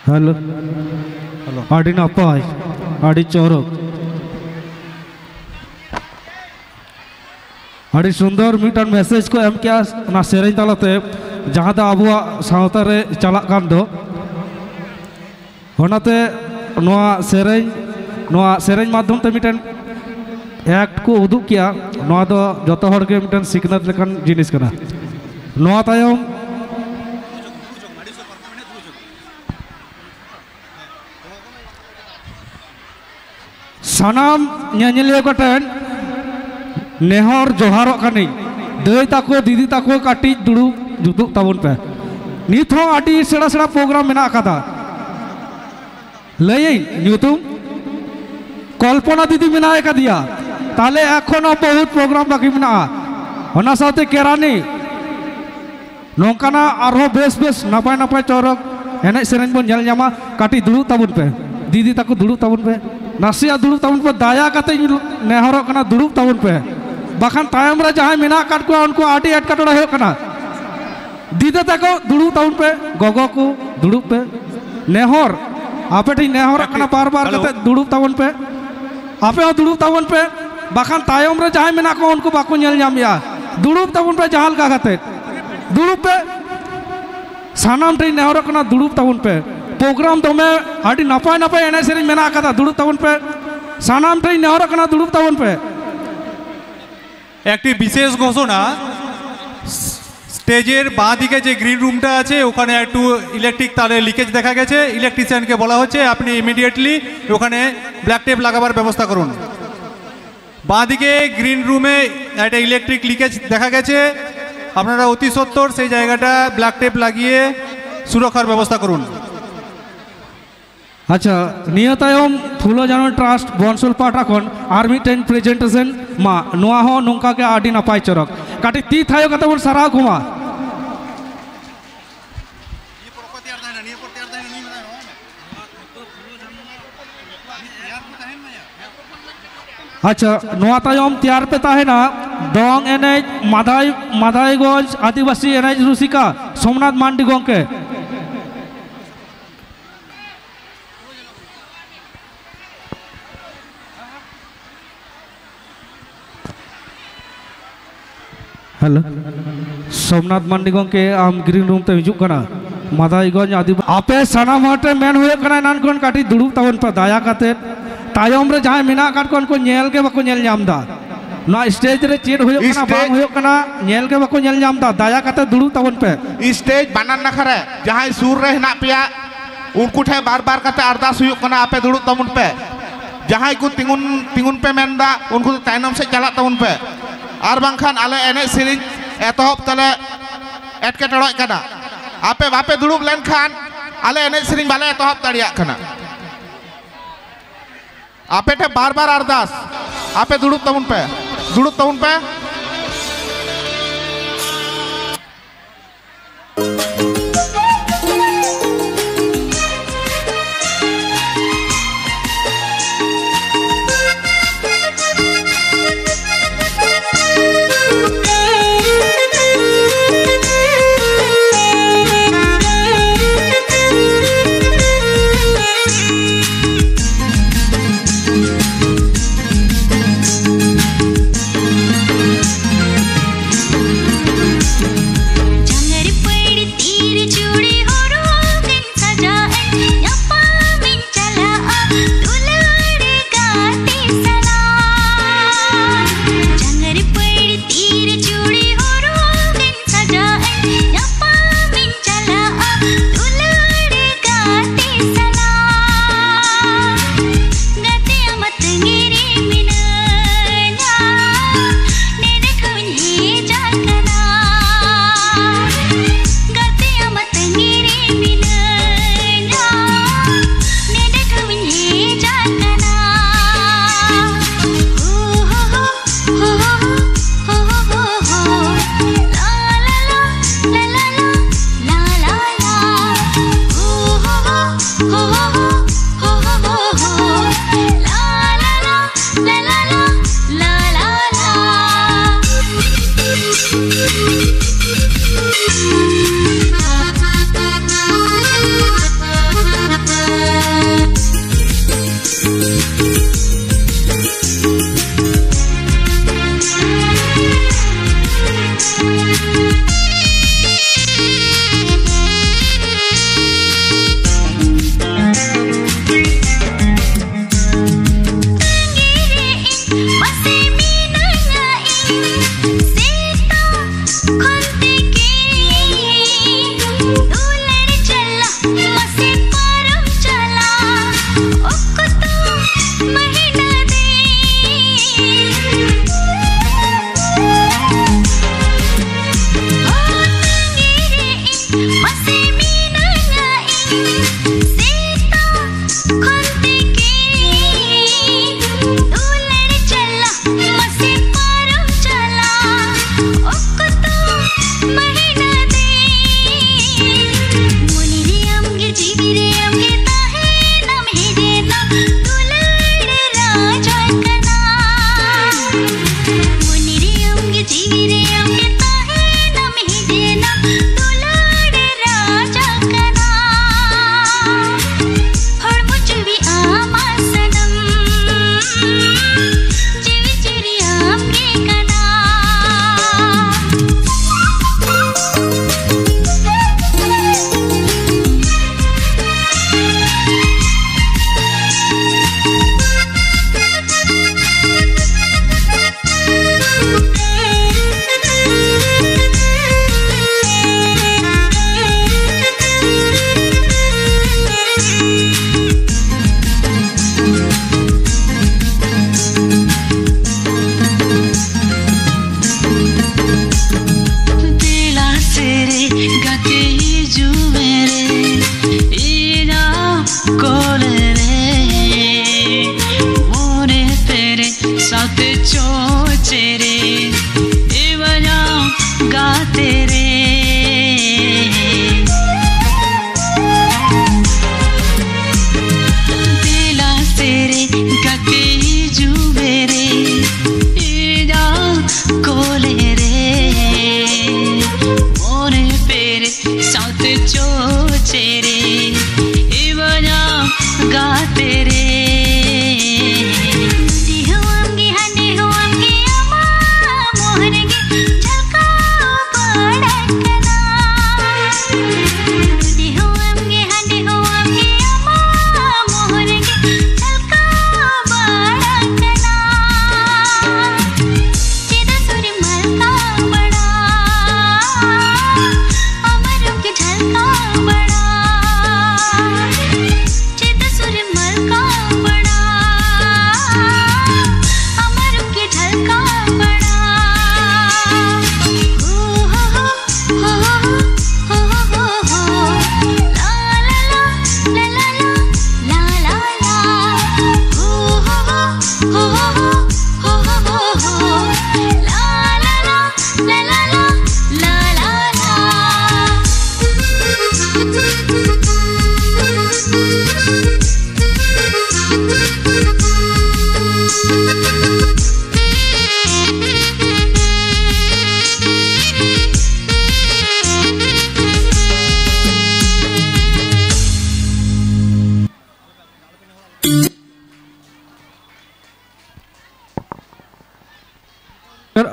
ᱦᱮᱞᱳ᱾ ᱟᱹᱰᱤ ᱱᱟᱯᱟᱭ, ᱟᱹᱰᱤ ᱪᱚᱨᱚᱠ, ᱟᱹᱰᱤ ᱥᱩᱱᱫᱚᱨ ᱢᱤᱫᱴᱟᱝ ᱢᱮᱥᱮᱡᱽ ᱠᱚ ᱮᱢ ᱠᱮᱜᱼᱟ ᱚᱱᱟ ᱥᱮᱨᱮᱧ ᱛᱟᱞᱟᱛᱮ, ᱡᱟᱦᱟᱸ ᱫᱚ ᱟᱵᱚᱣᱟᱜ ᱥᱟᱶᱛᱟ ᱨᱮ ᱪᱟᱞᱟᱜ ᱠᱟᱱ ᱫᱚ᱾ ᱚᱱᱟᱛᱮ ᱱᱚᱣᱟ ᱥᱮᱨᱮᱧ, ᱱᱚᱣᱟ ᱥᱮᱨᱮᱧ ᱢᱟᱫᱽᱫᱷᱚᱢ ᱛᱮ ᱢᱤᱫᱴᱮᱱ ᱮᱠᱴ ᱠᱚ ᱩᱫᱩᱜ ᱠᱮᱜᱼᱟ᱾ ᱱᱚᱣᱟ ᱫᱚ ᱡᱚᱛᱚ ᱦᱚᱲ ᱜᱮ ᱢᱤᱫᱴᱮᱱ ᱥᱤᱠᱷᱱᱟᱹᱛ ᱞᱮᱠᱟᱱ ᱡᱤᱱᱤᱥ ᱠᱟᱱᱟ᱾ ᱱᱚᱣᱟ ᱛᱟᱭᱚᱢ ᱥᱟᱱᱟᱢ ᱧᱮᱧᱮᱞᱤᱭᱟᱹ ᱠᱚᱴᱷᱮᱱ ᱱᱮᱦᱚᱨ ᱡᱚᱦᱟᱨᱚᱜ ᱠᱟᱹᱱᱟᱹᱧ, ᱫᱟᱹᱭ ᱛᱟᱠᱚ, ᱫᱤᱫᱤ ᱛᱟᱠᱚ, ᱠᱟᱹᱴᱤᱡ ᱫᱩᱲᱩᱵ ᱡᱩᱛᱩᱜ ᱛᱟᱵᱚᱱ ᱯᱮ᱾ ᱱᱤᱛ ᱦᱚᱸ ᱟᱹᱰᱤ ᱥᱮᱬᱟ ᱥᱮᱬᱟ ᱯᱨᱳᱜᱨᱟᱢ ᱢᱮᱱᱟᱜ ᱟᱠᱟᱫᱟ᱾ ᱞᱟᱹᱭᱟᱹᱧ ᱧᱩᱛᱩᱢ, ᱠᱚᱞᱯᱚᱱᱟ ᱫᱤᱫᱤ ᱢᱮᱱᱟᱭ ᱠᱟᱫᱮᱭᱟ, ᱛᱟᱦᱞᱮ ᱮᱠᱷᱚᱱᱳ ᱵᱚᱦᱩᱛ ᱯᱨᱳᱜᱨᱟᱢ ᱵᱟᱹᱠᱤ ᱢᱮᱱᱟᱜᱼᱟ᱾ ᱚᱱᱟ ᱥᱟᱶᱛᱮ ᱠᱮᱨᱟᱱᱤ, ᱱᱚᱝᱠᱟᱱᱟᱜ ᱟᱨᱦᱚᱸ ᱵᱮᱥ ᱵᱮᱥ ᱱᱟᱯᱟᱭ ᱱᱟᱯᱟᱭ ᱪᱚᱨᱚᱠ ᱮᱱᱮᱡ ᱥᱮᱨᱮᱧ ᱵᱚᱱ ᱧᱮᱞ ᱧᱟᱢᱟ᱾ ᱠᱟᱹᱴᱤᱡ ᱫᱩᱲᱩᱵ ᱛᱟᱵᱚᱱ ᱯᱮ, ᱫᱤᱫᱤ ᱛᱟᱠᱚ ᱫᱩᱲᱩᱵ ᱛᱟᱵᱚᱱ ᱯᱮ, ᱱᱟᱥᱮᱭᱟᱜ ᱫᱩᱲᱩᱵ ᱛᱟᱵᱚᱱ ᱯᱮ, ᱫᱟᱭᱟ ᱠᱟᱛᱮ ᱤᱧ ᱱᱮᱦᱚᱨᱚᱜ ᱠᱟᱱᱟ, ᱫᱩᱲᱩᱵ ᱛᱟᱵᱚᱱ ᱯᱮ, ᱵᱟᱠᱷᱟᱱ ᱛᱟᱭᱚᱢ ᱨᱮ ᱡᱟᱦᱟᱸᱭ ᱢᱮᱱᱟᱜ ᱟᱠᱟᱫ ᱠᱚᱣᱟ ᱩᱱᱠᱩ ᱟᱹᱰᱤ ᱮᱴᱠᱮᱴᱚᱬᱮ ᱦᱩᱭᱩᱜ ᱠᱟᱱᱟ᱾ ᱫᱤᱫᱤ ᱛᱟᱠᱚ ᱫᱩᱲᱩᱵ ᱛᱟᱵᱚᱱ ᱯᱮ, ᱜᱚᱜᱚ ᱠᱚ ᱫᱩᱲᱩᱵ ᱯᱮ, ᱱᱮᱦᱚᱨ, ᱟᱯᱮ ᱴᱷᱮᱱ ᱱᱮᱦᱚᱨᱚᱜ ᱠᱟᱱᱟ ᱵᱟᱨ ᱵᱟᱨ ᱦᱮᱞᱳ᱾ ᱠᱟᱛᱮ ᱫᱩᱲᱩᱵ ᱛᱟᱵᱚᱱ ᱯᱮ, ᱟᱯᱮ ᱦᱚᱸ ᱫᱩᱲᱩᱵ ᱛᱟᱵᱚᱱ ᱯᱮ, ᱵᱟᱠᱷᱟᱱ ᱛᱟᱭᱚᱢ ᱨᱮ ᱡᱟᱦᱟᱸᱭ ᱢᱮᱱᱟᱜ ᱠᱚᱣᱟ ᱩᱱᱠᱩ ᱵᱟᱠᱚ ᱧᱮᱞ ᱧᱟᱢᱮᱜᱼᱟ᱾ ᱫᱩᱲᱩᱵ ᱛᱟᱵᱚᱱ ᱯᱮ ᱡᱟᱦᱟᱸ ᱞᱮᱠᱟ ᱠᱟᱛᱮ, ᱫᱩᱲᱩᱵ ᱯᱮ᱾ ᱥᱟᱱᱟᱢ ᱴᱷᱮᱱ ᱱᱮᱦᱚᱨᱚᱜ ᱠᱟᱱᱟ, ᱫᱩᱲᱩᱵ ᱛᱟᱵᱚᱱ ᱯᱮ᱾ ᱯᱨᱳᱜᱨᱟᱢ ᱫᱚᱢᱮ ᱟᱹᱰᱤ ᱱᱟᱯᱟᱭ ᱱᱟᱯᱟᱭ ᱮᱱᱮᱡ ᱥᱮᱨᱮᱧ ᱢᱮᱱᱟᱜ ᱟᱠᱟᱫᱟ, ᱫᱩᱲᱩᱵ ᱛᱟᱵᱚᱱ ᱯᱮ᱾ ᱥᱟᱱᱟᱢ ᱴᱷᱮᱱ ᱱᱮᱦᱚᱨᱚᱜ ᱠᱟᱱᱟ, ᱫᱩᱲᱩᱵ ᱛᱟᱵᱚᱱ ᱯᱮ᱾ একটি বিশেষ ঘোষণা, স্টেজের বাঁ দিকে যে গ্রিন রুমটা আছে, ওখানে একটু ইলেকট্রিক তারে লিকেজ দেখা গেছে। ইলেকট্রিশিয়ানকে বলা হচ্ছে, আপনি ইমিডিয়েটলি ওখানে ব্ল্যাক টেপ লাগাবার ব্যবস্থা করুন। বাঁ দিকে গ্রিন রুমে একটা ইলেকট্রিক লিকেজ দেখা গেছে, আপনারা অতি সত্বর সেই জায়গাটা ব্ল্যাক টেপ লাগিয়ে সুরক্ষার ব্যবস্থা করুন। ᱟᱪᱪᱷᱟ, ᱱᱤᱭᱟᱹ ᱛᱟᱭᱚᱢ ᱯᱷᱩᱞᱳ ᱡᱷᱟᱱᱚ ᱴᱨᱟᱥᱴ ᱵᱚᱱᱥᱚᱞ ᱯᱟᱦᱴᱟ ᱠᱷᱚᱱ ᱟᱨ ᱢᱤᱫᱴᱮᱱ ᱯᱨᱮᱡᱮᱱᱴᱮᱥᱚᱱ ᱢᱟ, ᱱᱚᱣᱟ ᱦᱚᱸ ᱱᱚᱝᱠᱟ ᱜᱮ ᱟᱹᱰᱤ ᱱᱟᱯᱟᱭ ᱪᱚᱨᱚᱠ᱾ ᱠᱟᱹᱴᱤᱡ ᱛᱤ ᱛᱷᱟᱭᱚ ᱠᱟᱛᱮ ᱵᱚᱱ ᱥᱟᱨᱦᱟᱣ ᱠᱚᱢᱟ᱾ ᱟᱪᱪᱷᱟ, ᱱᱚᱣᱟ ᱛᱟᱭᱚᱢ ᱛᱮᱭᱟᱨ ᱯᱮ ᱛᱟᱦᱮᱱᱟ ᱫᱚᱝ ᱮᱱᱮᱡ ᱢᱟᱫᱟᱭ, ᱢᱟᱫᱟᱭᱜᱚᱸᱡᱽ ᱟᱹᱫᱤᱵᱟᱹᱥᱤ ᱮᱱᱮᱡ ᱨᱩᱥᱤᱠᱟ ᱥᱳᱢᱱᱟᱛᱷ ᱢᱟᱱᱰᱤ ᱜᱚᱢᱠᱮ᱾ ᱦᱮᱞᱳ, ᱥᱳᱢᱱᱟᱛᱷ ᱢᱟᱱᱰᱤ ᱜᱚᱢᱠᱮ, ᱟᱢ ᱜᱨᱤᱱ ᱨᱩᱢ ᱛᱮᱢ ᱦᱤᱡᱩᱜ ᱠᱟᱱᱟ᱾ ᱢᱟᱫᱟᱭᱜᱚᱸᱡᱽ ᱟᱹᱫᱤᱵᱟᱹᱥᱤ, ᱟᱯᱮ ᱥᱟᱱᱟᱢ ᱦᱚᱲ ᱴᱷᱮᱱ ᱢᱮᱱ ᱦᱩᱭᱩᱜ ᱠᱟᱱᱟ, ᱮᱱᱟᱱ ᱠᱷᱚᱱ ᱠᱟᱹᱴᱤᱡ ᱫᱩᱲᱩᱵ ᱛᱟᱵᱚᱱ ᱯᱮ ᱫᱟᱭᱟ ᱠᱟᱛᱮ᱾ ᱛᱟᱭᱚᱢ ᱨᱮ ᱡᱟᱦᱟᱸᱭ ᱢᱮᱱᱟᱜ ᱟᱠᱟᱫ ᱠᱚᱣᱟ, ᱩᱱᱠᱩ ᱧᱮᱞ ᱜᱮ ᱵᱟᱠᱚ ᱧᱮᱞ ᱧᱟᱢ ᱮᱫᱟ᱾ ᱱᱚᱣᱟ ᱥᱴᱮᱡ ᱨᱮ ᱪᱮᱫ ᱦᱩᱭᱩᱜ ᱠᱟᱱᱟ, ᱵᱟᱝ ᱥᱴᱮᱡ ᱦᱩᱭᱩᱜ ᱠᱟᱱᱟ, ᱧᱮᱞ ᱜᱮ ᱵᱟᱠᱚ ᱧᱮᱞ ᱧᱟᱢ ᱮᱫᱟ᱾ ᱫᱟᱭᱟ ᱠᱟᱛᱮ ᱫᱩᱲᱩᱵ ᱛᱟᱵᱚᱱ ᱯᱮ᱾ ᱥᱴᱮᱡ ᱵᱟᱱᱟᱨ ᱱᱟᱠᱷᱟ ᱨᱮ ᱡᱟᱦᱟᱸᱭ ᱥᱩᱨ ᱨᱮ ᱦᱮᱱᱟᱜ ᱯᱮᱭᱟ, ᱩᱱᱠᱩ ᱴᱷᱮᱱ ᱵᱟᱨ ᱵᱟᱨ ᱠᱟᱛᱮ ᱟᱨᱫᱟᱥ ᱦᱩᱭᱩᱜ ᱠᱟᱱᱟ, ᱟᱯᱮ ᱫᱩᱲᱩᱵ ᱛᱟᱵᱚᱱ ᱯᱮ᱾ ᱡᱟᱦᱟᱸᱭ ᱠᱚ ᱛᱤᱸᱜᱩᱱ, ᱛᱤᱸᱜᱩᱱ ᱯᱮ ᱢᱮᱱᱫᱟ, ᱩᱱᱠᱩ ᱫᱚ ᱛᱟᱭᱱᱚᱢ ᱥᱮᱫ ᱪᱟᱞᱟᱜ ᱛᱟᱵᱚᱱ ᱯᱮ᱾ ᱟᱨ ᱵᱟᱝᱠᱷᱟᱱ ᱟᱞᱮ ᱮᱱᱮᱡ ᱥᱮᱨᱮᱧ ᱮᱛᱚᱦᱚᱵ ᱛᱮᱞᱮ ᱮᱴᱠᱮᱴᱚᱬᱮᱜ ᱠᱟᱱᱟ᱾ ᱟᱯᱮ ᱵᱟᱯᱮ ᱫᱩᱲᱩᱵ ᱞᱮᱱᱠᱷᱟᱱ ᱟᱞᱮ ᱮᱱᱮᱡ ᱥᱮᱨᱮᱧ ᱵᱟᱞᱮ ᱮᱛᱚᱦᱚᱵ ᱫᱟᱲᱮᱭᱟᱜ ᱠᱟᱱᱟ᱾ ᱟᱯᱮ ᱴᱷᱮᱱ ᱵᱟᱨ ᱵᱟᱨ ᱟᱨᱫᱟᱥ, ᱟᱯᱮ ᱫᱩᱲᱩᱵ ᱛᱟᱵᱚᱱ ᱯᱮ, ᱫᱩᱲᱩᱵ ᱛᱟᱵᱚᱱ ᱯᱮ᱾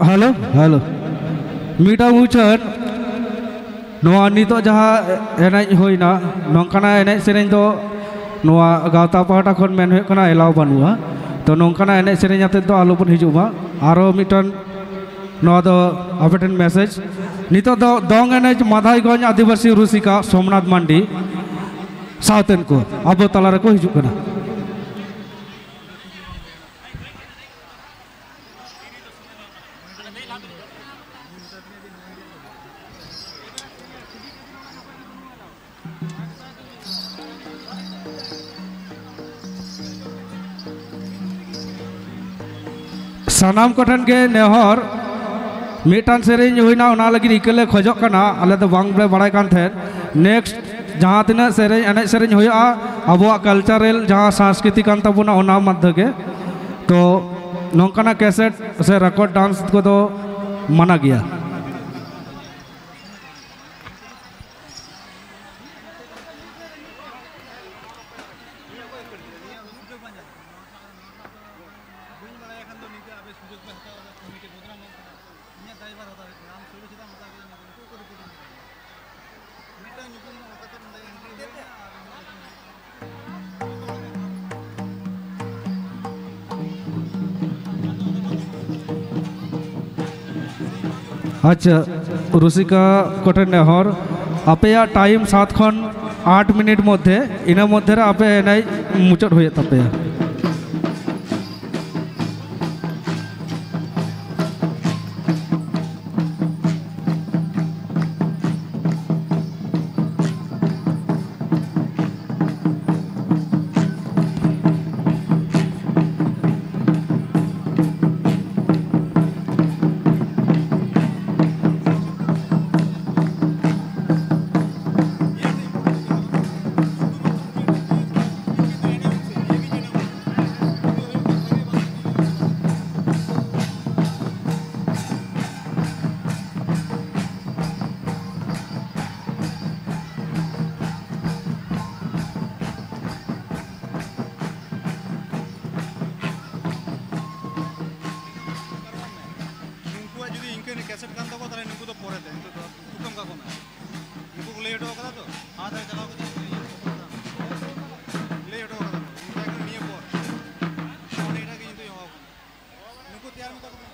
Hello, hello. ᱢᱤᱫᱴᱟᱝ ᱩᱪᱷᱟᱹᱱ, ᱱᱚᱣᱟ ᱱᱤᱛᱚᱜ ᱡᱟᱦᱟᱸ ᱮᱱᱮᱡ ᱦᱩᱭᱱᱟ, ᱱᱚᱝᱠᱟᱱᱟᱜ ᱮᱱᱮᱡ ᱥᱮᱨᱮᱧ ᱫᱚ ᱱᱚᱣᱟ ᱜᱟᱶᱛᱟ ᱯᱟᱦᱴᱟ ᱠᱷᱚᱱ ᱢᱮᱱ ᱦᱩᱭᱩᱜ ᱠᱟᱱᱟ, ᱮᱞᱟᱣ ᱵᱟᱹᱱᱩᱜᱼᱟ᱾ ᱛᱚ, ᱱᱚᱝᱠᱟᱱᱟᱜ ᱮᱱᱮᱡ ᱥᱮᱨᱮᱧ ᱟᱛᱮᱫ ᱫᱚ ᱟᱞᱚᱵᱚᱱ ᱦᱤᱡᱩᱜ ᱢᱟ᱾ ᱟᱨᱚ ᱢᱤᱫᱴᱟᱝ ᱱᱚᱣᱟ ᱫᱚ ᱟᱯᱮ ᱴᱷᱮᱱ ᱢᱮᱥᱮᱡᱽ, ᱱᱤᱛᱚᱜ ᱫᱚ ᱫᱚᱝ ᱮᱱᱮᱡ ᱢᱟᱫᱷᱟᱭᱜᱚᱸᱡᱽ ᱟᱹᱫᱤᱵᱟᱹᱥᱤ ᱨᱩᱥᱤᱠᱟ ᱥᱳᱢᱱᱟᱛᱷ ᱢᱟᱱᱰᱤ ᱥᱟᱶᱛᱮᱱ ᱠᱚ ᱟᱵᱚ ᱛᱟᱞᱟ ᱨᱮᱠᱚ ᱦᱤᱡᱩᱜ ᱠᱟᱱᱟ᱾ ᱥᱟᱱᱟᱢ ᱠᱚᱴᱷᱮᱱ ᱜᱮ ᱱᱮᱦᱚᱨ, ᱢᱤᱫᱴᱟᱝ ᱥᱮᱨᱮᱧ ᱦᱩᱭᱱᱟ, ᱚᱱᱟ ᱞᱟᱹᱜᱤᱫ ᱤᱠᱟᱹ ᱞᱮ ᱠᱷᱚᱡᱚᱜ ᱠᱟᱱᱟ, ᱟᱞᱮ ᱫᱚ ᱵᱟᱝᱞᱮ ᱵᱟᱲᱟᱭ ᱠᱟᱱ ᱛᱟᱦᱮᱸᱫ᱾ ᱱᱮᱠᱥᱴ ᱡᱟᱦᱟᱸ ᱛᱤᱱᱟᱹᱜ ᱥᱮᱨᱮᱧ, ᱮᱱᱮᱡ ᱥᱮᱨᱮᱧ ᱦᱩᱭᱩᱜᱼᱟ, ᱟᱵᱚᱣᱟᱜ ᱠᱟᱞᱪᱟᱨᱟᱞ ᱡᱟᱦᱟᱸ ᱥᱟᱝᱥᱠᱨᱤᱛᱤ ᱠᱟᱱ ᱛᱟᱵᱚᱱᱟ, ᱚᱱᱟ ᱢᱚᱫᱽᱫᱷᱮ ᱜᱮ᱾ ᱛᱚ, ᱱᱚᱝᱠᱟᱱᱟᱜ ᱠᱮᱥᱮᱴ ᱥᱮ ᱨᱮᱠᱚᱨᱰ ᱰᱟᱱᱥ ᱠᱚᱫᱚ ᱢᱟᱱᱟ ᱜᱮᱭᱟ᱾ ᱟᱪᱪᱷᱟ, ᱨᱩᱥᱤᱠᱟ ᱠᱚᱴᱷᱮᱱ ᱱᱮᱦᱚᱨ, ᱟᱯᱮᱭᱟᱜ ᱴᱟᱭᱤᱢ ᱥᱟᱛ ᱠᱷᱚᱱ ᱟᱴ ᱢᱤᱱᱤᱴ ᱢᱚᱫᱽᱫᱷᱮ, ᱤᱱᱟᱹ ᱢᱚᱫᱽᱫᱷᱮ ᱨᱮ ᱟᱯᱮ ᱮᱱᱮᱡ ᱢᱩᱪᱟᱹᱫ ᱦᱩᱭᱩᱜ ᱛᱟᱯᱮᱭᱟ᱾ ᱠᱮᱥᱮᱴ ᱠᱟᱱ ᱛᱟᱠᱚᱣᱟ, ᱛᱟᱦᱞᱮ ᱱᱩᱠᱩ ᱫᱚ ᱯᱚᱨᱮᱛᱮ, ᱱᱤᱛᱚᱜ ᱫᱚ ᱛᱷᱩᱠᱟᱹᱢ ᱠᱟᱠᱚ ᱢᱮ᱾ ᱱᱩᱠᱩ ᱠᱚ ᱞᱟᱹᱭ ᱦᱚᱴᱚ ᱠᱟᱫᱟ ᱛᱚ, ᱦᱟᱛ ᱨᱮ ᱪᱟᱞᱟᱣ ᱠᱟᱛᱮ ᱞᱟᱹᱭ ᱦᱚᱴᱚ ᱠᱟᱫᱟ ᱠᱚ᱾ ᱱᱤᱭᱟᱹ ᱯᱚᱨ ᱚᱸᱰᱮ ᱮᱴᱟᱜ ᱜᱮ ᱧᱤᱫᱟᱹ ᱮᱦᱚᱵ ᱟᱠᱟᱱᱟ᱾ ᱱᱩᱠᱩ ᱛᱮᱭᱟᱨ ᱢᱮᱛᱟ ᱠᱚ ᱢᱮ᱾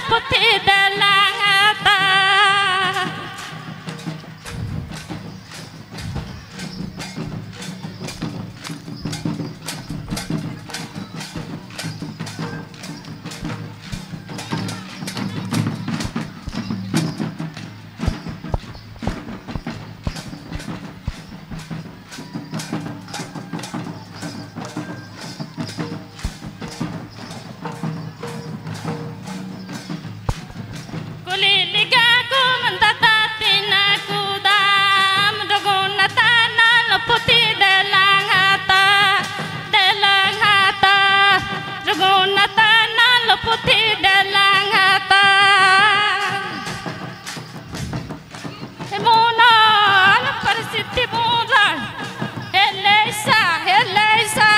ᱯᱩᱛᱷᱤ ᱫᱮᱞᱟᱝ ᱦᱟᱛᱟ᱾ ᱠᱩᱞᱤ ᱞᱮᱜᱟ ᱠᱚᱢ ᱫᱟᱫᱟ ᱛᱤᱱᱟᱹᱜ ᱠᱚ ᱫᱟᱢ, ᱨᱚᱜᱷᱩᱱᱟᱛᱷ ᱱᱟᱞ ᱯᱩᱛᱷᱤ ᱫᱮᱞᱟᱝ ᱦᱟᱛᱟ, ᱫᱮᱞᱟᱝ ᱦᱟᱛᱟ, ᱨᱚᱜᱷᱩᱱᱟᱛᱷ ᱱᱟᱞ ᱯᱩᱛᱷᱤ ᱫᱮᱞᱟᱝ ᱦᱟᱛᱟ᱾ ᱮᱢᱚᱱ ᱯᱚᱨᱤᱥᱛᱷᱤᱛᱤ ᱵᱚᱱ ᱨᱟᱲ, ᱦᱮ ᱞᱟᱹᱭᱥᱟ, ᱦᱮ ᱞᱟᱹᱭᱥᱟ᱾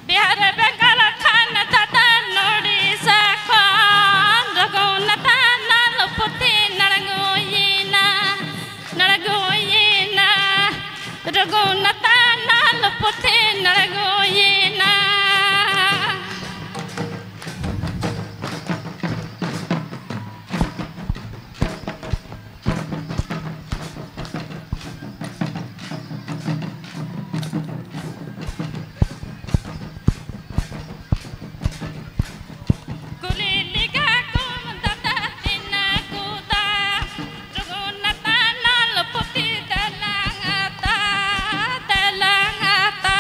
ᱵᱤᱦᱟᱨ ᱵᱮᱝᱜᱟᱞ ᱠᱷᱟᱱ ᱫᱟᱫᱟ ᱱᱩᱲᱤᱥᱟ ᱠᱷᱚᱱ ᱨᱚᱜᱷᱩᱱᱟᱛᱷ ᱱᱟᱞ ᱯᱩᱛᱷᱤ ᱱᱟᱲᱜᱩᱭᱮᱱᱟ, ᱱᱟᱲᱜᱩᱭᱮᱱᱟ, ᱨᱚᱜᱷᱩᱱᱟᱛᱷ ᱱᱟᱞ ᱯᱩᱛᱷᱤ ᱱᱟᱲᱜᱩᱭᱮᱱᱟ᱾ ᱠᱩᱞᱤ ᱞᱮᱜᱟ ᱠᱚᱢ ᱫᱟᱫᱟ ᱛᱤᱱᱟᱹᱜ ᱠᱚ ᱫᱟᱢ, ᱨᱚᱜᱷᱩᱱᱟᱛᱷ ᱱᱟᱞ ᱯᱩᱛᱷᱤ ᱫᱮᱞᱟᱝ ᱦᱟᱛᱟ, ᱫᱮᱞᱟᱝ ᱦᱟᱛᱟ᱾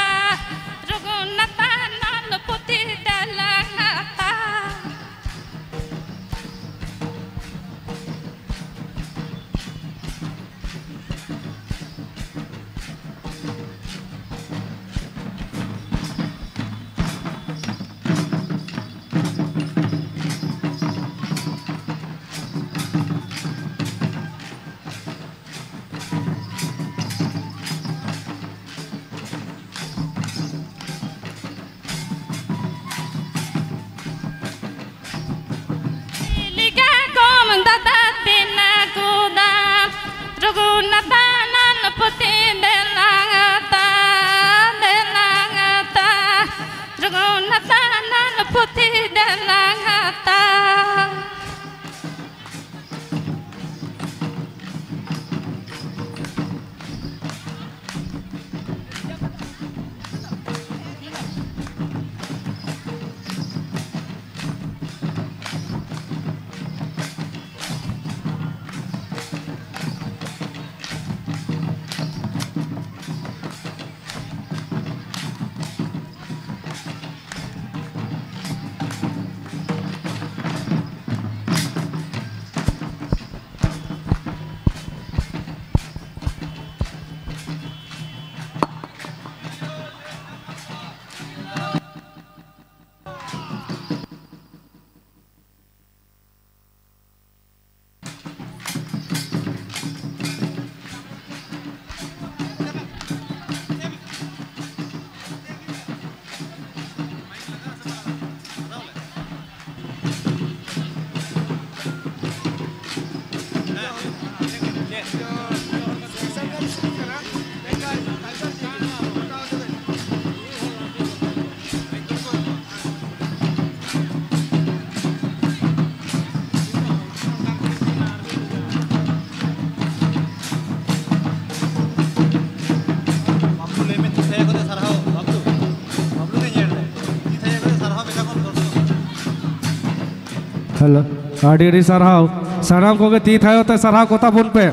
ᱦᱮᱞᱳ, ᱟᱹᱰᱤ ᱟᱹᱰᱤ ᱥᱟᱨᱦᱟᱣ᱾ ᱥᱟᱱᱟᱢ ᱠᱚᱜᱮ ᱛᱤ ᱛᱷᱟᱭᱚ ᱛᱮ ᱥᱟᱨᱦᱟᱣ ᱠᱚ ᱛᱟᱵᱚᱱ ᱯᱮ᱾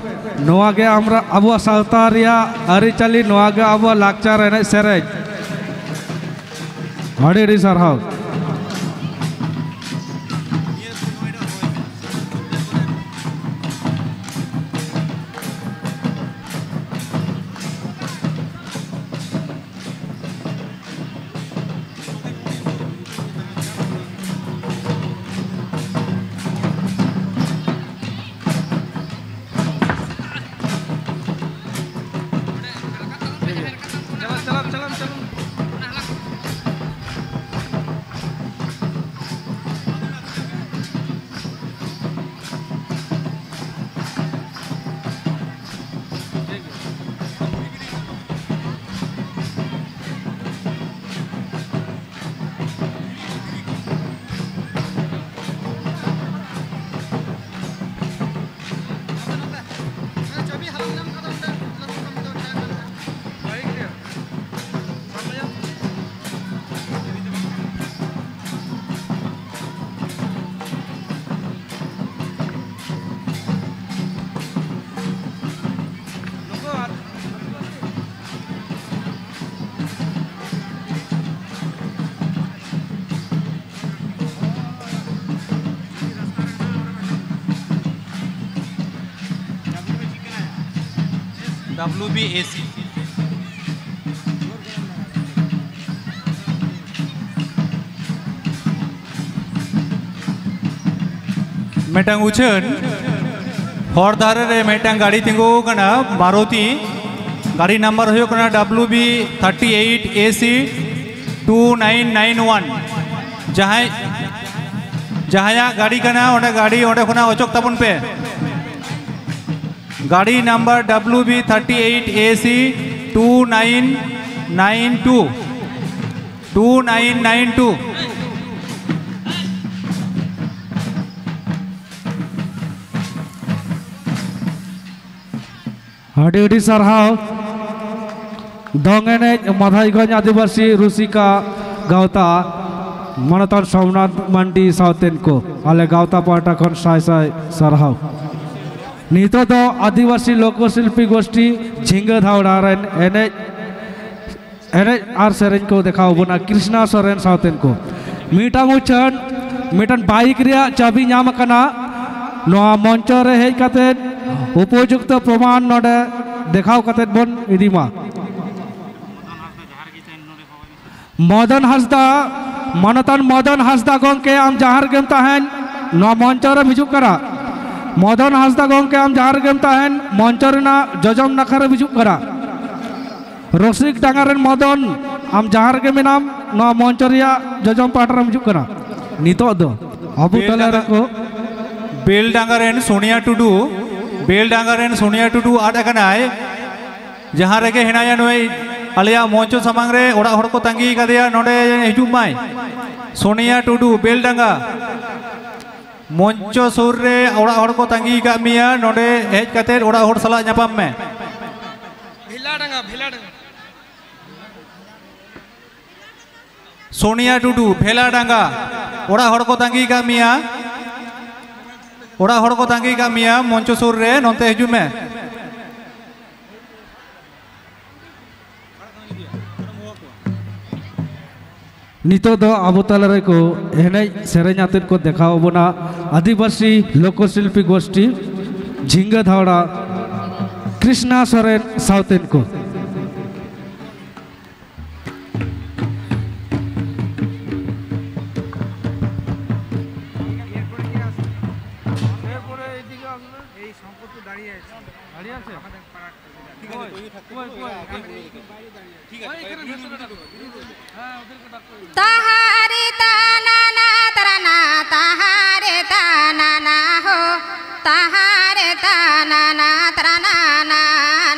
ᱱᱚᱣᱟ ᱜᱮ ᱟᱢᱨᱟ-, ᱟᱵᱚᱣᱟᱜ ᱥᱟᱶᱛᱟ ᱨᱮᱭᱟᱜ ᱟᱹᱨᱤᱪᱟᱹᱞᱤ, ᱱᱚᱣᱟ ᱜᱮ ᱟᱵᱚᱣᱟᱜ ᱞᱟᱠᱪᱟᱨ ᱮᱱᱮᱡ ᱥᱮᱨᱮᱧ᱾ ᱟᱹᱰᱤ ᱟᱹᱰᱤ ᱥᱟᱨᱦᱟᱣ᱾ W B A C. ᱢᱤᱫᱴᱟᱝ ᱩᱪᱷᱟᱹᱱ, ᱦᱚᱨ ᱫᱷᱟᱨᱮ ᱨᱮ ᱢᱤᱫᱴᱟᱝ ᱜᱟᱹᱰᱤ ᱛᱤᱸᱜᱩ ᱟᱠᱟᱱᱟ, ᱢᱟᱨᱩᱛᱤ᱾ ᱜᱟᱹᱰᱤ ᱱᱟᱢᱵᱟᱨ ᱦᱩᱭᱩᱜ ᱠᱟᱱᱟ W B thirty eight A C two nine nine one᱾ ᱡᱟᱦᱟᱸᱭ, ᱡᱟᱦᱟᱸᱭᱟᱜ ᱜᱟᱹᱰᱤ ᱠᱟᱱᱟ, ᱚᱸᱰᱮ ᱜᱟᱹᱰᱤ ᱚᱸᱰᱮ ᱠᱷᱚᱱᱟᱜ ᱚᱪᱚᱜ ᱛᱟᱵᱚᱱ ᱯᱮ᱾ ᱜᱟᱹᱰᱤ number W B thirty eight A C two nine nine two, two nine nine two᱾ ᱟᱹᱰᱤ ᱟᱹᱰᱤ ᱥᱟᱨᱦᱟᱣ᱾ ᱫᱚᱝ ᱮᱱᱮᱡ ᱢᱟᱫᱷᱟᱭᱜᱚᱸᱡᱽ ᱟᱹᱫᱤᱵᱟᱹᱥᱤ ᱨᱩᱥᱤᱠᱟ ᱜᱟᱶᱛᱟ᱾ ᱢᱟᱱᱚᱛᱟᱱ ᱥᱳᱢᱱᱟᱛᱷ ᱢᱟᱱᱰᱤ ᱥᱟᱶᱛᱮᱱ ᱠᱚ ᱟᱞᱮ ᱜᱟᱶᱛᱟ ᱯᱟᱦᱴᱟ ᱠᱷᱚᱱ ᱥᱟᱭ ᱥᱟᱭ ᱥᱟᱨᱦᱟᱣ᱾ ᱱᱤᱛᱚᱜ ᱫᱚ ᱟᱹᱫᱤᱵᱟᱹᱥᱤ ᱞᱳᱠᱚ ᱥᱤᱞᱯᱤ ᱜᱳᱥᱴᱤ ᱡᱷᱤᱸᱜᱟᱹ ᱫᱷᱟᱣᱲᱟ ᱨᱮᱱ ᱮᱱᱮᱡ ᱮᱱᱮᱡ ᱟᱨ ᱥᱮᱨᱮᱧ ᱠᱚ ᱫᱮᱠᱷᱟᱣ ᱵᱚᱱᱟ ᱠᱨᱤᱥᱱᱟ ᱥᱚᱨᱮᱱ ᱥᱟᱶᱛᱮᱱ ᱠᱚ᱾ ᱢᱤᱫᱴᱟᱝ ᱩᱪᱷᱟᱹᱱ, ᱢᱤᱫᱴᱟᱝ ᱵᱟᱭᱤᱠ ᱨᱮᱭᱟᱜ ᱪᱟᱹᱵᱤ ᱧᱟᱢ ᱟᱠᱟᱱᱟ᱾ ᱱᱚᱣᱟ ᱢᱚᱧᱪᱚ ᱨᱮ ᱦᱮᱡ ᱠᱟᱛᱮ ᱩᱯᱚᱡᱩᱠᱛᱚ ᱯᱨᱚᱢᱟᱱ ᱱᱚᱰᱮ ᱫᱮᱠᱷᱟᱣ ᱠᱟᱛᱮ ᱵᱚᱱ ᱤᱫᱤ ᱢᱟ᱾ ᱢᱚᱫᱚᱱ ᱦᱟᱸᱥᱫᱟ, ᱢᱟᱱᱚᱛᱟᱱ ᱢᱚᱫᱚᱱ ᱦᱟᱸᱥᱫᱟ ᱜᱚᱢᱠᱮ, ᱟᱢ ᱡᱟᱦᱟᱸ ᱨᱮᱜᱮᱢ ᱛᱟᱦᱮᱱ, ᱱᱚᱣᱟ ᱢᱚᱧᱪᱚ ᱨᱮᱢ ᱦᱤᱡᱩᱜ ᱠᱟᱱᱟ᱾ ᱢᱚᱫᱚᱱ ᱦᱟᱸᱥᱫᱟ ᱜᱚᱢᱠᱮ, ᱟᱢ ᱡᱟᱦᱟᱸ ᱨᱮᱜᱮᱢ ᱛᱟᱦᱮᱱ, ᱢᱚᱧᱪᱚ ᱨᱮᱱᱟᱜ ᱡᱚᱡᱚᱢ ᱱᱟᱠᱷᱟ ᱨᱮᱢ ᱦᱤᱡᱩᱜ ᱠᱟᱱᱟ᱾ ᱨᱚᱥᱤᱠ ᱰᱟᱸᱜᱟ ᱨᱮᱱ ᱢᱚᱫᱚᱱ, ᱟᱢ ᱡᱟᱦᱟᱸ ᱨᱮᱜᱮ ᱢᱮᱱᱟᱢ, ᱱᱚᱣᱟ ᱢᱚᱧᱪᱚ ᱨᱮᱭᱟᱜ ᱡᱚᱡᱚᱢ ᱯᱟᱦᱴᱟ ᱨᱮᱢ ᱦᱤᱡᱩᱜ ᱠᱟᱱᱟ᱾ ᱱᱤᱛᱚᱜ ᱫᱚ ᱟᱵᱚ ᱵᱮᱞ ᱛᱟᱞᱟ ᱰᱟᱸᱜᱟ, ᱨᱮᱠᱚ ᱵᱮᱞ ᱰᱟᱸᱜᱟ ᱨᱮᱱ ᱥᱳᱱᱤᱭᱟ ᱴᱩᱰᱩ, ᱵᱮᱞ ᱰᱟᱸᱜᱟ ᱨᱮᱱ ᱥᱳᱱᱤᱭᱟ ᱴᱩᱰᱩ ᱟᱫ ᱟᱠᱟᱱᱟᱭ᱾ ᱡᱟᱦᱟᱸ ᱨᱮᱜᱮ ᱦᱮᱱᱟᱭᱟ ᱱᱩᱭ ᱟᱞᱮᱭᱟᱜ ᱢᱚᱧᱪᱚ ᱥᱟᱢᱟᱝ ᱨᱮ, ᱚᱲᱟᱜ ᱦᱚᱲ ᱠᱚ ᱛᱟᱺᱜᱤ ᱠᱟᱫᱮᱭᱟ, ᱱᱚᱰᱮ ᱦᱤᱡᱩᱜ ᱢᱟᱭ᱾ ᱥᱳᱱᱤᱭᱟ ᱴᱩᱰᱩ, ᱵᱮᱞ ᱰᱟᱸᱜᱟ, ᱢᱚᱧᱪᱚ ᱥᱩᱨ ᱨᱮ ᱚᱲᱟᱜ ᱦᱚᱲ ᱠᱚ ᱛᱟᱺᱜᱤ ᱠᱟᱜ ᱢᱮᱭᱟ, ᱱᱚᱰᱮ ᱦᱮᱡ ᱠᱟᱛᱮ ᱚᱲᱟᱜ ᱦᱚᱲ ᱥᱟᱞᱟᱜ ᱧᱟᱯᱟᱢ ᱢᱮ᱾ ᱵᱷᱮᱞᱟ ᱰᱟᱸᱜᱟ, ᱵᱷᱮᱞᱟ ᱰᱟᱸᱜᱟ᱾ ᱥᱳᱱᱤᱭᱟ ᱴᱩᱰᱩ, ᱵᱷᱮᱞᱟ ᱰᱟᱸᱜᱟ, ᱚᱲᱟᱜ ᱦᱚᱲ ᱠᱚ ᱛᱟᱺᱜᱤ ᱠᱟᱜ ᱢᱮᱭᱟ, ᱚᱲᱟᱜ ᱦᱚᱲ ᱠᱚ ᱛᱟᱺᱜᱤ ᱠᱟᱜ ᱢᱮᱭᱟ, ᱢᱚᱧᱪᱚ ᱥᱩᱨ ᱨᱮ ᱱᱚᱱᱛᱮ ᱦᱤᱡᱩᱜ ᱢᱮ᱾ ᱱᱤᱛᱚᱜ ᱫᱚ ᱟᱵᱚ ᱛᱟᱞᱟ ᱨᱮᱠᱚ ᱮᱱᱮᱡ ᱥᱮᱨᱮᱧ ᱟᱛᱮᱫ ᱠᱚ ᱫᱮᱠᱷᱟᱣ ᱟᱵᱚᱱᱟ ᱟᱹᱫᱤᱵᱟᱹᱥᱤ ᱞᱳᱠᱚ ᱥᱤᱞᱯᱤ ᱜᱳᱥᱴᱤ ᱡᱷᱤᱸᱜᱟᱹ ᱫᱷᱟᱣᱲᱟ ᱠᱨᱤᱥᱱᱟ ᱥᱚᱨᱮᱱ ᱥᱟᱶᱛᱮᱱ ᱠᱚ᱾ তাহারে তানানা তারানা, তাহারে তানানা হো, তাহারে তানানা তারানা না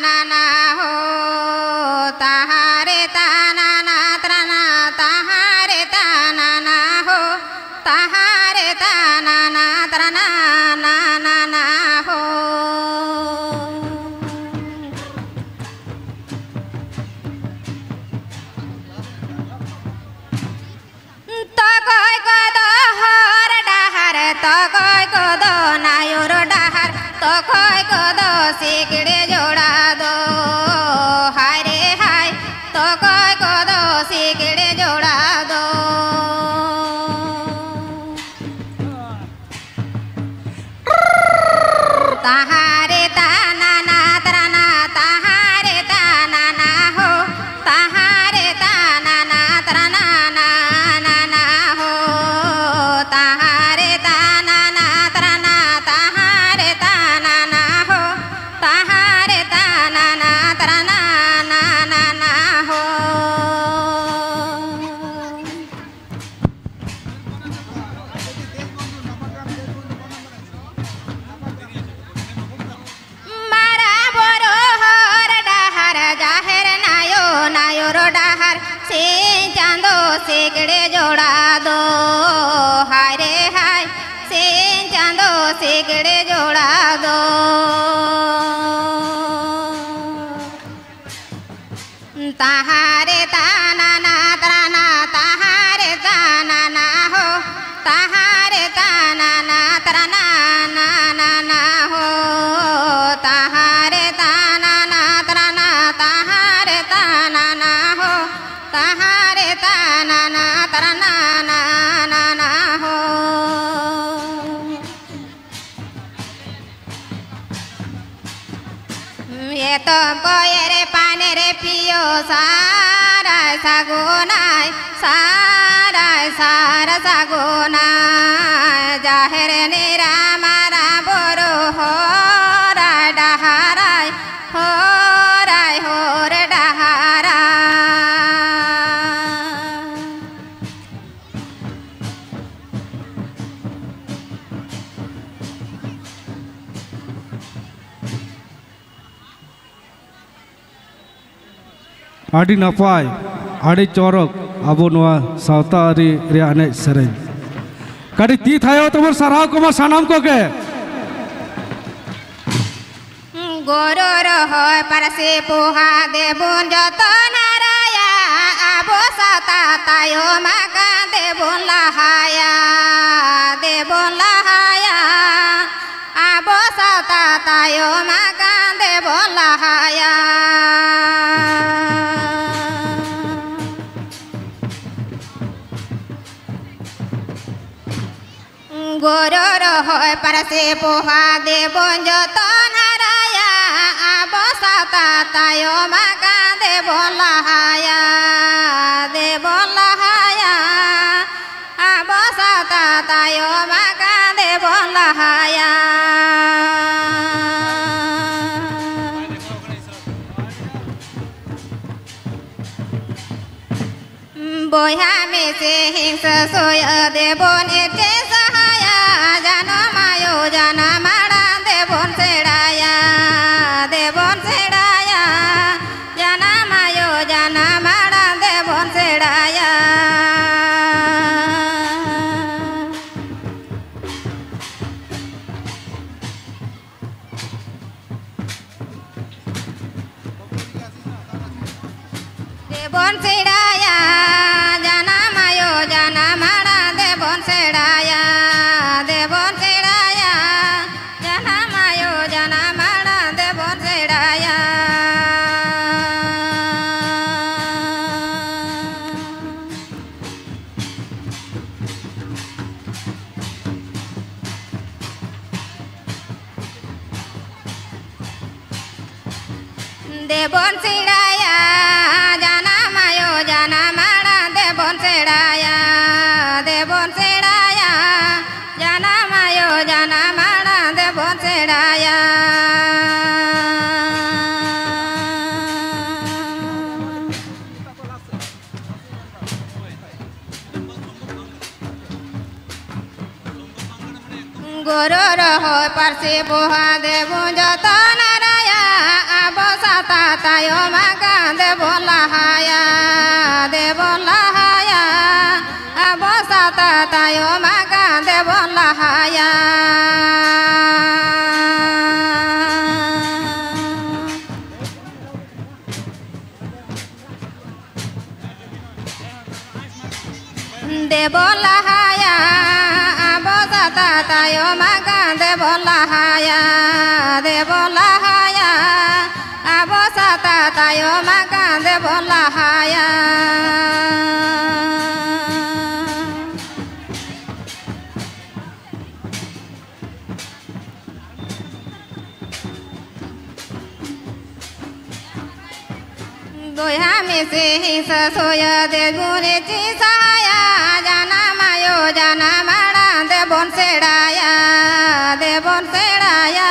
না না হো, তাহারে তানানা তারানা, তাহারে তানানা হো, তাহারে তানানা তারানা না না না হো। ᱱᱟᱭᱩᱨ ᱰᱟᱦᱟᱨ ᱛᱚᱠᱚᱭ ᱠᱚᱫᱚ ᱥᱤᱠᱲᱤ ᱡᱚᱲᱟ ᱫᱚ, ᱦᱟᱭ ᱨᱮ ᱦᱟᱭ, ᱛᱚᱠᱚᱭ ᱠᱚᱫᱚ ᱥᱤᱠᱲᱤ ᱡᱚᱲᱟ ᱫᱚ᱾ ᱛᱟᱦᱟᱨᱮ ᱛᱟᱱᱟᱱᱟ ᱛᱨᱟᱱᱟ, ᱛᱟᱦᱟᱨᱮ ᱛᱟᱱᱟᱱᱟ ᱦᱳ, ᱛᱟᱦᱟᱨᱮ ᱛᱟᱱᱟᱱᱟ ᱛᱨᱟᱱᱟ ᱱᱟᱱᱟ ᱦᱳ, ᱛᱟᱦᱟᱨᱮ ᱛᱟᱱᱟᱱᱟ ᱛᱨᱟᱱᱟ, ᱛᱟᱦᱟᱨᱮ ᱛᱟᱱᱟᱱᱟ ᱦᱳ, ᱛᱟᱦᱟᱨᱮ ᱛᱟᱱᱟᱱᱟ ᱛᱨᱟᱱᱟ ᱱᱟᱱᱟ ᱦᱳ᱾ ᱢᱟᱨᱟᱝ ᱵᱩᱨᱩ ᱦᱚᱨ ᱰᱟᱦᱟᱨ, ᱡᱟᱦᱮᱨ ᱱᱟᱭᱳ ᱱᱟᱭᱩᱨ ᱰᱟᱦᱟᱨ, ᱥᱤᱧ ᱪᱟᱸᱫᱳ ᱥᱤᱠᱲᱤ ᱡᱚᱲᱟ ᱫᱚ, ᱦᱟᱭ ᱨᱮ ᱦᱟᱭ, ᱥᱤᱧ ᱪᱟᱸᱫᱳ ᱥᱤᱠᱲᱤ ᱡᱚᱲᱟ ᱫᱚ᱾ ᱛᱟᱦᱟᱨᱮ ᱛᱟᱱᱟᱱᱟ ᱛᱨᱟᱱᱟ, ᱛᱟᱦᱟᱨᱮ ᱛᱟᱱᱟᱱᱟ ᱦᱳ, ᱛᱟᱦᱟᱨᱮ ᱛᱟᱱᱟᱱᱟ ᱛᱨᱟᱱᱟ ᱱᱟᱱᱟ ᱦᱳ, ᱛᱟᱦᱟᱨᱮ ᱛᱟᱱᱟᱱᱟ ᱛᱨᱟᱱᱟ, ᱛᱟᱦᱟᱨᱮ ᱛᱟᱱᱟᱱᱟ ᱦᱳ, ᱛᱟᱦᱟᱨᱮ ᱛᱟᱱᱟᱱᱟ ᱛᱨᱟᱱᱟ ᱱᱟᱱᱟ ᱦᱳ᱾ ᱮᱛᱚᱢ ᱠᱚᱭᱮ ᱨᱮ ᱯᱟᱱᱮ ᱨᱮ ᱯᱤᱭᱳ, ᱥᱟᱨᱟᱭ ᱥᱟᱹᱜᱩᱱᱟᱭ, ᱥᱟᱨᱟᱭ ᱥᱟᱨ ᱥᱟᱹᱜᱩᱱᱟᱭ, ᱡᱟᱦᱮᱨ ᱱᱤᱨᱟ ᱢᱟᱨᱟᱝ ᱵᱩᱨᱩ ᱦᱚᱨᱟᱭ ᱰᱟᱦᱟᱨᱟᱭ, ᱦᱚᱨᱟᱭ ᱦᱚᱨ ᱰᱟᱦᱟᱨᱟᱭ᱾ ᱟᱹᱰᱤ ᱱᱟᱯᱟᱭ, ᱟᱹᱰᱤ ᱪᱚᱨᱚᱠ ᱟᱵᱚ ᱱᱚᱣᱟ ᱥᱟᱶᱛᱟ ᱟᱹᱨᱤ ᱨᱮᱭᱟᱜ ᱮᱱᱮᱡ ᱥᱮᱨᱮᱧ᱾ ᱠᱟᱹᱴᱤᱡ ᱛᱤ ᱛᱷᱟᱭᱚ ᱛᱮᱵᱚᱱ ᱥᱟᱨᱦᱟᱣ ᱠᱚᱢᱟ ᱥᱟᱱᱟᱢ ᱠᱚᱜᱮ᱾ ᱜᱩᱨᱩ ᱨᱚᱦᱚᱭ ᱯᱟᱹᱨᱥᱤ ᱯᱚᱦᱟ ᱫᱮᱵᱚᱱ ᱡᱚᱛᱚᱱ ᱦᱟᱨᱟᱭᱟ, ᱟᱵᱚ ᱥᱟᱶᱛᱟ ᱛᱟᱭᱚᱢ ᱟᱠᱟᱱ ᱫᱮᱵᱚᱱ ᱞᱟᱦᱟᱭᱟ, ᱫᱮᱵᱚᱱ ᱞᱟᱦᱟᱭᱟ᱾ ᱯᱟᱹᱨᱥᱤ ᱯᱚᱦᱟ ᱫᱮᱵᱚᱱ ᱡᱚᱛᱚᱱ ᱦᱟᱨᱟᱭᱟ, ᱟᱵᱚ ᱥᱟᱶᱛᱟ ᱛᱟᱭᱚᱢ ᱟᱠᱟᱱ ᱫᱮᱵᱚᱱ ᱞᱟᱦᱟᱭᱟ, ᱫᱮᱵᱚᱱ ᱞᱟᱦᱟᱭᱟ, ᱟᱵᱚ ᱥᱟᱶᱛᱟ ᱛᱟᱭᱚᱢ ᱟᱠᱟᱱ ᱫᱮᱵᱚᱱ ᱞᱟᱦᱟᱭᱟ᱾ ᱵᱚᱭᱦᱟ ᱢᱤᱥᱤ ᱦᱤᱝᱥᱟᱹ ᱥᱩᱭᱟᱹ ᱫᱮᱵᱚᱱ ᱮᱴᱮ ᱥᱟᱦᱟᱭᱟ, ᱡᱟᱱᱟᱢ ᱟᱭᱳ ᱡᱟᱱᱟᱢ ᱟᱲᱟᱝ ᱫᱮᱵᱚᱱ ᱥᱮᱬᱟᱭᱟ, ᱫᱮᱵᱚᱱ ᱥᱮᱬᱟᱭᱟ, ᱡᱟᱱᱟᱢ ᱟᱭᱳ ᱡᱟᱱᱟᱢ ᱟᱲᱟᱝ ᱫᱮᱵᱚᱱ ᱥᱮᱬᱟᱭᱟ᱾ ᱫᱮᱵᱚᱱ ᱥᱮᱬᱟᱭᱟ, ᱡᱟᱱᱟᱢ ᱟᱭᱳ ᱡᱟᱱᱟᱢ ᱟᱲᱟᱝ ᱫᱮᱵᱚᱱ ᱥᱮᱬᱟᱭᱟ, ᱫᱮᱵᱚᱱ ᱥᱮᱬᱟᱭᱟ, ᱡᱟᱱᱟᱢ ᱟᱭᱳ ᱡᱟᱱᱟᱢ ᱟᱲᱟᱝ ᱫᱮᱵᱚᱱ ᱥᱮᱬᱟᱭᱟ᱾ ᱫᱮᱵᱚᱱ ᱥᱮᱬᱟᱭᱟ, ᱡᱟᱱᱟᱢ ᱟᱭᱳ ᱡᱟᱱᱟᱢ ᱟᱲᱟᱝ ᱫᱮᱵᱚᱱ ᱥᱮᱬᱟᱭᱟ, ᱫᱮᱵᱚᱱ ᱥᱮᱬᱟᱭᱟ, ᱡᱟᱱᱟᱢ ᱟᱭᱳ ᱡᱟᱱᱟᱢ ᱟᱲᱟᱝ ᱫᱮᱵᱚᱱ ᱥᱮᱬᱟᱭᱟ᱾ ᱜᱩᱨᱩ ᱨᱚᱦᱚᱭ ᱯᱟᱹᱨᱥᱤ ᱯᱚᱦᱟ ᱫᱮᱵᱚᱱ ᱡᱚᱛᱚᱱ ᱦᱟᱨᱟᱭᱟ, ᱟᱵᱚ ᱥᱟᱶᱛᱟ ᱛᱟᱭᱚᱢ ᱟᱠᱟᱱ ᱫᱮᱵᱚᱱ ᱞᱟᱦᱟᱭᱟ, ᱫᱮᱵᱚᱱ ᱞᱟᱦᱟᱭᱟ, ᱟᱵᱚ ᱥᱟᱶᱛᱟ ᱛᱟᱭᱚᱢ ᱟᱠᱟᱱ ᱫᱮᱵᱚᱱ ᱞᱟᱦᱟᱭᱟ᱾ ᱫᱮᱵᱚᱱ ᱞᱟᱦᱟᱭᱟ, ᱟᱵᱚ ᱥᱟᱶᱛᱟ ᱛᱟᱭᱚᱢ ᱟᱠᱟᱱ ᱫᱮᱵᱚᱱ ᱞᱟᱦᱟᱭᱟ, ᱫᱮᱵᱚᱱ ᱞᱟᱦᱟᱭᱟ, ᱟᱵᱚ ᱥᱟᱶᱛᱟ ᱛᱟᱭᱚᱢ ᱟᱠᱟᱱ ᱫᱮᱵᱚᱱ ᱞᱟᱦᱟᱭᱟ᱾ ᱵᱚᱭᱦᱟ ᱢᱤᱥᱤ ᱦᱤᱸᱥᱟᱹ ᱥᱩᱭᱟᱹ ᱫᱮᱥ ᱵᱚᱱ ᱨᱤᱪᱤ ᱥᱟᱦᱟᱭᱟ, ᱡᱟᱱᱟᱢ ᱟᱭᱳ ᱡᱟᱱᱟᱢ ᱟᱲᱟᱝ ᱛᱮᱵᱚᱱ ᱥᱮᱬᱟᱭᱟ, ᱫᱮᱵᱚᱱ ᱥᱮᱬᱟᱭᱟ,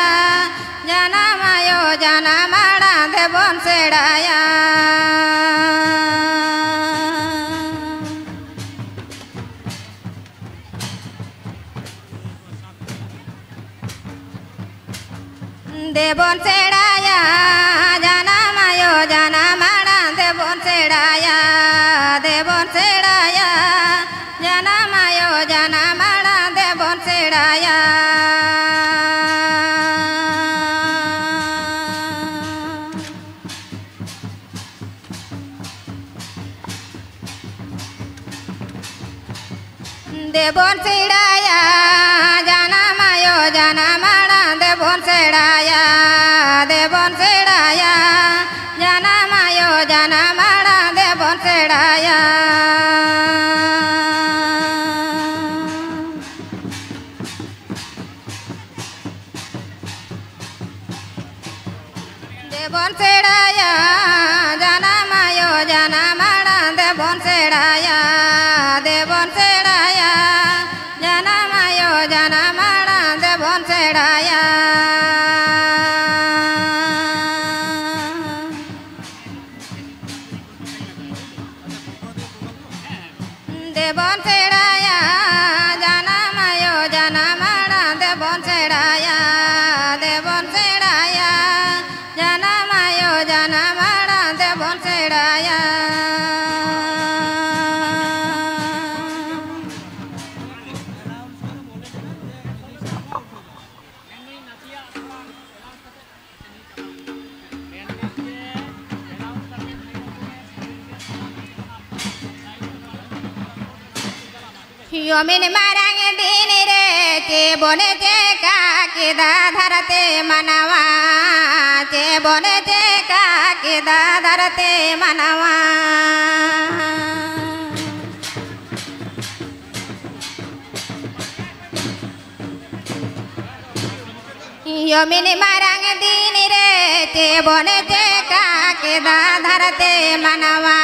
ᱡᱟᱱᱟᱢ ᱟᱭᱳ ᱡᱟᱱᱟᱢ ᱟᱲᱟᱝ ᱛᱮᱵᱚᱱ ᱥᱮᱬᱟᱭᱟ᱾ ᱫᱮᱵᱚᱱ ᱥᱮᱬᱟᱭᱟ, ᱡᱟᱱᱟᱢ ᱟᱭᱳ ᱡᱟᱱᱟᱢ ᱟᱲᱟᱝ ᱫᱮᱵᱚᱱ ᱥᱮᱬᱟᱭᱟ, ᱫᱮᱵᱚᱱ ᱥᱮᱬᱟᱭᱟ, ᱡᱟᱱᱟᱢ ᱟᱭᱳ ᱡᱟᱱᱟᱢ ᱟᱲᱟᱝ ᱫᱮᱵᱚᱱ ᱥᱮᱬᱟᱭᱟ᱾ ᱫᱮᱵᱚᱱ ᱥᱮᱬᱟᱭᱟ, ᱡᱟᱱᱟᱢ ᱟᱭᱳ ᱡᱟᱱᱟᱢ ᱟᱲᱟᱝ ᱫᱮᱵᱚᱱ ᱥᱮᱬᱟᱭᱟ, ᱫᱮᱵᱚᱱ ᱥᱮᱬᱟᱭᱟ, ᱡᱟᱱᱟᱢ ᱟᱭᱳ ᱡᱟᱱᱟᱢ ᱟᱲᱟᱝ ᱫᱮᱵᱚᱱ ᱥᱮᱬᱟᱭᱟ᱾ ᱫᱮᱵᱚᱱ ᱥᱮᱬᱟᱭᱟ, ᱡᱟᱱᱟᱢ ᱟᱭᱳ ᱡᱟᱱᱟᱢ ᱟᱲᱟᱝ ᱫᱮᱵᱚᱱ ᱥᱮᱬᱟᱭᱟ, ᱫᱮᱵᱚᱱ ᱥᱮᱬᱟᱭᱟ, ᱡᱟᱱᱟᱢ ᱟᱭᱳ ᱡᱟᱱᱟᱢ ᱟᱲᱟᱝ ᱫᱮᱵᱚᱱ ᱥᱮᱬᱟᱭᱟ᱾ ᱫᱮᱵᱚᱱ ᱥᱮᱬᱟᱭᱟ, ᱡᱟᱱᱟᱢ ᱟᱭᱳ ᱡᱟᱱᱟᱢ ᱟᱲᱟᱝ ᱫᱮᱵᱚᱱ ᱥᱮᱬᱟᱭᱟ, ᱫᱮᱵᱚᱱ ᱥᱮᱬᱟᱭᱟ, ᱡᱟᱱᱟᱢ ᱟᱭᱳ ᱡᱟᱱᱟᱢ ᱟᱲᱟᱝ ᱫᱮᱵᱚᱱ ᱥᱮᱬᱟᱭᱟ᱾ ᱭᱚᱢᱤᱱ ᱢᱟᱨᱟᱝ ᱫᱤᱱ ᱨᱮ ᱪᱮᱫ ᱵᱚᱱ ᱪᱮᱠᱟ ᱠᱮᱫᱟ ᱫᱷᱟᱹᱨᱛᱤ ᱢᱟᱱᱣᱟ, ᱪᱮᱫ ᱵᱚᱱ ᱪᱮᱠᱟ ᱠᱮᱫᱟ ᱫᱷᱟᱹᱨᱛᱤ ᱢᱟᱱᱣᱟ᱾ ᱭᱚᱢᱤᱱ ᱢᱟᱨᱟᱝ ᱫᱤᱱ ᱨᱮ ᱪᱮᱫ ᱵᱚᱱ ᱪᱮᱠᱟ ᱠᱮᱫᱟ ᱫᱷᱟᱹᱨᱛᱤ ᱢᱟᱱᱣᱟ,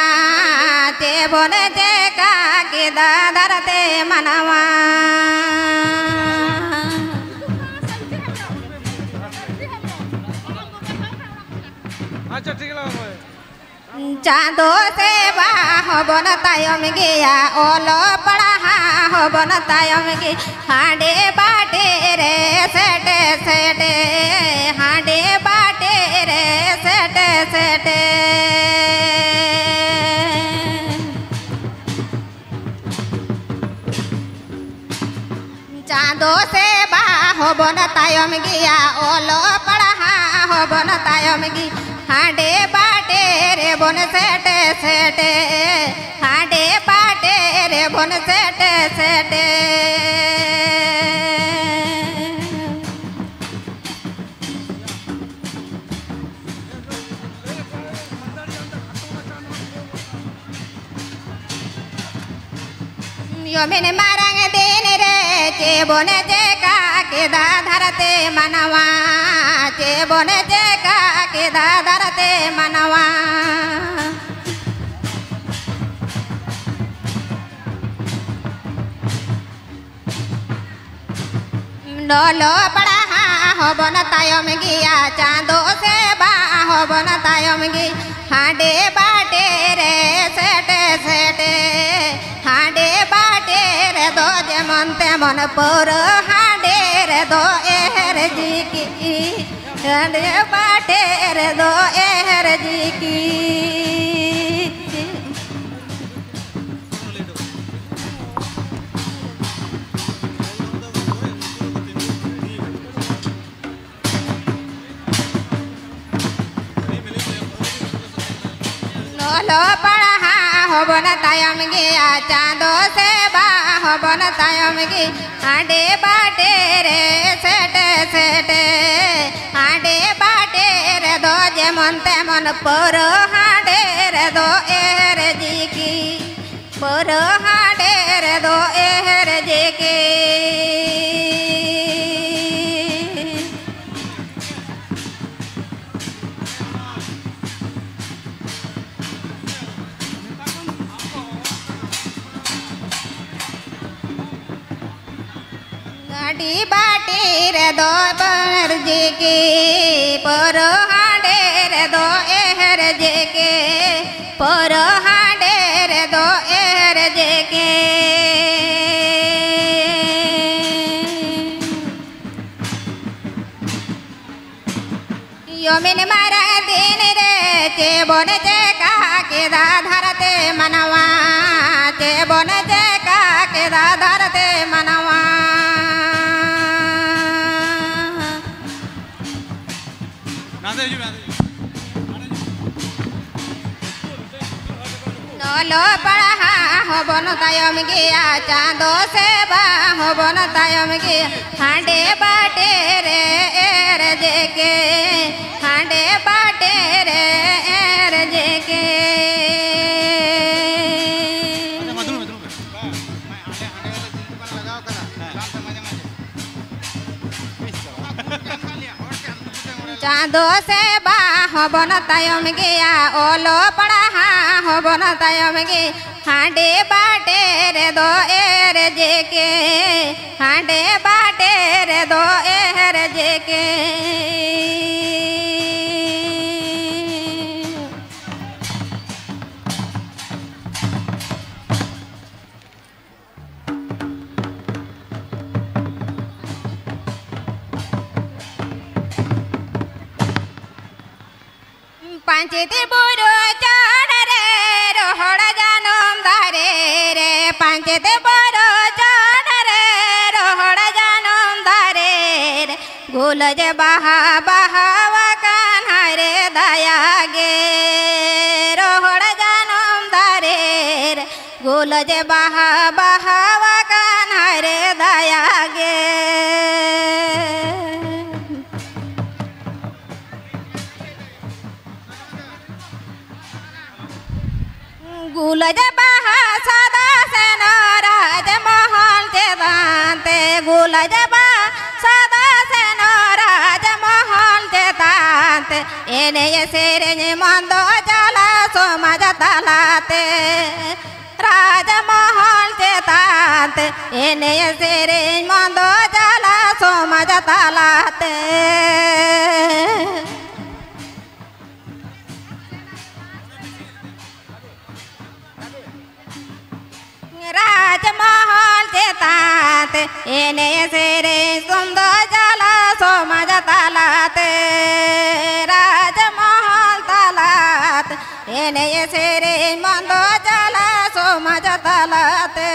ᱪᱮᱫ ᱵᱚᱱ ᱪᱮᱠᱟ ᱠᱮᱫᱟ ᱫᱷᱟᱹᱨᱛᱤ ᱢᱟᱱᱣᱟ᱾ ᱟᱪᱪᱷᱟ, ᱴᱷᱤᱠ ᱞᱟᱜᱟᱣ ᱢᱮ᱾ ᱪᱟᱸᱫᱚ ᱥᱮᱵᱟ ᱦᱚᱸᱵᱚᱱ ᱛᱟᱭᱚᱢ ᱜᱮᱭᱟ, ᱚᱞᱚᱜ ᱯᱟᱲᱦᱟᱜ ᱦᱚᱸᱵᱚᱱ ᱛᱟᱭᱚᱢ ᱜᱮ᱾ ᱦᱟᱸᱰᱮ ᱵᱟᱴᱮ ᱨᱮ ᱥᱮᱴᱮ ᱥᱮᱴᱮ, ᱦᱟᱸᱰᱮ ᱵᱟᱴᱮ ᱨᱮ ᱥᱮᱴᱮ ᱥᱮᱴᱮ᱾ ᱪᱟᱸᱫᱚ ᱥᱮᱵᱟ ᱦᱚᱸᱵᱚᱱ ᱛᱟᱭᱚᱢ ᱜᱮᱭᱟ, ᱚᱞᱚᱜ ᱯᱟᱲᱦᱟᱜ ᱦᱚᱸᱵᱚᱱ ᱛᱟᱭᱚᱢ ᱜᱮ᱾ ᱦᱟᱸᱰᱮ ᱵᱟᱴᱮ ᱨᱮᱵᱚᱱ ᱥᱮᱴᱮ ᱥᱮᱴᱮ, ᱦᱟᱸᱰᱮ ᱵᱟᱴᱮ ᱨᱮᱵᱚᱱ ᱥᱮᱴᱮ ᱥᱮᱴᱮ᱾ ᱭᱚᱢᱤᱱ ᱢᱟᱨᱟᱝ ᱫᱤᱱ ᱨᱮ ᱪᱮᱫ ᱵᱚᱱ ᱪᱮᱠᱟ ᱠᱮᱫᱟ ᱫᱷᱟᱹᱨᱛᱤ ᱢᱟᱱᱣᱟ, ᱪᱮᱫ ᱵᱚᱱ ᱪᱮᱠᱟ ᱠᱮᱫᱟ ᱫᱷᱟᱹᱨᱛᱤ ᱢᱟᱱᱣᱟ᱾ ᱚᱞᱚᱜ ᱯᱟᱲᱦᱟᱜ ᱦᱚᱸᱵᱚᱱ ᱛᱟᱭᱚᱢ ᱜᱮᱭᱟ, ᱪᱟᱸᱫᱚ ᱥᱮᱵᱟ ᱦᱚᱸᱵᱚᱱ ᱛᱟᱭᱚᱢ ᱜᱮ᱾ ᱦᱟᱸᱰᱮ ᱵᱟᱴᱮ ᱨᱮ ᱥᱮᱴᱮ ᱥᱮᱴᱮ, ᱦᱟᱸᱰᱮ ᱵᱟᱴᱮ ᱨᱮᱫᱚ ᱡᱮᱢᱚᱱ ᱛᱮᱢᱚᱱ ᱯᱟᱹᱣᱨᱟᱹ, ᱦᱟᱸᱰᱮ ᱨᱮᱫᱚ ᱮᱦᱮᱨ ᱡᱤᱠᱤ, ᱦᱟᱸᱰᱮ ᱵᱟᱴᱮ ᱨᱮᱫᱚ ᱮᱦᱮᱨ ᱡᱤᱠᱤ᱾ ᱚᱞᱚᱜ ᱯᱟᱲᱦᱟᱜ ᱦᱚᱸᱵᱚᱱ ᱛᱟᱭᱚᱢ ᱜᱮᱭᱟ, ᱪᱟᱸᱫᱚ ᱥᱮᱵᱟ ᱦᱚᱸᱵᱚᱱ ᱛᱟᱭᱚᱢ ᱜᱮ᱾ ᱦᱟᱸᱰᱮ ᱵᱟᱴᱮ ᱨᱮ ᱥᱮᱴᱮ ᱥᱮᱴᱮ, ᱦᱟᱸᱰᱮ ᱵᱟᱴᱮ ᱨᱮᱫᱚ ᱡᱮᱢᱚᱱ ᱛᱮᱢᱚᱱ ᱯᱟᱹᱣᱨᱟᱹ, ᱦᱟᱸᱰᱮ ᱨᱮᱫᱚ ᱮᱦᱮᱨ ᱡᱤᱠᱤ᱾ ᱯᱟᱹᱣᱨᱟᱹ ᱦᱟᱸᱰᱮ ᱨᱮᱫᱚ ᱮᱦᱮᱨ ᱡᱤᱠᱤ᱾ ᱦᱟᱺᱰᱤ ᱵᱟᱹᱴᱤ ᱨᱮᱫᱚ ᱵᱟᱨ ᱡᱤᱠᱤ, ᱯᱟᱹᱣᱨᱟᱹ ᱦᱟᱺᱰᱤ ᱨᱮᱫᱚ ᱮᱦᱮᱨ ᱡᱤᱠᱤ, ᱯᱟᱹᱣᱨᱟᱹ ᱦᱟᱺᱰᱤ ᱨᱮᱫᱚ ᱮᱦᱮᱨ ᱡᱤᱠᱤ᱾ ᱭᱚᱢᱤᱱ ᱢᱟᱨᱟᱝ ᱫᱤᱱ ᱨᱮ ᱪᱮᱫ ᱵᱚᱱ ᱪᱮᱠᱟ ᱠᱮᱫᱟ ᱫᱷᱟᱹᱨᱛᱤ ᱢᱟᱱᱣᱟ, ᱪᱮᱫ ᱵᱚᱱ ᱪᱮᱠᱟ ᱠᱮᱫᱟ ᱫᱷᱟᱹᱨᱛᱤ ᱢᱟᱱᱣᱟ᱾ ᱱᱟᱛᱮ ᱦᱤᱡᱩᱜ ᱢᱮ, ᱱᱟᱛᱮ ᱦᱤᱡᱩᱜ ᱢᱮ᱾ ᱚᱞᱚᱜ ᱯᱟᱲᱦᱟᱜ ᱦᱚᱸᱵᱚᱱ ᱛᱟᱭᱚᱢ ᱜᱮᱭᱟ, ᱪᱟᱸᱫᱚ ᱥᱮᱵᱟ ᱦᱚᱸᱵᱚᱱ ᱛᱟᱭᱚᱢ ᱜᱮᱭᱟ᱾ ᱦᱟᱺᱰᱤ ᱵᱟᱹᱴᱤ ᱨᱮ ᱮᱨ ᱡᱮᱠᱮ, ᱦᱟᱺᱰᱤ ᱵᱟᱹᱴᱤ ᱨᱮ ᱮᱨ ᱡᱮᱠᱮ᱾ ᱢᱟ ᱫᱩᱲᱩᱵ ᱢᱮ, ᱫᱩᱲᱩᱵ ᱢᱮ᱾ ᱦᱟᱸᱰᱮ, ᱦᱟᱸᱰᱮ ᱫᱚ ᱫᱩᱠᱟᱱ ᱞᱟᱜᱟᱣ ᱠᱟᱱᱟ᱾ ᱦᱮᱸ᱾ ᱪᱟᱞᱟᱜ ᱛᱮ ᱢᱟᱡᱷᱮ ᱢᱟᱡᱷᱮ᱾ ᱪᱟᱸᱫᱚ ᱥᱮᱵᱟ ᱦᱚᱸᱵᱚᱱ ᱛᱟᱭᱚᱢ ᱜᱮᱭᱟ, ᱚᱞᱚᱜ ᱯᱟᱲᱦᱟᱜ ᱦᱚᱸᱵᱚᱱ ᱛᱟᱭᱚᱢ ᱜᱮ᱾ ᱦᱟᱸᱰᱮ ᱵᱟᱴᱮ ᱨᱮᱫᱚ ᱮᱨ ᱡᱮᱠᱮ, ᱦᱟᱸᱰᱮ ᱵᱟᱴᱮ ᱨᱮᱫᱚ ᱮᱨ ᱡᱮᱠᱮ᱾ ᱯᱟᱧᱪᱮᱛ ᱵᱩᱨᱩ ᱪᱚᱴ ᱨᱮ ᱨᱚᱦᱚᱲ ᱡᱟᱱᱩᱢ ᱫᱟᱨᱮ ᱨᱮ, ᱯᱟᱧᱪᱮᱛ ᱵᱩᱨᱩ ᱪᱚᱴ ᱨᱮ ᱨᱚᱦᱚᱲ ᱡᱟᱱᱩᱢ ᱫᱟᱨᱮ ᱨᱮ, ᱜᱩᱞᱟᱹᱡ ᱵᱟᱦᱟ ᱵᱟᱦᱟ ᱟᱠᱟᱱ ᱦᱟᱭ ᱨᱮ ᱫᱟᱭᱟ ᱜᱮ᱾ ᱨᱚᱦᱚᱲ ᱡᱟᱱᱩᱢ ᱫᱟᱨᱮ ᱨᱮ ᱜᱩᱞᱟᱹᱡ ᱵᱟᱦᱟ ᱵᱟᱦᱟ ᱟᱠᱟᱱ ᱦᱟᱭ ᱨᱮ ᱫᱟᱭᱟ ᱜᱮ᱾ ᱜᱩᱞᱟᱹᱡ ᱵᱟᱦᱟ ᱥᱟᱫᱟ ᱥᱮᱱᱚ ᱨᱟᱡᱽ ᱢᱚᱦᱚᱞ ᱪᱮᱛᱟᱱ ᱛᱮ, ᱜᱩᱞᱟᱹᱡ ᱵᱟᱦᱟ ᱥᱟᱫᱟ ᱥᱮᱱᱚ ᱨᱟᱡᱽ ᱢᱚᱦᱚᱞ ᱪᱮᱛᱟᱱ ᱛᱮ, ᱮᱱᱮᱡ ᱥᱮᱨᱮᱧ ᱢᱚᱱᱫᱚ ᱪᱟᱞᱟ ᱥᱚᱢᱟᱡᱽ ᱛᱟᱞᱟᱛᱮ᱾ ᱨᱟᱡᱽ ᱢᱚᱦᱚᱞ ᱪᱮᱛᱟᱱ ᱛᱮ, ᱮᱱᱮᱡ ᱥᱮᱨᱮᱧ ᱢᱚᱱᱫᱚ ᱪᱟᱞᱟ ᱥᱚᱢᱟᱡᱽ ᱛᱟᱞᱟᱛᱮ᱾ ᱨᱟᱡᱽᱢᱚᱦᱚᱞ ᱪᱮᱛᱟᱱ ᱛᱮ ᱮᱱᱮᱡ ᱥᱮᱨᱮᱧ ᱛᱩᱢᱫᱟᱜ ᱪᱟᱞᱟ ᱥᱚᱢᱟᱡᱽ ᱛᱟᱞᱟᱛᱮ᱾ ᱨᱟᱡᱽᱢᱚᱦᱚᱞ ᱛᱟᱞᱟᱛᱮ ᱮᱱᱮᱡ ᱥᱮᱨᱮᱧ ᱵᱚᱱᱫᱚ ᱪᱟᱞᱟ ᱥᱚᱢᱟᱡᱽ ᱛᱟᱞᱟᱛᱮ᱾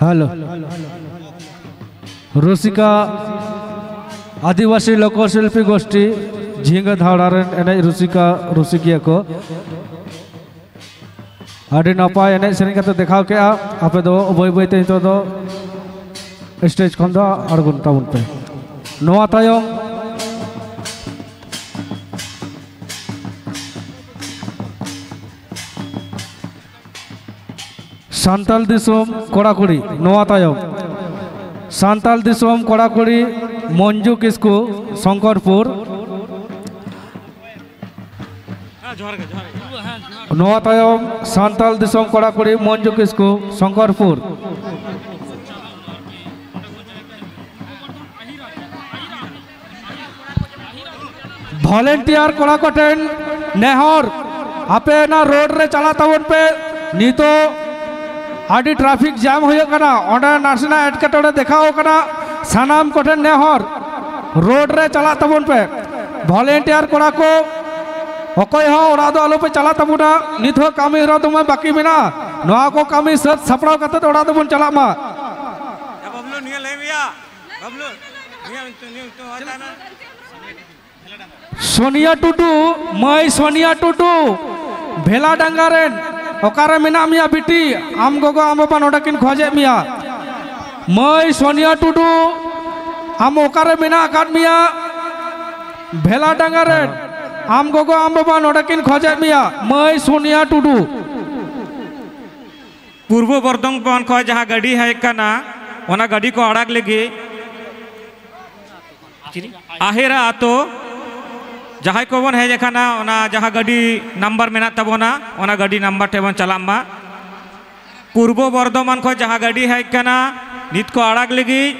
ᱦᱮᱞᱳ᱾ ᱨᱩᱥᱤᱠᱟ ᱟᱹᱫᱤᱵᱟᱹᱥᱤ ᱞᱳᱠᱚ ᱥᱤᱞᱯᱤ ᱜᱳᱥᱴᱤ ᱡᱷᱤᱸᱜᱟᱹ ᱫᱷᱟᱣᱲᱟ ᱨᱮᱱ ᱮᱱᱮᱡ ᱨᱩᱥᱤᱠᱟ ᱨᱩᱥᱤᱠᱤᱭᱟᱹ ᱠᱚ ᱟᱹᱰᱤ ᱱᱟᱯᱟᱭ ᱮᱱᱮᱡ ᱥᱮᱨᱮᱧ ᱠᱟᱛᱮ ᱫᱮᱠᱷᱟᱣ ᱠᱮᱜᱼᱟ᱾ ᱟᱯᱮ ᱫᱚ ᱵᱟᱹᱭ ᱵᱟᱹᱭ ᱛᱮ ᱱᱤᱛᱚᱜ ᱫᱚ ᱥᱴᱮᱡᱽ ᱠᱷᱚᱱ ᱫᱚ ᱟᱬᱜᱚᱱ ᱛᱟᱵᱚᱱ ᱯᱮ᱾ ᱱᱚᱣᱟ ᱛᱟᱭᱚᱢ ᱥᱟᱱᱛᱟᱞ ᱫᱤᱥᱚᱢ ᱠᱚᱲᱟ ᱠᱩᱲᱤ, ᱱᱚᱣᱟ ᱛᱟᱭᱚᱢ ᱥᱟᱱᱛᱟᱞ ᱫᱤᱥᱚᱢ ᱠᱚᱲᱟ ᱠᱩᱲᱤ ᱢᱚᱧᱡᱩ ᱠᱤᱥᱠᱩ, ᱥᱚᱝᱠᱚᱨᱯᱩᱨ᱾ ᱱᱚᱣᱟ ᱛᱟᱭᱚᱢ ᱥᱟᱱᱛᱟᱞ ᱫᱤᱥᱚᱢ ᱠᱚᱲᱟ ᱠᱩᱲᱤ ᱢᱚᱧᱡᱩ ᱠᱤᱥᱠᱩ, ᱥᱚᱝᱠᱚᱨᱯᱩᱨ᱾ ᱵᱷᱚᱞᱮᱱᱴᱤᱭᱟᱨ ᱠᱚᱲᱟ ᱠᱚᱴᱷᱮᱱ ᱱᱮᱦᱚᱨ, ᱟᱯᱮ ᱚᱱᱟ ᱨᱳᱰ ᱨᱮ ᱪᱟᱞᱟᱜ ᱛᱟᱵᱚᱱ ᱯᱮ᱾ ᱱᱤᱛᱚᱜ ᱟᱹᱰᱤ ᱴᱨᱟᱯᱷᱤᱠ ᱡᱟᱢ ᱦᱩᱭᱩᱜ ᱠᱟᱱᱟ, ᱚᱸᱰᱮ ᱱᱟᱥᱮᱱᱟᱜ ᱮᱴᱠᱮᱴᱚᱬᱮ ᱫᱮᱠᱷᱟᱣ ᱠᱟᱱᱟ᱾ ᱥᱟᱱᱟᱢ ᱠᱚᱴᱷᱮᱱ ᱱᱮᱦᱚᱨ, ᱨᱳᱰ ᱨᱮ ᱪᱟᱞᱟᱜ ᱛᱟᱵᱚᱱ ᱯᱮ᱾ ᱵᱷᱚᱞᱮᱱᱴᱤᱭᱟᱨ ᱠᱚᱲᱟ ᱠᱚ, ᱚᱠᱚᱭ ᱦᱚᱸ ᱚᱲᱟᱜ ᱫᱚ ᱟᱞᱚᱯᱮ ᱪᱟᱞᱟᱜ ᱛᱟᱵᱚᱱᱟ᱾ ᱱᱤᱛ ᱦᱚᱸ ᱠᱟᱹᱢᱤ ᱦᱚᱨᱟ ᱫᱚᱢᱮ ᱵᱟᱹᱠᱤ ᱢᱮᱱᱟᱜᱼᱟ᱾ ᱱᱚᱣᱟ ᱠᱚ ᱠᱟᱹᱢᱤ ᱥᱟᱹᱛ ᱥᱟᱯᱲᱟᱣ ᱠᱟᱛᱮ ᱚᱲᱟᱜ ᱫᱚᱵᱚᱱ ᱪᱟᱞᱟᱜ ᱢᱟ᱾ ᱵᱟᱵᱞᱩ, ᱱᱤᱭᱟᱹ ᱞᱟᱹᱭ ᱢᱮᱭᱟ᱾ ᱵᱟᱵᱞᱩ, ᱱᱤᱭᱟᱹ ᱧᱩᱛᱩᱢ, ᱱᱤᱭᱟᱹ ᱧᱩᱛᱩᱢ ᱦᱚᱸ ᱛᱟᱦᱮᱱᱟ᱾ ᱥᱳᱱᱤᱭᱟ ᱴᱩᱰᱩ, ᱢᱟᱹᱭ ᱥᱳᱱᱤᱭᱟ ᱴᱩᱰᱩ, ᱵᱷᱮᱞᱟ ᱰᱟᱸᱜᱟ ᱨᱮᱱ, ᱚᱠᱟᱨᱮ ᱢᱮᱱᱟᱜ ᱢᱮᱭᱟ ᱵᱤᱴᱤ? ᱟᱢ ᱜᱚᱜᱚ ᱟᱢ ᱵᱟᱵᱟ ᱱᱚᱰᱮ ᱠᱤᱱ ᱠᱷᱚᱡᱮᱫ ᱢᱮᱭᱟ᱾ ᱢᱟᱹᱭ ᱥᱳᱱᱤᱭᱟ ᱴᱩᱰᱩ, ᱟᱢ ᱚᱠᱟᱨᱮ ᱢᱮᱱᱟᱜ ᱟᱠᱟᱫ ᱢᱮᱭᱟ? ᱵᱷᱮᱞᱟ ᱰᱟᱸᱜᱟ ᱨᱮᱱ, ᱟᱢ ᱜᱚᱜᱚ ᱟᱢ ᱵᱟᱵᱟ ᱱᱚᱰᱮ ᱠᱤᱱ ᱠᱷᱚᱡᱮᱫ ᱢᱮᱭᱟ, ᱢᱟᱹᱭ ᱥᱳᱱᱤᱭᱟ ᱴᱩᱰᱩ᱾ ᱯᱩᱨᱵᱚ ᱵᱚᱨᱫᱷᱚᱢᱟᱱ ᱠᱷᱚᱱ ᱡᱟᱦᱟᱸ ᱜᱟᱹᱰᱤ ᱦᱮᱡ ᱠᱟᱱᱟ, ᱚᱱᱟ ᱜᱟᱹᱰᱤ ᱠᱚ ᱟᱲᱟᱜ ᱞᱟᱹᱜᱤᱫ ᱟᱦᱮᱨᱟ ᱟᱛᱳ ᱡᱟᱦᱟᱸᱭ ᱠᱚᱵᱚᱱ ᱦᱮᱡ ᱟᱠᱟᱱᱟ, ᱚᱱᱟ ᱡᱟᱦᱟᱸ ᱜᱟᱹᱰᱤ ᱱᱟᱢᱵᱟᱨ ᱢᱮᱱᱟᱜ ᱛᱟᱵᱚᱱᱟ, ᱚᱱᱟ ᱜᱟᱹᱰᱤ ᱱᱟᱢᱵᱟᱨ ᱴᱷᱮᱱ ᱵᱚᱱ ᱪᱟᱞᱟᱜ ᱢᱟ᱾ ᱯᱩᱨᱵᱚ ᱵᱚᱨᱫᱷᱚᱢᱟᱱ ᱠᱷᱚᱱ ᱡᱟᱦᱟᱸ ᱜᱟᱹᱰᱤ ᱦᱮᱡ ᱟᱠᱟᱱᱟ, ᱱᱤᱛ ᱠᱚ ᱟᱲᱟᱜᱽ ᱞᱟᱹᱜᱤᱫ᱾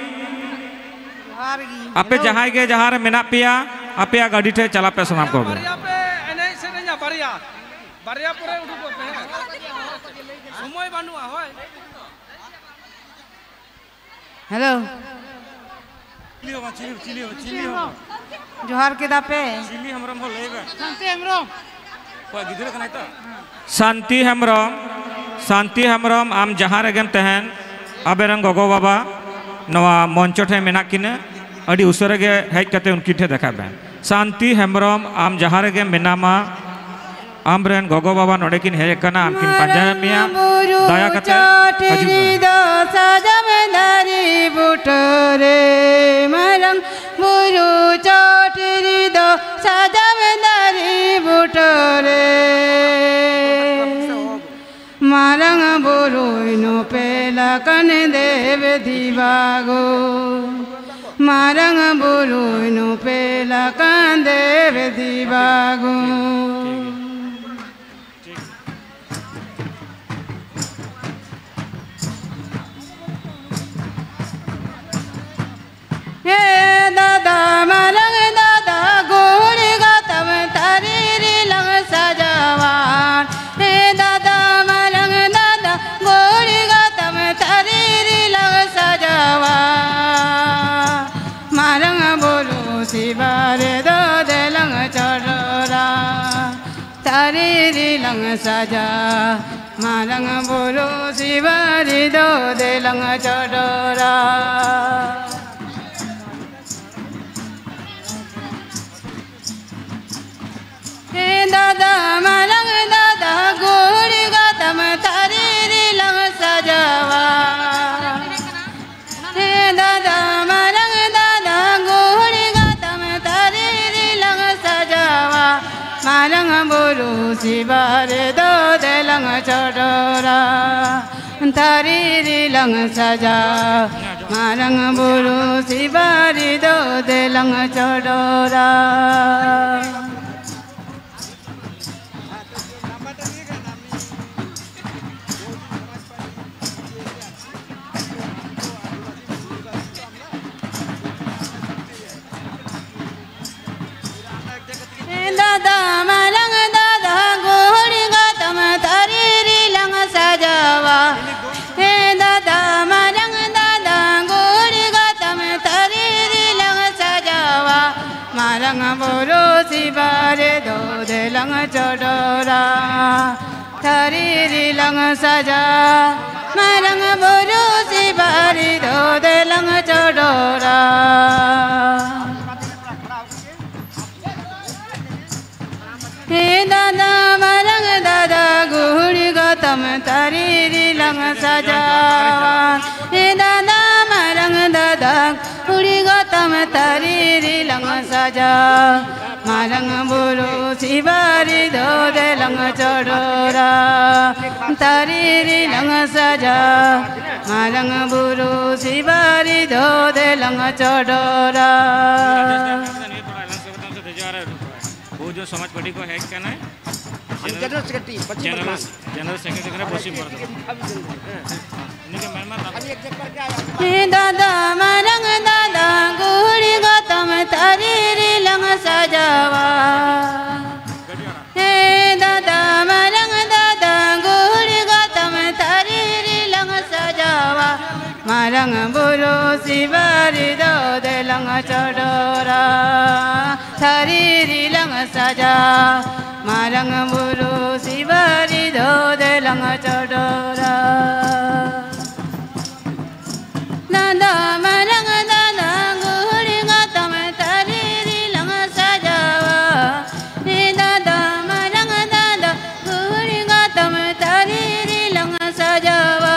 ᱡᱚᱦᱟᱨ ᱜᱮ᱾ ᱟᱯᱮ ᱦᱮᱞᱳ᱾ ᱡᱟᱦᱟᱸᱭ ᱜᱮ ᱡᱟᱦᱟᱸ ᱨᱮ ᱢᱮᱱᱟᱜ ᱯᱮᱭᱟ, ᱟᱯᱮᱭᱟᱜ ᱜᱟᱹᱰᱤ ᱴᱷᱮᱱ ᱪᱟᱞᱟᱜ ᱯᱮ ᱥᱟᱱᱟᱢ ᱠᱚᱜᱮ᱾ ᱵᱟᱨᱭᱟ ᱯᱮ ᱮᱱᱮᱡ ᱥᱮᱨᱮᱧᱟ, ᱵᱟᱨᱭᱟ, ᱵᱟᱨᱭᱟ ᱯᱚᱨᱮ ᱩᱰᱩᱠᱚᱜ ᱯᱮ, ᱦᱮᱸ᱾ ᱥᱚᱢᱚᱭ ᱵᱟᱹᱱᱩᱜᱼᱟ, ᱦᱳᱭ᱾ ᱦᱮᱞᱳ᱾ ᱪᱤᱞᱤ ᱦᱚᱸ ᱵᱟᱝ, ᱪᱤᱞᱤ, ᱪᱤᱞᱤ ᱦᱚᱸ ᱵᱟᱝ, ᱪᱤᱞᱤ ᱦᱚᱸ ᱵᱟᱝ᱾ ᱡᱚᱦᱟᱨ ᱠᱮᱫᱟ ᱯᱮ? ᱪᱤᱞᱤ ᱦᱮᱢᱵᱨᱚᱢ ᱦᱚᱸ ᱞᱟᱹᱭ ᱵᱮᱱ᱾ ᱥᱟᱱᱛᱤ ᱦᱮᱢᱵᱨᱚᱢ᱾ ᱚᱠᱚᱭ ᱜᱤᱫᱽᱨᱟᱹ ᱠᱟᱱᱟᱭ ᱛᱚ? ᱥᱟᱱᱛᱤ ᱦᱮᱢᱵᱨᱚᱢ, ᱥᱟᱱᱛᱤ ᱦᱮᱢᱵᱨᱚᱢ, ᱟᱢ ᱡᱟᱦᱟᱸ ᱨᱮᱜᱮᱢ ᱛᱟᱦᱮᱱ, ᱟᱵᱮᱱ ᱨᱮᱱ ᱜᱚᱜᱚ ᱵᱟᱵᱟ ᱱᱚᱣᱟ ᱢᱚᱧᱪᱚ ᱴᱷᱮᱱ ᱢᱮᱱᱟᱜ ᱠᱤᱱᱟᱹ, ᱟᱹᱰᱤ ᱩᱥᱟᱹᱨᱟ ᱜᱮ ᱦᱮᱡ ᱠᱟᱛᱮ ᱩᱱᱠᱤᱱ ᱴᱷᱮᱱ ᱫᱮᱠᱷᱟᱜ ᱵᱮᱱ᱾ ᱥᱟᱱᱛᱤ ᱦᱮᱢᱵᱨᱚᱢ, ᱟᱢ ᱡᱟᱦᱟᱸ ᱨᱮᱜᱮ ᱢᱮᱱᱟᱢᱟ, ᱟᱢᱨᱮᱱ ᱜᱚᱜᱚ ᱵᱟᱵᱟ ᱱᱚᱰᱮ ᱠᱤᱱ ᱦᱮᱡ ᱟᱠᱟᱱᱟ, ᱟᱢ ᱠᱤᱱ ᱯᱟᱸᱡᱟᱭᱮᱫ ᱢᱮᱭᱟ᱾ ᱫᱟᱭᱟ ᱠᱟᱛᱮ ᱦᱤᱡᱩᱜ ᱢᱮ᱾ ᱫᱚ ᱥᱟᱡᱟᱢ ᱫᱟᱨᱮ ᱵᱩᱴᱟᱹ ᱨᱮ, ᱢᱟᱨᱟᱝ ᱵᱩᱨᱩ ᱪᱚᱴ ᱨᱮᱫᱚ ᱥᱟᱡᱟᱢ ᱫᱟᱨᱮ ᱵᱩᱴᱟᱹ ᱨᱮ᱾ ᱢᱟᱨᱟᱝ ᱵᱩᱨᱩᱭ ᱱᱚᱯᱮ ᱞᱟᱠᱟᱱ ᱫᱮᱵ ᱫᱤᱵᱟ ᱜᱳ᱾ ᱢᱟᱨᱟᱝ ᱵᱩᱨᱩᱭ ᱱᱚᱯᱮ ᱞᱟᱠᱟᱱ ᱫᱮᱵ ᱫᱤᱵᱟ ᱜᱳ᱾ ᱦᱮ ᱫᱟᱫᱟ, ᱢᱟᱨᱟᱝ ᱫᱟᱫᱟ, ᱜᱩᱦᱩᱲ ᱜᱟᱛᱟᱢ ᱛᱟᱨᱤ ᱨᱮᱞᱟᱝ ᱥᱟᱡᱟᱣᱟ᱾ ᱦᱮ ᱫᱟᱫᱟ, ᱢᱟᱨᱟᱝ ᱫᱟᱫᱟ, ᱜᱩᱦᱩᱲ ᱜᱟᱛᱟᱢ ᱛᱟᱨᱤ ᱨᱮᱞᱟᱝ ᱥᱟᱡᱟᱣᱟ᱾ ᱢᱟᱨᱟᱝ ᱵᱩᱨᱩ ᱥᱮᱵᱟ ᱨᱮᱫᱚ ᱫᱮᱞᱟᱝ ᱪᱚᱰᱚᱨᱟ᱾ ᱛᱟᱨᱤ ᱨᱮᱞᱟᱝ ᱥᱟᱡᱟ, ᱢᱟᱨᱟᱝ ᱵᱩᱨᱩ ᱥᱮᱵᱟ ᱨᱮᱫᱚ ᱫᱮᱞᱟᱝ ᱪᱚᱰᱚᱨᱟ᱾ ᱦᱮ ᱫᱟᱫᱟ, ᱢᱟᱨᱟᱝ ᱫᱟᱫᱟ, ᱜᱩᱦᱩᱲ ᱜᱟᱛᱟᱢ ᱛᱟᱨᱤ ᱨᱮᱞᱟᱝ ᱥᱟᱡᱟᱣᱟ᱾ ᱦᱮ ᱫᱟᱫᱟ, ᱢᱟᱨᱟᱝ ᱫᱟᱫᱟ, ᱜᱩᱦᱩᱲ ᱜᱟᱛᱟᱢ ᱛᱟᱨᱤ ᱨᱮᱞᱟᱝ ᱥᱟᱡᱟᱣᱟ᱾ ᱢᱟᱨᱟᱝ ᱵᱩᱨᱩ ᱥᱮᱵᱟ ᱨᱮᱫᱚ ᱫᱮᱞᱟᱝ ᱪᱚᱰᱚᱨᱟ᱾ ᱛᱟᱨᱤ ᱨᱮᱞᱟᱝ ᱥᱟᱡᱟᱣᱟ᱾ ᱢᱟᱨᱟᱝ ᱵᱩᱨᱩ ᱥᱮᱵᱟ ᱨᱮᱫᱚ ᱫᱮᱞᱟᱝ ᱪᱚᱰᱚᱨᱟ᱾ ᱢᱟᱨᱟᱝ ᱵᱩᱨᱩ ᱥᱤᱵᱟᱨᱤ ᱫᱚ ᱫᱮᱞᱟᱝ ᱪᱚᱰᱚᱨᱟ, ᱛᱷᱟᱹᱨᱤ ᱨᱮᱞᱟᱝ ᱥᱟᱡᱟ᱾ ᱢᱟᱨᱟᱝ ᱵᱩᱨᱩ ᱥᱤᱵᱟᱨᱤ ᱫᱚ ᱫᱮᱞᱟᱝ ᱪᱚᱰᱚᱨᱟ᱾ ᱦᱮ ᱫᱟᱫᱟ ᱢᱟᱨᱟᱝ ᱫᱟᱫᱟ ᱜᱩᱦᱩᱲᱤ ᱜᱚᱛᱚᱢ ᱛᱟᱹᱨᱤ ᱨᱮᱞᱟᱝ ᱥᱟᱡᱟᱣᱟ᱾ ᱦᱮ ᱫᱟᱫᱟ ᱢᱟᱨᱟᱝ ᱫᱟᱫᱟ ᱜᱩᱦᱩᱲᱤ ᱜᱚᱛᱚᱢ ᱛᱟᱹᱨᱤ ᱨᱮᱞᱟᱝ ᱥᱟᱡᱟᱣᱟ᱾ ᱢᱟᱨᱟᱝ ᱵᱩᱨᱩ ᱥᱤᱵᱟᱨᱤ ᱫᱚ ᱫᱮᱞᱟᱝ ᱪᱚᱰᱚᱨᱟ, ᱛᱟᱹᱨᱤ ᱨᱮᱞᱟᱝ ᱥᱟᱡᱟᱣᱟ᱾ ᱢᱟᱨᱟᱝ ᱵᱩᱨᱩ ᱥᱤᱵᱟᱨᱤ ᱫᱚ ᱫᱮᱞᱟᱝ ᱪᱚᱰᱚᱨᱟ᱾ ᱵᱚᱦᱩᱡᱚᱱ ᱥᱚᱢᱟᱡᱽ ᱯᱟᱨᱴᱤ ᱠᱚ ᱦᱮᱡ ᱠᱟᱱᱟᱭ᱾ ᱟᱢ ᱡᱮᱱᱟᱨᱮᱞ ᱥᱮᱠᱨᱮᱴᱟᱨᱤ ᱯᱚᱪᱷᱤᱢ ᱡᱮᱱᱟᱨᱮᱞ ᱵᱚᱨᱫᱷᱚᱢᱟᱱ᱾ ᱡᱮᱱᱟᱨᱮᱞ ᱥᱮᱠᱨᱮᱴᱟᱨᱤ ᱠᱟᱱᱟᱭ ᱯᱚᱪᱷᱤᱢ ᱵᱚᱨᱫᱷᱚᱢᱟᱱ᱾ ᱩᱱᱤᱜᱮ ᱢᱮᱱ ᱢᱟ ᱛᱟᱯᱚᱨ᱾ ᱦᱮ ᱫᱟᱫᱟ ᱢᱟᱨᱟᱝ ᱫᱟᱫᱟ ᱜᱩᱦᱩᱲᱤ ᱜᱚᱛᱚᱢ ᱛᱟᱹᱨᱤ ᱨᱮᱞᱟᱝ ᱥᱟᱡᱟᱣᱟ᱾ ᱦᱮ ᱫᱟᱫᱟ ᱢᱟᱨᱟᱝ ᱫᱟᱫᱟ ᱜᱩᱦᱩᱲᱤ ᱜᱚᱛᱚᱢ ᱛᱟᱹᱨᱤ ᱨᱮᱞᱟᱝ ᱥᱟᱡᱟᱣᱟ᱾ ᱢᱟᱨᱟᱝ ᱵᱩᱨᱩ ᱥᱤᱵᱟᱨᱤ ᱫᱚ ᱫᱮᱞᱟᱝ ᱪᱚᱰᱚᱨᱟ, ᱛᱷᱟᱹᱨᱤ ᱨᱮᱞᱟᱝ ᱥᱟᱡᱟᱣᱟ᱾ ᱢᱟᱨᱟᱝ ᱵᱩᱨᱩ ᱥᱤᱵᱟᱨᱤ ᱫᱚ ᱫᱮᱞᱟᱝ ᱪᱚᱰᱚᱨᱟ᱾ ᱫᱟᱫᱟ ᱢᱟᱨᱟᱝ ᱫᱟᱫᱟ ᱜᱩᱦᱩᱲᱤ ᱜᱚᱛᱚᱢ ᱛᱟᱹᱨᱤ ᱨᱮᱞᱟᱝ ᱥᱟᱡᱟᱣᱟ᱾ ᱦᱮ ᱫᱟᱫᱟ ᱢᱟᱨᱟᱝ ᱫᱟᱫᱟ ᱜᱩᱦᱩᱲᱤ ᱜᱚᱛᱚᱢ ᱛᱟᱹᱨᱤ ᱨᱮᱞᱟᱝ ᱥᱟᱡᱟᱣᱟ᱾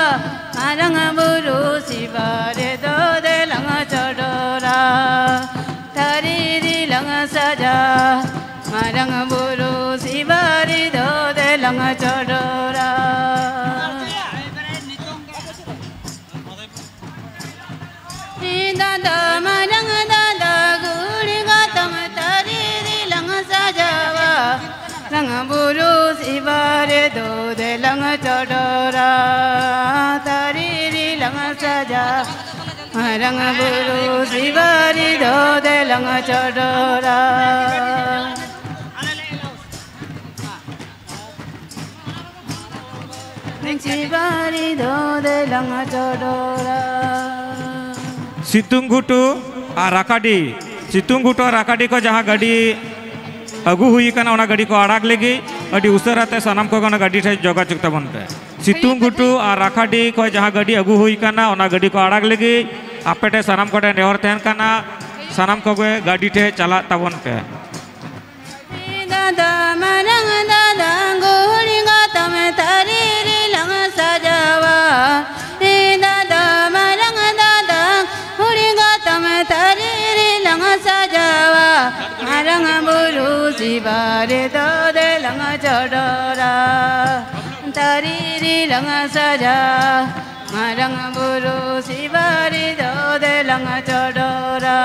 ᱢᱟᱨᱟᱝ ᱵᱩᱨᱩ ᱥᱤᱵᱟᱨᱤ ᱫᱚ ᱫᱮᱞᱟᱝ ᱪᱚᱰᱚᱨᱟ, ᱛᱷᱟᱹᱨᱤ ᱨᱮᱞᱟᱝ ᱥᱟᱡᱟᱣᱟ᱾ ᱢᱟᱨᱟᱝ ᱵᱩᱨᱩ ᱥᱤᱵᱟᱨᱤ ᱫᱚ ᱫᱮᱞᱟᱝ ᱪᱚᱰᱚᱨᱟ᱾ ᱦᱮ ᱫᱟᱫᱟ ᱢᱟᱨᱟᱝ ᱫᱟᱫᱟ ᱜᱩᱦᱩᱲᱤ ᱜᱚᱛᱚᱢ ᱛᱟᱹᱨᱤ ᱨᱮᱞᱟᱝ ᱥᱟᱡᱟᱣᱟ᱾ ᱢᱟᱨᱟᱝ ᱵᱩᱨᱩ ᱥᱤᱵᱟᱨᱤ ᱫᱚ ᱫᱮᱞᱟᱝ ᱪᱚᱰᱚᱨᱟ, ᱛᱷᱟᱹᱨᱤ ᱨᱮᱞᱟᱝ ᱥᱟᱡᱟᱣᱟ᱾ ᱢᱟᱨᱟᱝ ᱵᱩᱨᱩ ᱥᱤᱵᱟᱨᱤ ᱫᱚ ᱫᱮᱞᱟᱝ ᱪᱚᱰᱚᱨᱟ᱾ ᱥᱤᱵᱟᱨᱤ ᱫᱚ ᱫᱮᱞᱟᱝ ᱪᱚᱰᱚᱨᱟ᱾ ᱥᱤᱛᱩᱝ ᱜᱷᱩᱴᱩ ᱟᱨ ᱨᱟᱠᱟᱰᱤ᱾ ᱥᱤᱛᱩᱝ ᱜᱷᱩᱴᱩ ᱟᱨ ᱨᱟᱠᱟᱰᱤ ᱠᱚ ᱡᱟᱦᱟᱸ ᱜᱟᱹᱰᱤ ᱟᱹᱜᱩ ᱦᱩᱭ ᱟᱠᱟᱱᱟ, ᱚᱱᱟ ᱜᱟᱹᱰᱤ ᱠᱚ ᱟᱲᱟᱜ ᱞᱟᱹᱜᱤᱫ ᱟᱹᱰᱤ ᱩᱥᱟᱹᱨᱟ ᱛᱮ ᱥᱟᱱᱟᱢ ᱠᱚᱜᱮ ᱚᱱᱟ ᱜᱟᱹᱰᱤ ᱴᱷᱮᱱ ᱡᱳᱜᱟᱡᱳᱜᱽ ᱛᱟᱵᱚᱱ ᱯᱮ᱾ ᱥᱤᱛᱩᱝ ᱜᱷᱩᱴᱩ ᱟᱨ ᱨᱟᱠᱟᱰᱤ ᱠᱚ ᱡᱟᱦᱟᱸ ᱜᱟᱹᱰᱤ ᱟᱹᱜᱩ ᱦᱩᱭ ᱟᱠᱟᱱᱟ, ᱚᱱᱟ ᱜᱟᱹᱰᱤ ᱠᱚ ᱟᱲᱟᱜ ᱞᱟᱹᱜᱤᱫ ᱟᱯᱮ ᱴᱷᱮᱱ ᱥᱟᱱᱟᱢ ᱠᱚᱴᱷᱮᱱ ᱱᱮᱦᱚᱨ ᱛᱟᱦᱮᱱ ᱠᱟᱱᱟ, ᱥᱟᱱᱟᱢ ᱠᱚᱜᱮ ᱜᱟᱹᱰᱤ ᱴᱷᱮᱱ ᱪᱟᱞᱟᱜ ᱛᱟᱵᱚᱱ ᱯᱮ᱾ ᱫᱟᱫᱟ, ᱢᱟᱨᱟᱝ ᱫᱟᱫᱟ, ᱜᱩᱦᱲᱤ ᱜᱚᱛᱚᱢ ᱛᱟᱹᱨᱤ ᱨᱮᱞᱟᱝ ᱥᱟᱡᱟᱣᱟ᱾ ᱮ ᱫᱟᱫᱟ, ᱢᱟᱨᱟᱝ ᱫᱟᱫᱟ, ᱜᱩᱦᱲᱤ ᱜᱚᱛᱚᱢ ᱛᱟᱹᱨᱤ ᱨᱮᱞᱟᱝ ᱥᱟᱡᱟᱣᱟ᱾ ᱢᱟᱨᱟᱝ ᱵᱩᱨᱩ ᱥᱤᱵᱟ ᱨᱮᱫᱚ ᱫᱮᱞᱟᱝ ᱪᱚᱰᱚᱨᱟ᱾ ᱛᱟᱹᱨᱤ ᱨᱮᱞᱟᱝ ᱥᱟᱡᱟᱣᱟ᱾ ᱢᱟᱨᱟᱝ ᱵᱩᱨᱩ ᱥᱤᱵᱟ ᱨᱮᱫᱚ ᱫᱮᱞᱟᱝ ᱪᱚᱰᱚᱨᱟ᱾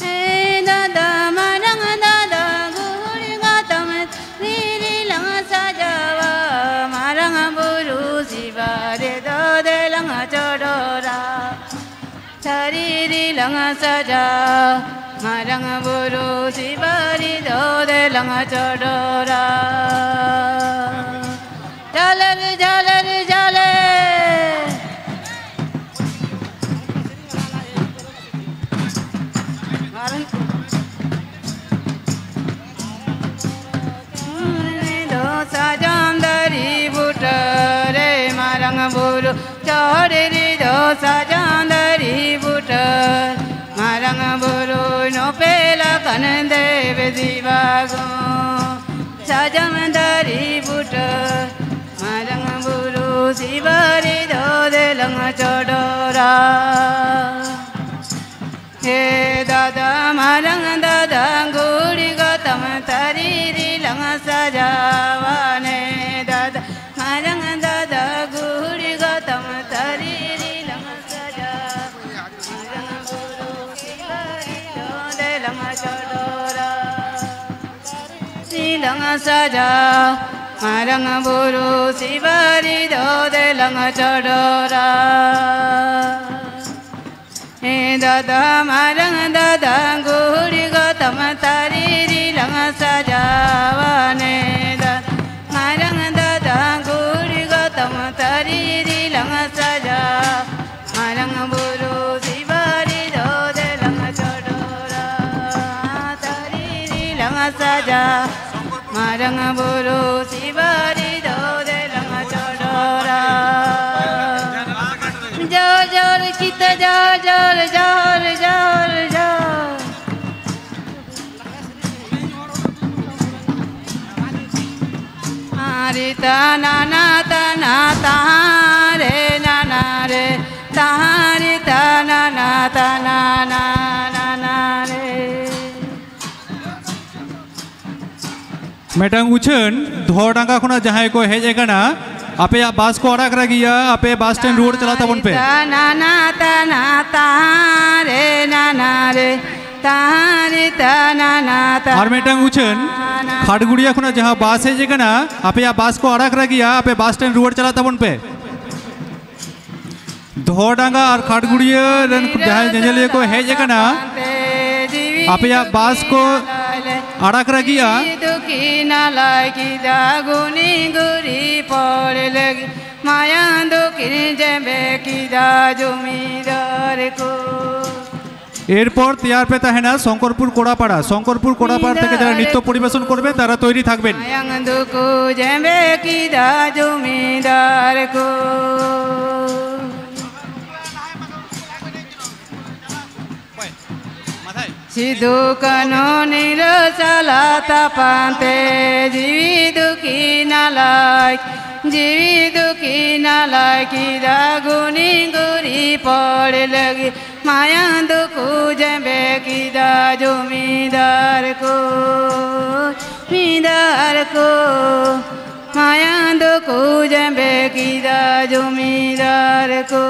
ᱦᱮ ᱫᱟᱫᱟ, ᱢᱟᱨᱟᱝ ᱫᱟᱫᱟ, ᱜᱩᱦᱩᱲ ᱜᱚᱛᱚᱢ ᱛᱟᱹᱨᱤ ᱨᱮᱞᱟᱝ ᱥᱟᱡᱟᱣᱟ᱾ ᱢᱟᱨᱟᱝ ᱵᱩᱨᱩ ᱥᱤᱵᱟ ᱨᱮᱫᱚ ᱫᱮᱞᱟᱝ ᱪᱚᱰᱚᱨᱟ᱾ ᱛᱟᱹᱨᱤ ᱨᱮᱞᱟᱝ ᱥᱟᱡᱟᱣᱟ᱾ ᱢᱟᱨᱟᱝ ᱵᱩᱨᱩ ᱥᱤᱵᱟ ᱨᱮᱫᱚ ᱫᱮᱞᱟᱝ ᱪᱚᱰᱚᱨᱟ᱾ ᱡᱟᱞᱮ ᱨᱮ, ᱡᱟᱞᱮ ᱨᱮ, ᱡᱟᱞᱮ᱾ ᱢᱟᱨᱟᱝ ᱫᱚ ᱥᱟᱨᱡᱚᱢ ᱫᱟᱨᱮ ᱵᱩᱴᱟᱹ ᱨᱮ ᱢᱟᱨᱟᱝ ᱵᱩᱨᱩ ᱪᱚᱴ ᱨᱮᱫᱚ ᱥᱟᱨᱡᱚᱢ ᱫᱟᱨᱮ ᱵᱩᱴᱟᱹ ᱢᱟᱨᱟᱝ ᱵᱩᱨᱩ ᱱᱚᱯᱮᱞ ᱟᱠᱟᱱ ᱫᱮᱵ ᱥᱤᱵᱟ ᱜᱚ᱾ ᱥᱟᱨᱡᱚᱢ ᱫᱟᱨᱮ ᱵᱩᱴᱟᱹ ᱢᱟᱨᱟᱝ ᱵᱩᱨᱩ ᱥᱤᱵᱟ ᱨᱮᱫᱚ ᱫᱮᱞᱟᱝ ᱪᱚᱰᱚᱨᱟ᱾ ᱦᱮ ᱫᱟᱫᱟ, ᱢᱟᱨᱟᱝ ᱫᱟᱫᱟ, ᱜᱩᱦᱩᱲ ᱜᱚᱛᱚᱢ ᱛᱟᱹᱨᱤ ᱨᱮᱞᱟᱝ ᱥᱟᱡᱟᱣᱟ᱾ ᱱᱮ ᱫᱟᱫᱟ, ᱢᱟᱨᱟᱝ ᱫᱟᱫᱟ, ᱜᱩᱦᱩᱲ ᱜᱚᱛᱚᱢ ᱛᱟᱹᱨᱤ ᱨᱮᱞᱟᱝ ᱥᱟᱡᱟᱣᱟ᱾ ᱢᱟᱨᱟᱝ ᱵᱩᱨᱩ ᱥᱤᱵᱟ ᱨᱮᱫᱚ ᱫᱮᱞᱟᱝ ᱪᱚᱰᱚᱨᱟ᱾ ᱨᱮᱞᱟᱝ ᱥᱟᱡᱟᱣᱟ᱾ ᱢᱟᱨᱟᱝ ᱵᱩᱨᱩ ᱥᱤᱵᱟ ᱨᱮᱫᱚ ᱫᱮᱞᱟᱝ ᱪᱚᱰᱚᱨᱟ᱾ ᱦᱮ ᱫᱟᱫᱟ, ᱢᱟᱨᱟᱝ ᱫᱟᱫᱟ, ᱜᱩᱦᱩᱲ ᱜᱚᱛᱚᱢ ᱛᱟᱹᱨᱤ ᱨᱮᱞᱟᱝ ᱥᱟᱡᱟᱣᱟ᱾ ᱱᱮ ᱫᱟᱫᱟ, ᱢᱟᱨᱟᱝ ᱫᱟᱫᱟ, ᱨᱟᱡᱟ, ᱢᱟᱨᱟᱝ ᱵᱩᱨᱩ ᱥᱤᱵᱟᱨᱤ ᱫᱚ ᱫᱮᱞᱟᱝ ᱪᱚᱰᱚᱨᱟ᱾ ᱡᱚᱦᱟᱨ ᱡᱚᱦᱟᱨ ᱠᱤᱛᱟᱹ, ᱡᱚᱦᱟᱨ ᱡᱚᱦᱟᱨ, ᱡᱚᱦᱟᱨ ᱡᱚᱦᱟᱨ, ᱡᱚᱦᱟᱨ᱾ ᱟᱨᱮ ᱛᱟᱱᱟᱱᱟ ᱛᱟᱱᱟ ᱛᱟᱦᱟᱨᱮ ᱱᱟᱱᱟ ᱨᱮ, ᱛᱟᱦᱟᱨᱮ ᱛᱟᱱᱟᱱᱟ ᱛᱟᱱᱟᱱᱟ ᱱᱟᱱᱟ ᱨᱮ᱾ ᱢᱤᱫᱴᱟᱝ ᱩᱪᱷᱟᱹᱱ, ᱫᱷᱚᱨᱰᱟᱸᱜᱟ ᱠᱷᱚᱱᱟᱜ ᱡᱟᱦᱟᱸᱭ ᱠᱚ ᱦᱮᱡ ᱟᱠᱟᱱᱟ, ᱟᱯᱮᱭᱟᱜ ᱵᱟᱥ ᱠᱚ ᱟᱲᱟᱜ ᱨᱮ ᱜᱮᱭᱟ, ᱟᱯᱮ ᱵᱟᱥ ᱥᱴᱮᱱᱰ ᱨᱩᱣᱟᱹᱲ ᱪᱟᱞᱟᱜ ᱛᱟᱵᱚᱱ ᱯᱮ᱾ ᱛᱟᱱᱟᱱᱟ ᱛᱟᱱᱟ ᱛᱟᱦᱟᱨᱮ ᱱᱟᱱᱟ ᱨᱮ, ᱛᱟᱦᱟᱨᱮ ᱛᱟᱱᱟᱱᱟ ᱛᱟᱱᱟ᱾ ᱟᱨ ᱢᱤᱫᱴᱟᱝ ᱩᱪᱷᱟᱹᱱ, ᱠᱷᱟᱰᱜᱩᱲᱤᱭᱟ ᱠᱷᱚᱱᱟᱜ ᱡᱟᱦᱟᱸ ᱵᱟᱥ ᱦᱮᱡ ᱟᱠᱟᱱᱟ, ᱟᱯᱮᱭᱟᱜ ᱵᱟᱥ ᱠᱚ ᱟᱲᱟᱜ ᱨᱮ ᱜᱮᱭᱟ, ᱟᱯᱮ ᱵᱟᱥ ᱥᱴᱮᱱᱰ ᱨᱩᱣᱟᱹᱲ ᱪᱟᱞᱟᱜ ᱛᱟᱵᱚᱱ ᱯᱮ᱾ ᱫᱷᱚᱨᱰᱟᱸᱜᱟ ᱟᱨ ᱠᱷᱟᱰᱜᱩᱲᱤᱭᱟᱹ ᱨᱮᱱ ᱡᱟᱦᱟᱸᱭ ᱧᱮᱧᱮᱞᱤᱭᱟᱹ ᱠᱚ ᱦᱮᱡ ᱟᱠᱟᱱᱟ, ᱟᱯᱮᱭᱟᱜ ᱵᱟᱥ ᱠᱚ ᱟᱲᱟᱜ ᱨᱟᱹᱜᱤᱜᱼᱟ᱾ ᱫᱩᱠᱷᱤᱱᱟ ᱞᱟᱹᱜᱤᱫ ᱜᱩᱱᱤ ᱜᱩᱨᱤ ᱯᱚᱲ ᱞᱟᱹᱜᱤᱫ ᱢᱟᱭᱟᱝ ᱫᱩᱠᱷᱤᱱ ᱡᱮᱢᱵᱮ ᱠᱤᱫᱟ ᱡᱚᱢᱤᱫᱟᱨ ᱠᱚ᱾ এরপর তৈয়ার পে তাহেনা শঙ্করপুর কোড়াপাড়া। শঙ্করপুর কোড়াপাড়া থেকে যারা নৃত্য পরিবেশন করবে, তারা তৈরি থাকবেন। মায়াং দুকু জেমে কিদা জমিদার কো। সিধু কানু নির চালা তাপান্তে জিবি দুঃখী নালায়, জিবি দুঃখী নালায় কিদা গুনি গুরি পড় লাগি। মায়াং দুকু জেমে কিদা জমিদার কো, জমিদার কো। মায়াং দুকু জেমে কিদা জমিদার কো।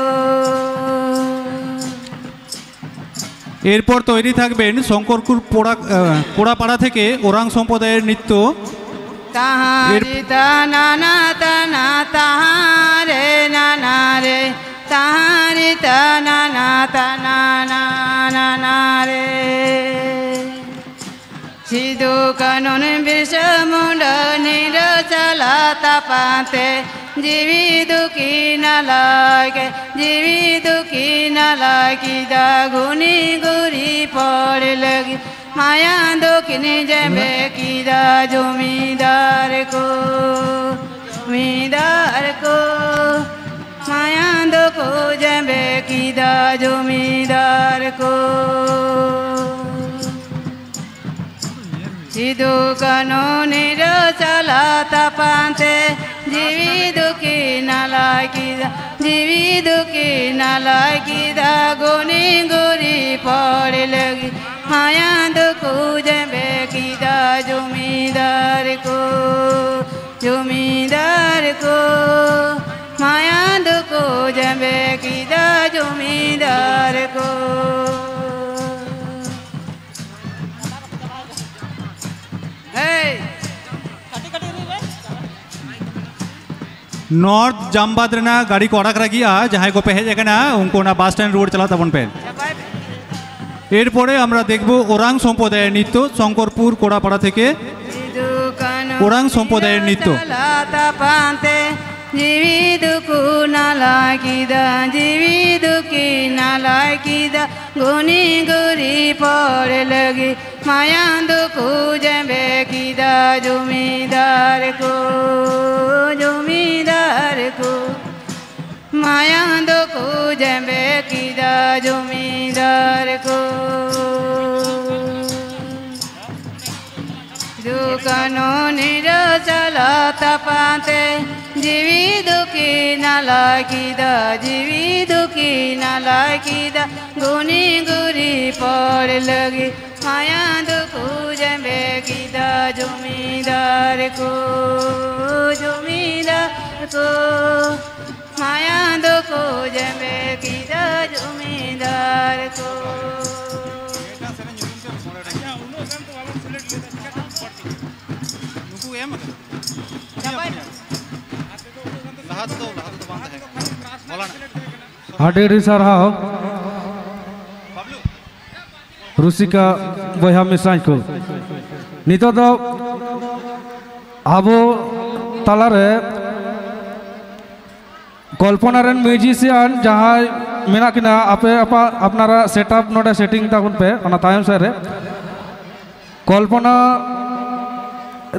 এরপর তৈরি থাকবেন শঙ্করপুর পোড়া, আহ, পোড়াপাড়া থেকে ওরাং সম্প্রদায়ের নৃত্য। তাহারি তানা না তানা তাহারে নানা রে, তাহারি তানা না তানা না নানা রে। সিধু কানুন বিরসা মুন্ডা নির চালা তাপাতে, জিবি দুঃখী নালায়, জিবি দুঃখী নালায় কিদা গুনি গুরি পড় লাগি। ᱢᱟᱭᱟᱝ ᱫᱚᱠᱤᱱ ᱡᱮᱢᱵᱮ ᱠᱮᱫᱟ ᱡᱚᱢᱤᱫᱟᱨ ᱠᱚ, ᱡᱚᱢᱤᱫᱟᱨ ᱠᱚ᱾ ᱢᱟᱭᱟᱝ ᱫᱚᱠᱚ ᱡᱮᱢᱵᱮ ᱠᱮᱫᱟ ᱡᱚᱢᱤᱫᱟᱨ ᱠᱚ᱾ ᱥᱤᱫᱩ ᱠᱟᱹᱱᱦᱩ ᱱᱤᱨᱟᱹ ᱪᱟᱞᱟ ᱛᱟᱯᱟᱢ ᱛᱮ ᱡᱤᱣᱤ ᱫᱩᱠᱤᱱ ᱟᱞᱟᱭ ᱠᱮᱫᱟ, ᱡᱤᱣᱤ ᱫᱩᱠᱤᱱ ᱟᱞᱟᱭ ᱠᱮᱫᱟ᱾ ᱜᱩᱱᱤ ᱜᱩᱨᱤ ᱯᱚᱲ ᱞᱟᱹᱜᱤᱫ ᱢᱟᱭᱟᱝ ᱫᱚᱠᱚ ᱡᱮᱢᱵᱮ ᱠᱮᱫᱟ ᱡᱚᱢᱤᱫᱟᱨ ᱠᱚ, ᱡᱚᱢᱤᱫᱟᱨ ᱠᱚ᱾ ᱢᱟᱭᱟᱝ ᱫᱚᱠᱚ ᱡᱮᱢᱵᱮ ᱠᱮᱫᱟ ᱡᱚᱢᱤᱫᱟᱨ ᱠᱚ᱾ ᱦᱮᱭ! নর্থ জামবাদ ᱨᱮᱱᱟᱜ ᱜᱟᱹᱰᱤ ᱠᱚ ᱟᱲᱟᱜ ᱞᱟᱹᱜᱤᱫᱼᱟ᱾ ᱡᱟᱦᱟᱸᱭ ᱠᱚᱯᱮ ᱦᱮᱡ ᱟᱠᱟᱱᱟ, ᱩᱱᱠᱩ ᱚᱱᱟ ᱵᱟᱥ ᱥᱴᱮᱱᱰ ᱨᱩᱣᱟᱹᱲ ᱪᱟᱞᱟᱜ ᱛᱟᱵᱚᱱ ᱯᱮ᱾ এরপরে আমরা দেখব ওরাং সম্প্রদায়ের নৃত্য, শঙ্করপুর কোড়াপাড়া থেকে ওরাং সম্প্রদায়ের নৃত্য। ᱡᱤᱣᱤ ᱫᱩᱠᱩ ᱱᱟᱞᱟ ᱠᱮᱫᱟ, ᱡᱤᱣᱤ ᱫᱩᱠᱤ ᱱᱟᱞᱟ ᱠᱮᱫᱟ᱾ ᱜᱩᱱᱤ ᱜᱩᱨᱤ ᱯᱚᱲ ᱞᱟᱹᱜᱤᱫ ᱢᱟᱭᱟᱝ ᱫᱚᱠᱚ ᱡᱮᱢᱵᱮ ᱠᱮᱫᱟ ᱡᱚᱢᱤᱫᱟᱨ ᱠᱚ, ᱡᱚᱢᱤᱫᱟᱨ ᱠᱚ᱾ ᱢᱟᱭᱟᱝ ᱫᱚᱠᱚ ᱡᱮᱢᱵᱮ ᱠᱮᱫᱟ ᱡᱚᱢᱤᱫᱟᱨ ᱠᱚ᱾ ᱫᱩᱠᱟᱱᱚ ᱱᱤᱨᱟᱹ ᱪᱟᱞᱟ ᱛᱟᱯᱟᱢ ᱛᱮ ᱡᱤᱣᱤ ᱫᱩᱠᱤ ᱱᱟᱞᱟ ᱠᱮᱫᱟ, ᱡᱤᱣᱤ ᱫᱩᱠᱤ ᱱᱟᱞᱟ ᱠᱮᱫᱟ᱾ ᱜᱩᱱᱤ ᱜᱩᱨᱤ ᱯᱚᱲ ᱞᱟᱹᱜᱤᱫ ᱢᱟᱭᱟᱝ ᱫᱚᱠᱚ ᱡᱮᱢᱵᱮ ᱠᱮᱫᱟ ᱡᱚᱢᱤᱫᱟᱨ ᱠᱚ, ᱡᱚᱢᱤᱫᱟᱨ ᱠᱚ᱾ ᱢᱟᱭᱟᱝ ᱫᱚᱠᱚ ᱡᱮᱢᱵᱮ ᱠᱮᱫᱟ ᱡᱚᱢᱤᱫᱟᱨ ᱠᱚ᱾ ᱱᱩᱠᱩ ᱮᱢ ᱟᱠᱟᱫᱟ᱾ ᱞᱟᱦᱟ ᱛᱮᱫᱚ, ᱞᱟᱦᱟ ᱛᱮᱫᱚ ᱵᱟᱝ ᱛᱟᱦᱮᱸ ᱠᱟᱱᱟ᱾ ᱢᱚᱞᱟᱱᱟ᱾ ᱟᱹᱰᱤ ᱟᱹᱰᱤ ᱥᱟᱨᱦᱟᱣ᱾ ᱵᱟᱵᱞᱩ᱾ ᱨᱩᱥᱤᱠᱟ ᱵᱚᱭᱦᱟ ᱢᱤᱥᱨᱟᱧ ᱠᱚ, ᱱᱤᱛᱚᱜ ᱫᱚ ᱟᱵᱚ ᱛᱟᱞᱟᱨᱮ ᱠᱚᱞᱯᱚᱱᱟ ᱨᱮᱱ ᱢᱤᱭᱩᱡᱤᱥᱤᱭᱟᱱ ᱡᱟᱦᱟᱸᱭ ᱢᱮᱱᱟᱜ ᱠᱤᱱᱟ, ᱟᱯᱮ ᱟᱯᱟ-, ᱟᱯᱱᱟᱨᱟᱜ ᱥᱮᱴᱟᱯ ᱱᱚᱰᱮ ᱥᱮᱴᱤᱝ ᱛᱟᱵᱚᱱ ᱯᱮ ᱚᱱᱟ ᱛᱟᱭᱚᱢ ᱥᱮᱫ ᱨᱮ᱾ কল্পনা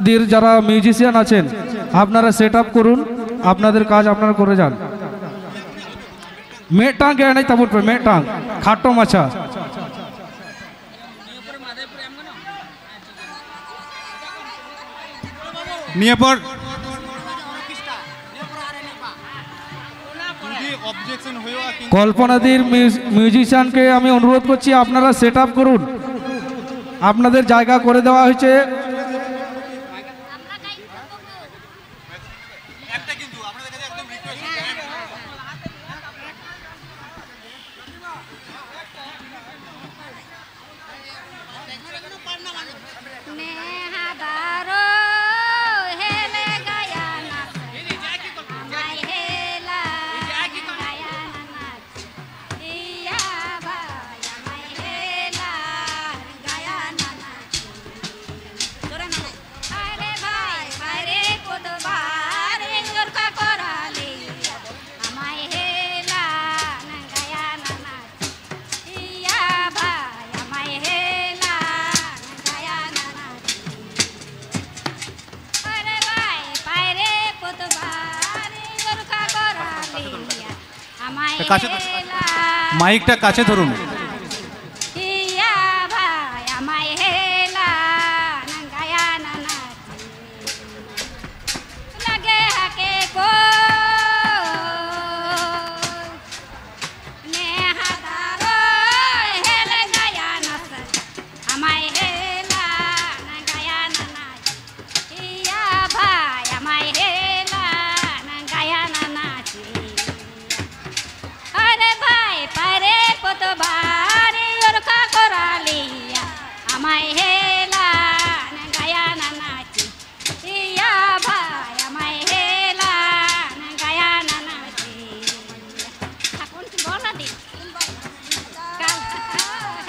দির যারা মিউজিশিয়ান আছেন, আপনারা সেট আপ করুন, আপনাদের কাজ আপনারা করে যান। ᱢᱤᱫᱴᱟᱝ ᱜᱮ ᱮᱱᱮᱡ ᱛᱟᱵᱚᱱ ᱯᱮ, ᱢᱤᱫᱴᱟᱝ ᱠᱷᱟᱴᱚ ᱢᱟᱪᱷᱟ᱾ ᱱᱤᱭᱟᱹ ᱯᱚᱨ ᱡᱩᱫᱤ ᱚᱵᱡᱮᱠᱥᱚᱱ ᱦᱩᱭᱩᱜᱼᱟ, ᱠᱤᱱᱛᱩ ᱠᱚᱞᱯᱚᱱᱟ দির মিউজ-, মিউজিশিয়ানকে আমি অনুরোধ করছি, আপনারা সেট আপ করুন, আপনাদের জায়গা করে দেওয়া হয়েছে। नेहादारो हेले गया ना, हमाय हेला गया ना, इया भाई हमाय हेला गया ना। अरे भाई, अरे कोतबारे जोर का कोरालिया, हमाय हेला गया ना। Iya baya mai hela gaya nana. Are bai paire potbari urka koraliya. Amai কাছে তো, hela. মাইকটা কাছে ধরুন। Iya baya mai hela gaya nana. Lage hake ko. नेहादारो हेले गया ना से, हमाय हेला ना गया ना ना। इया भाई हमाय हेला ना गया ना ना। अरे भाई परे पोतबारी ओरखा कोरालिया, हमाय हेला ना गया ना ना। Iya baya mai hela gaya nana. Hakun bola di.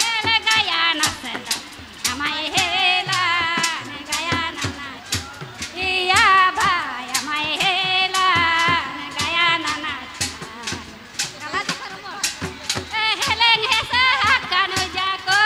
Hela gaya na seta. Amai hela gaya nana. Iya baya mai hela gaya nana. Heleng hesa hakanu jako.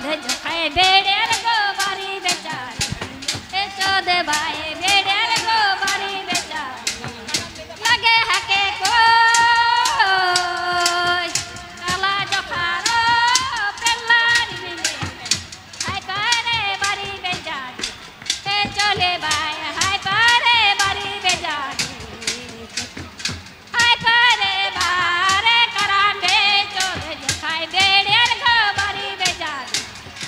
ᱡᱚᱠᱷᱟᱭ ᱵᱮᱲᱮᱨ ᱜᱚ ᱵᱟᱨᱤ ᱵᱮᱡᱟᱨ, ᱮ ᱪᱚᱫᱮ ᱵᱟᱭ ᱵᱮᱲᱮᱨ ᱜᱚ ᱵᱟᱨᱤ ᱵᱮᱡᱟᱨ, ᱞᱟᱜᱮ ᱦᱟᱠᱮ ᱠᱚ ᱠᱟᱞᱟ ᱡᱚᱠᱷᱟᱨᱚ ᱯᱮᱞᱟᱨᱤ ᱢᱮ, ᱦᱟᱭ ᱯᱟᱨᱮ ᱵᱟᱨᱤ ᱵᱮᱡᱟᱨ, ᱮ ᱪᱚᱞᱮ ᱵᱟᱭ ᱦᱟᱭ ᱯᱟᱨᱮ ᱵᱟᱨᱤ ᱵᱮᱡᱟᱨ᱾ ᱦᱟᱭ ᱯᱟᱨᱮ ᱵᱟᱨᱮ ᱠᱟᱨᱟᱢ ᱵᱮᱪᱚ ᱵᱮᱡᱚ ᱠᱷᱟᱭ ᱵᱮᱲᱮᱨ ᱜᱚ ᱵᱟᱨᱤ ᱵᱮᱡᱟᱨ᱾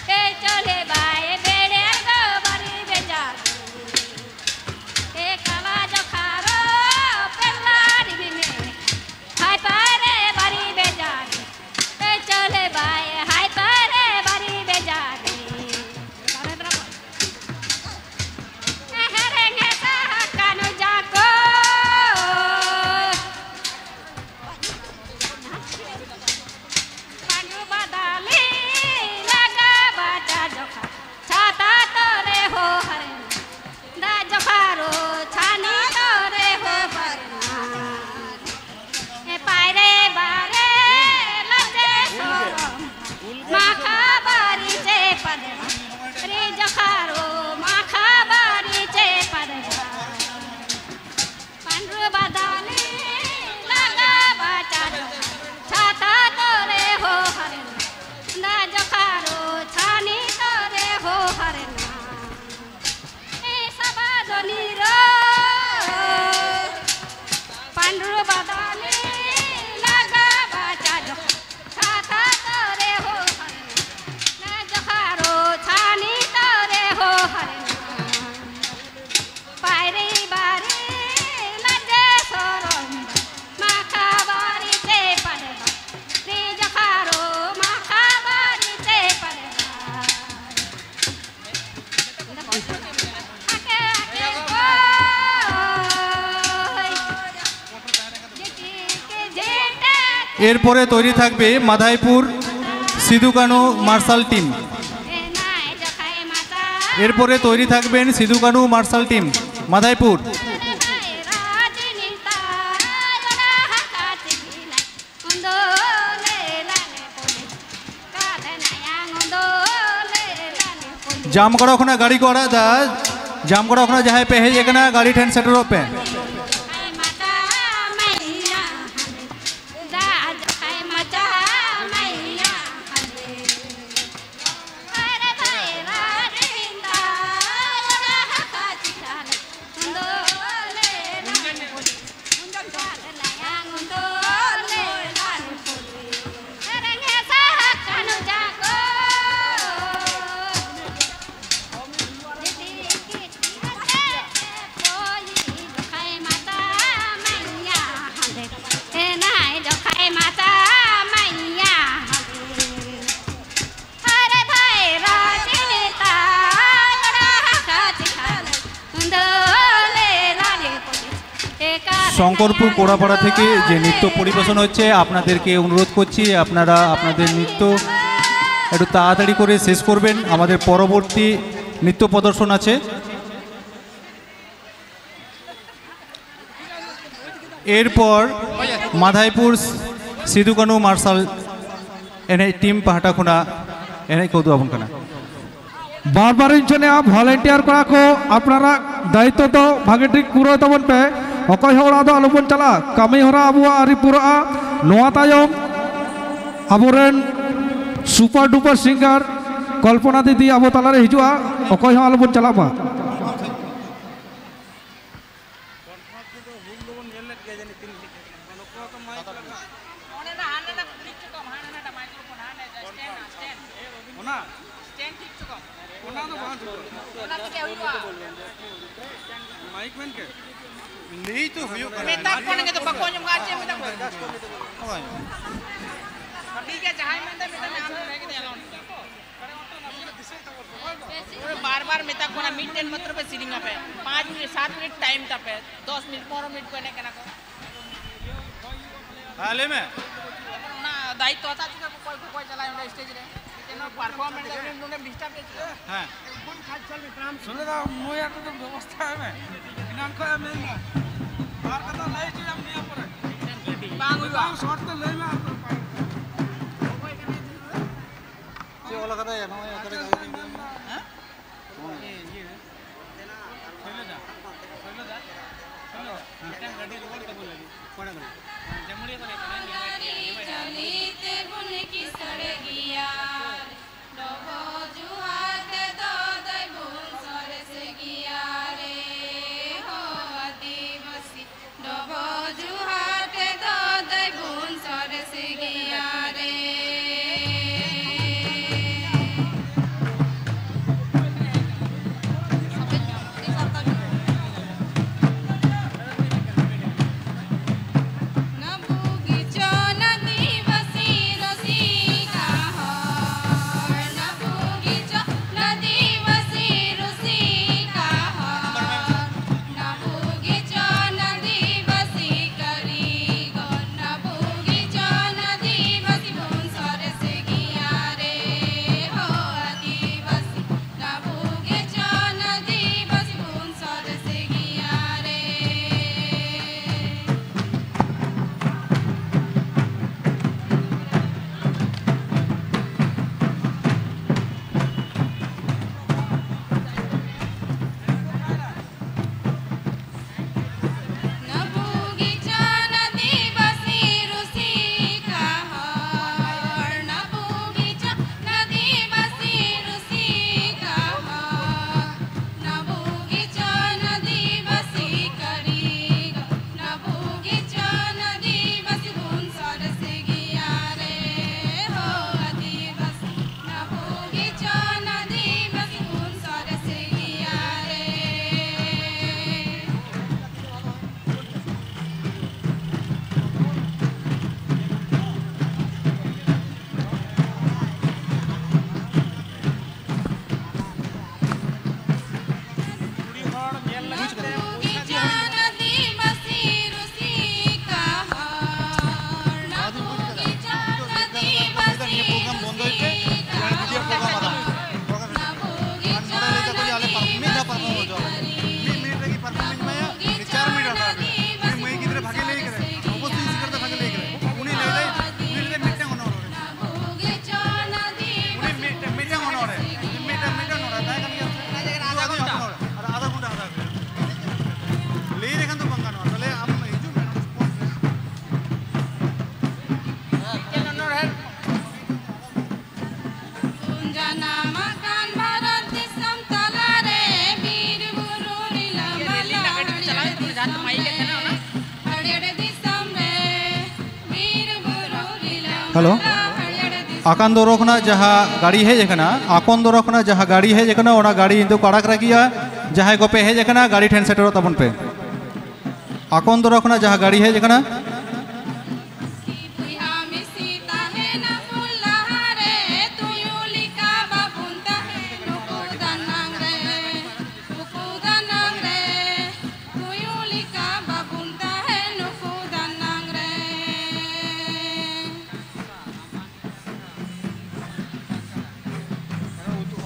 ᱵᱮᱪᱚ ᱞᱮ ᱵᱟᱭ ᱵᱮᱲᱮᱨ ᱜᱚ ᱵᱟᱨᱤ ᱵᱮᱡᱟᱨ᱾ ᱮ ᱠᱟᱞᱟ ᱡᱚᱠᱷᱟᱨᱚ ᱯᱮᱞᱟᱨᱤ ᱢᱮ᱾ ᱦᱟᱭ ᱯᱟᱨᱮ ᱵᱟᱨᱤ ᱵᱮᱡᱟᱨ᱾ ᱵᱮᱪᱚ ᱞᱮ ᱵᱟᱭ ᱦᱟᱭ ᱯᱟᱨᱮ ᱵᱟᱨᱤ ᱵᱮᱡᱟᱨ᱾ ᱯᱟᱭᱨᱮ ᱵᱟᱨᱮ ᱞᱟᱡᱮ ᱥᱚᱨᱚᱢ ᱢᱟᱠᱷᱟ ᱵᱟᱨᱤ ᱪᱮ ᱯᱟᱫᱽᱨᱟ, ᱨᱤ ᱡᱚᱠᱷᱟᱨᱚ ᱢᱟᱠᱷᱟ ᱵᱟᱨᱤ ᱪᱮ ᱯᱟᱫᱽᱨᱟ᱾ ᱯᱟᱸᱰᱩ ᱵᱟᱫᱟᱞᱤ ᱞᱟᱜᱟ ᱵᱟᱪᱟ ᱡᱚᱠᱷᱟ, ᱪᱷᱟᱛᱟ ᱛᱚᱨᱮ ᱦᱚ ᱦᱟᱨᱮᱱᱟ, ᱫᱟ ᱡᱚᱠᱷᱟᱨᱚ ᱪᱷᱟᱱᱤ ᱛᱚᱨᱮ ᱦᱚ ᱦᱟᱨᱮᱱᱟ᱾ ᱮ ᱥᱟᱵᱟ ᱫᱚᱱᱤ ᱨᱚ, ᱯᱟᱸᱰᱩ ᱵᱟᱫᱟᱞᱤ ᱞᱟᱜᱟ ᱵᱟᱪᱟ ᱡᱚᱠᱷᱟ, ᱪᱷᱟᱛᱟ ᱛᱚᱨᱮ ᱦᱚ ᱦᱟᱨᱮᱱᱟ, ᱫᱟ ᱡᱚᱠᱷᱟᱨᱚ ᱪᱷᱟᱱᱤ ᱛᱚᱨᱮ ᱦᱚ ᱦᱟᱨᱮᱱᱟ᱾ ᱯᱟᱭᱨᱤ ᱵᱟᱨᱤ ᱞᱟᱡᱮ ᱥᱚᱨᱚᱢ ᱢᱟᱠᱷᱟ ᱵᱟᱨᱤ ᱛᱮ ᱯᱟᱰᱮᱵᱟ, ᱨᱤ ᱡᱚᱠᱷᱟᱨᱚ ᱢᱟᱠᱷᱟ ᱵᱟᱨᱤ ᱛᱮ ᱯᱟᱰᱮᱵᱟ᱾ ᱟᱠᱮ ᱟᱠᱮ ᱠᱚᱭ, ᱡᱮᱴᱤ ᱠᱮ ᱡᱮᱴᱮ। এরপরে তৈরি থাকবে মাধাইপুর সিধু কানু মার্শাল টিম। এরপরে তৈরি থাকবেন সিধু কানু মার্শাল টিম, মাধাইপুর। ᱡᱟᱢᱜᱚᱲᱟ ᱠᱷᱚᱱᱟᱜ ᱜᱟᱹᱰᱤ ᱠᱚ ᱟᱲᱟᱜ ᱮᱫᱟ᱾ ᱡᱟᱢᱜᱚᱲᱟ ᱠᱷᱚᱱᱟᱜ ᱡᱟᱦᱟᱸᱭ ᱯᱮ ᱦᱮᱡ ᱟᱠᱟᱱᱟ, ᱜᱟᱹᱰᱤ ᱴᱷᱮᱱ ᱥᱮᱴᱮᱨᱚᱜ ᱯᱮ᱾ শঙ্করপুর কোড়াপাড়া থেকে যে নৃত্য পরিবেশন হচ্ছে, আপনাদেরকে অনুরোধ করছি, আপনারা আপনাদের নৃত্য একটু তাড়াতাড়ি করে শেষ করবেন। আমাদের পরবর্তী নৃত্য প্রদর্শন আছে। এরপর মাধাইপুর সিধু কানু ᱢᱟᱨᱥᱟᱞ ᱮᱱᱮᱡ ᱴᱤᱢ ᱯᱟᱦᱴᱟ ᱠᱷᱚᱱᱟᱜ ᱮᱱᱮᱡ ᱠᱚ ᱩᱫᱩᱜ ᱟᱵᱚᱱ ᱠᱟᱱᱟ᱾ ᱵᱟᱨ ᱵᱟᱨ ᱤᱧ ᱴᱷᱮᱱ ᱟᱯ ᱵᱷᱚᱞᱮᱱᱴᱤᱭᱟᱨ ᱠᱚᱲᱟ ᱠᱚ, ᱟᱯᱱᱟᱨᱟᱜ ᱫᱟᱭᱤᱛᱛᱚ ᱫᱚ ᱵᱷᱟᱜᱮ ᱴᱷᱤᱠ ᱯᱩᱨᱟᱹᱣ ᱛᱟᱵᱚᱱ ᱯᱮ᱾ ᱚᱠᱚᱭ ᱦᱚᱸ ᱚᱲᱟᱜ ᱫᱚ ᱟᱞᱚᱵᱚᱱ ᱪᱟᱞᱟᱜᱼᱟ᱾ ᱠᱟᱹᱢᱤ ᱦᱚᱨᱟ ᱟᱵᱚᱣᱟᱜ ᱟᱹᱣᱨᱤ ᱯᱩᱨᱟᱹᱜᱼᱟ᱾ ᱱᱚᱣᱟ ᱛᱟᱭᱚᱢ ᱟᱵᱚᱨᱮᱱ ᱥᱩᱯᱟᱨ ᱰᱩᱯᱟᱨ ᱥᱤᱝᱜᱟᱨ ᱠᱚᱞᱯᱚᱱᱟ ᱫᱤᱫᱤ ᱟᱵᱚ ᱛᱟᱞᱟᱨᱮ ᱦᱤᱡᱩᱜᱼᱟ᱾ ᱚᱠᱚᱭ ᱦᱚᱸ ᱟᱞᱚᱵᱚᱱ ᱪᱟᱞᱟᱜ ᱢᱟ᱾ ᱚᱸᱰᱮ ᱫᱚ ᱦᱟᱸᱰᱮ ᱫᱚ ᱴᱷᱤᱠ ᱦᱚᱪᱚ ᱠᱟᱢ, ᱦᱟᱸᱰᱮ ᱱᱟᱰᱮ ᱢᱟᱭᱠᱨᱳᱯᱷᱳᱱ, ᱦᱟᱸᱰᱮ ᱥᱴᱮᱱᱰ, ᱥᱴᱮᱱᱰ᱾ ᱚᱱᱟ? ᱥᱴᱮᱱᱰ ᱴᱷᱤᱠ ᱦᱚᱪᱚ ᱠᱟᱢ᱾ ᱚᱱᱟ ᱫᱚ ᱵᱟᱝ ᱴᱷᱤᱠᱚᱜᱼᱟ᱾ ᱚᱱᱟ ᱛᱮᱜᱮ ᱦᱩᱭᱩᱜᱼᱟ᱾ ᱢᱟᱭᱤᱠ ᱢᱮᱱ ᱠᱮᱫ? ᱞᱟᱹᱭ ᱛᱚ ᱦᱩᱭᱩᱜ ᱠᱟᱱᱟ᱾ ᱢᱮᱛᱟ ᱠᱚ ᱠᱟᱱ ᱜᱮ ᱛᱚ, ᱵᱟᱠᱚ ᱟᱸᱡᱚᱢ ᱠᱟᱜᱼᱟ, ᱪᱮᱫ ᱮᱢ ᱢᱮᱛᱟ ᱠᱚᱣᱟ? ᱦᱳᱭ᱾ ᱴᱷᱤᱠ ᱜᱮᱭᱟ, ᱡᱟᱦᱟᱸᱭ ᱢᱮᱱᱫᱟ, ᱢᱮᱛᱟᱭ ᱢᱮ, ᱟᱢ ᱫᱚ ᱞᱟᱹᱭ ᱠᱮᱫᱟ, ᱟᱞᱚ᱾ ᱵᱟᱨ ᱵᱟᱨ ᱢᱮᱛᱟ ᱠᱚ ᱠᱟᱱᱟ, ᱢᱤᱫᱴᱮᱱ ᱢᱟᱛᱨᱚ ᱯᱮ ᱥᱮᱨᱮᱧ ᱟᱯᱮ, ᱯᱟᱸᱪ ᱢᱤᱱᱤᱴ, ᱥᱟᱛ ᱢᱤᱱᱤᱴ ᱴᱟᱭᱤᱢ ᱛᱟᱯᱮ, ᱫᱚᱥ ᱢᱤᱱᱤᱴ, ᱯᱚᱱᱨᱚ ᱢᱤᱱᱤᱴ ᱠᱚ ᱮᱱᱮᱡ ᱠᱟᱱᱟ ᱠᱚ᱾ ᱦᱮᱸ, ᱞᱟᱹᱭ ᱢᱮ᱾ ᱚᱱᱟ ᱫᱟᱭᱤᱛᱛᱚ ᱦᱟᱛᱟᱣ ᱦᱚᱪᱚ ᱠᱚ, ᱚᱠᱚᱭ ᱠᱚ ᱚᱠᱚᱭ ᱪᱟᱞᱟᱣ ᱚᱸᱰᱮ ᱥᱴᱮᱡᱽ ᱨᱮ, ᱢᱤᱫᱴᱮᱱ ᱦᱚᱲ ᱯᱟᱨᱯᱷᱚᱨᱢ ᱮᱫᱟ, ᱩᱱᱤ ᱱᱚᱰᱮᱢ ᱰᱤᱥᱴᱟᱨᱵ ᱮᱫᱟ ᱪᱮᱫᱟᱜ? ᱦᱮᱸ᱾ ᱥᱩᱱᱤ ᱫᱟ, ᱱᱩᱭ ᱮᱠᱴᱩ ᱛᱚ ᱵᱮᱵᱚᱥᱛᱷᱟ ᱢᱮ᱾ ᱮᱱᱟᱝ ᱠᱷᱚᱱ ᱮ ᱢᱮᱱ ᱮᱫᱟ᱾ ᱵᱟᱨ ᱠᱟᱛᱷᱟ ᱞᱟᱹᱭ ᱦᱚᱪᱚᱭᱟᱢ ᱱᱤᱭᱟᱹ ᱯᱚᱨᱮ᱾ ᱵᱟᱝ ᱦᱩᱭᱩᱜᱼᱟ᱾ ᱵᱟᱝ, ᱥᱚᱨᱴ ᱛᱮ ᱞᱟᱹᱭ ᱢᱮ ᱟᱨ ᱛᱚ᱾ ᱪᱮᱫ ᱚᱞ ᱟᱠᱟᱫᱟᱭ? ᱱᱚᱜᱼᱚᱭ ᱚᱠᱟᱨᱮ ᱟᱸᱡᱚᱢ ᱢᱮ᱾ ᱦᱮᱸ? ᱢᱤᱫᱴᱟᱝ ᱜᱟᱹᱰᱤ ᱨᱩᱣᱟᱹᱲ ᱛᱟᱵᱚᱱ ᱞᱟᱹᱜᱤᱫ᱾ ᱚᱠᱚᱭ ᱠᱟᱱᱟ? ᱡᱟᱹᱢᱩᱲᱤᱭᱟᱹ ᱠᱷᱚᱱ ᱦᱮᱡ ᱠᱟᱱᱟᱭ, New I T I, New I T I. ᱪᱟᱹᱞᱤ ᱛᱮᱵᱚᱱ ᱠᱤᱥᱟᱹᱬ ᱜᱮᱭᱟ, ᱰᱚᱵᱚᱜ ᱡᱚᱦᱟᱨ ᱛᱮᱫᱚ ᱫᱟᱹᱭ ᱵᱚᱱ ᱥᱚᱨᱮᱥ ᱜᱮᱭᱟ ᱨᱮ ᱦᱳ ᱟᱹᱫᱤᱵᱟᱹᱥᱤ᱾ ᱰᱚᱵᱚᱜ ᱡᱚᱦᱟᱨ ᱛᱮᱫᱚ ᱫᱟᱹᱭ ᱵᱚᱱ ᱥᱚᱨᱮᱥ ᱜᱮᱭᱟ ᱨᱮ᱾ ᱱᱟᱵᱩ ᱜᱮᱪᱚ ᱟᱹᱫᱤᱵᱟᱹᱥᱤ ᱨᱩᱥᱤᱠᱟ ᱦᱮᱞᱳ, ᱟᱠᱟᱱᱫᱚᱨᱚ ᱠᱷᱚᱱᱟᱜ ᱡᱟᱦᱟᱸ ᱜᱟᱹᱰᱤ ᱦᱮᱡ ᱟᱠᱟᱱᱟ, ᱟᱠᱚᱱᱫᱚᱨᱚ ᱠᱷᱚᱱᱟᱜ ᱡᱟᱦᱟᱸ ᱜᱟᱹᱰᱤ ᱦᱮᱡ ᱟᱠᱟᱱᱟ, ᱚᱱᱟ ᱜᱟᱹᱰᱤ ᱱᱤᱛᱚᱜ ᱠᱚ ᱟᱲᱟᱜ ᱨᱟᱹᱜᱤᱭᱟ᱾ ᱡᱟᱦᱟᱸᱭ ᱠᱚᱯᱮ ᱦᱮᱡ ᱟᱠᱟᱱᱟ, ᱜᱟᱹᱰᱤ ᱴᱷᱮᱱ ᱥᱮᱴᱮᱨᱚᱜ ᱛᱟᱵᱚᱱ ᱯᱮ᱾ ᱟᱠᱚᱱᱫᱚᱨᱚ ᱠᱷᱚᱱᱟᱜ ᱡᱟᱦᱟᱸ ᱜᱟᱹᱰᱤ ᱦᱮᱡ ᱟᱠᱟᱱᱟ,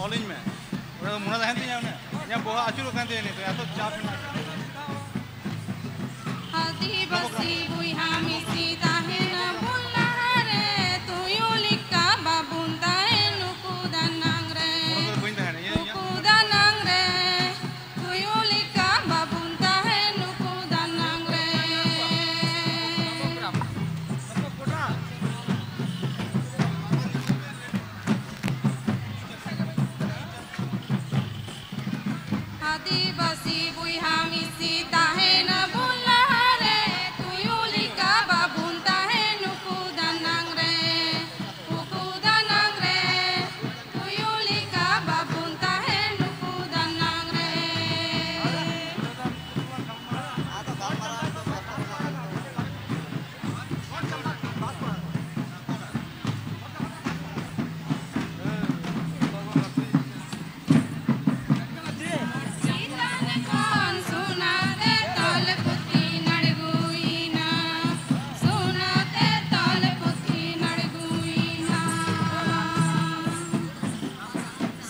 ᱚᱞᱤᱧ ᱢᱮ᱾ ᱚᱸᱰᱮ ᱫᱚ ᱢᱚᱱᱮ ᱛᱟᱦᱮᱱ ᱛᱤᱧᱟᱹ, ᱚᱱᱮ ᱤᱧᱟᱹᱜ ᱵᱚᱦᱚᱜ ᱟᱹᱪᱩᱨᱚᱜ ᱠᱟᱱ ᱛᱤᱧᱟᱹ ᱱᱤᱛᱚᱜ, ᱮᱛᱚ ᱪᱟᱯ ᱢᱮᱱᱟᱜᱼᱟ᱾ ᱟᱹᱫᱤᱵᱟᱹᱥᱤ ᱵᱚᱭᱦᱟ ᱢᱤᱥᱤ ᱛᱟᱦᱮᱱ ᱵᱚᱱ ᱞᱟᱦᱟᱨᱮ, ᱛᱩᱭᱩ ᱞᱮᱠᱟ ᱵᱟᱵᱚᱱ ᱛᱟᱦᱮᱱ ᱱᱩᱠᱩ ᱫᱟᱱᱟᱝ ᱨᱮ᱾ ᱚᱱᱟ ᱠᱚᱫᱚ ᱵᱟᱹᱧ ᱛᱟᱦᱮᱱᱟ, ᱤᱧᱟᱹᱜ, ᱤᱧᱟᱹᱜ ᱱᱩᱠᱩ ᱫᱟᱱᱟᱝ ᱨᱮ, ᱛᱩᱭᱩ ᱞᱮᱠᱟ ᱵᱟᱵᱚᱱ ᱛᱟᱦᱮᱱ ᱱᱩᱠᱩ ᱫᱟᱱᱟᱝ ᱨᱮ᱾ ᱟᱹᱫᱤᱵᱟᱹᱥᱤ ᱵᱚᱭᱦᱟ ᱢᱤᱥᱤ ᱛᱟᱦᱮᱱ ᱟᱵᱚᱱ ᱞᱟᱦᱟᱨᱮ, ᱛᱩᱭᱩ ᱞᱮᱠᱟ ᱵᱟᱵᱚᱱ ᱛᱟᱦᱮᱱ ᱱᱩᱠᱩ ᱫᱟᱱᱟᱝ ᱨᱮ, ᱱᱩᱠᱩ ᱫᱟᱱᱟᱝ ᱨᱮ, ᱛᱩᱭᱩ ᱞᱮᱠᱟ ᱵᱟᱵᱚᱱ ᱛᱟᱦᱮᱱ ᱱᱩᱠᱩ ᱫᱟᱱᱟᱝ ᱨᱮ᱾ ᱪᱮᱛᱟᱱ ᱠᱷᱚᱱ ᱥᱚᱱᱟ ᱛᱮ ᱛᱚᱞ ᱯᱩᱛᱷᱤ ᱟᱬᱜᱚᱭᱮᱱᱟ, ᱥᱚᱱᱟ ᱛᱮ ᱛᱚᱞ ᱯᱩᱛᱷᱤ ᱟᱬᱜᱚᱭᱮᱱᱟ᱾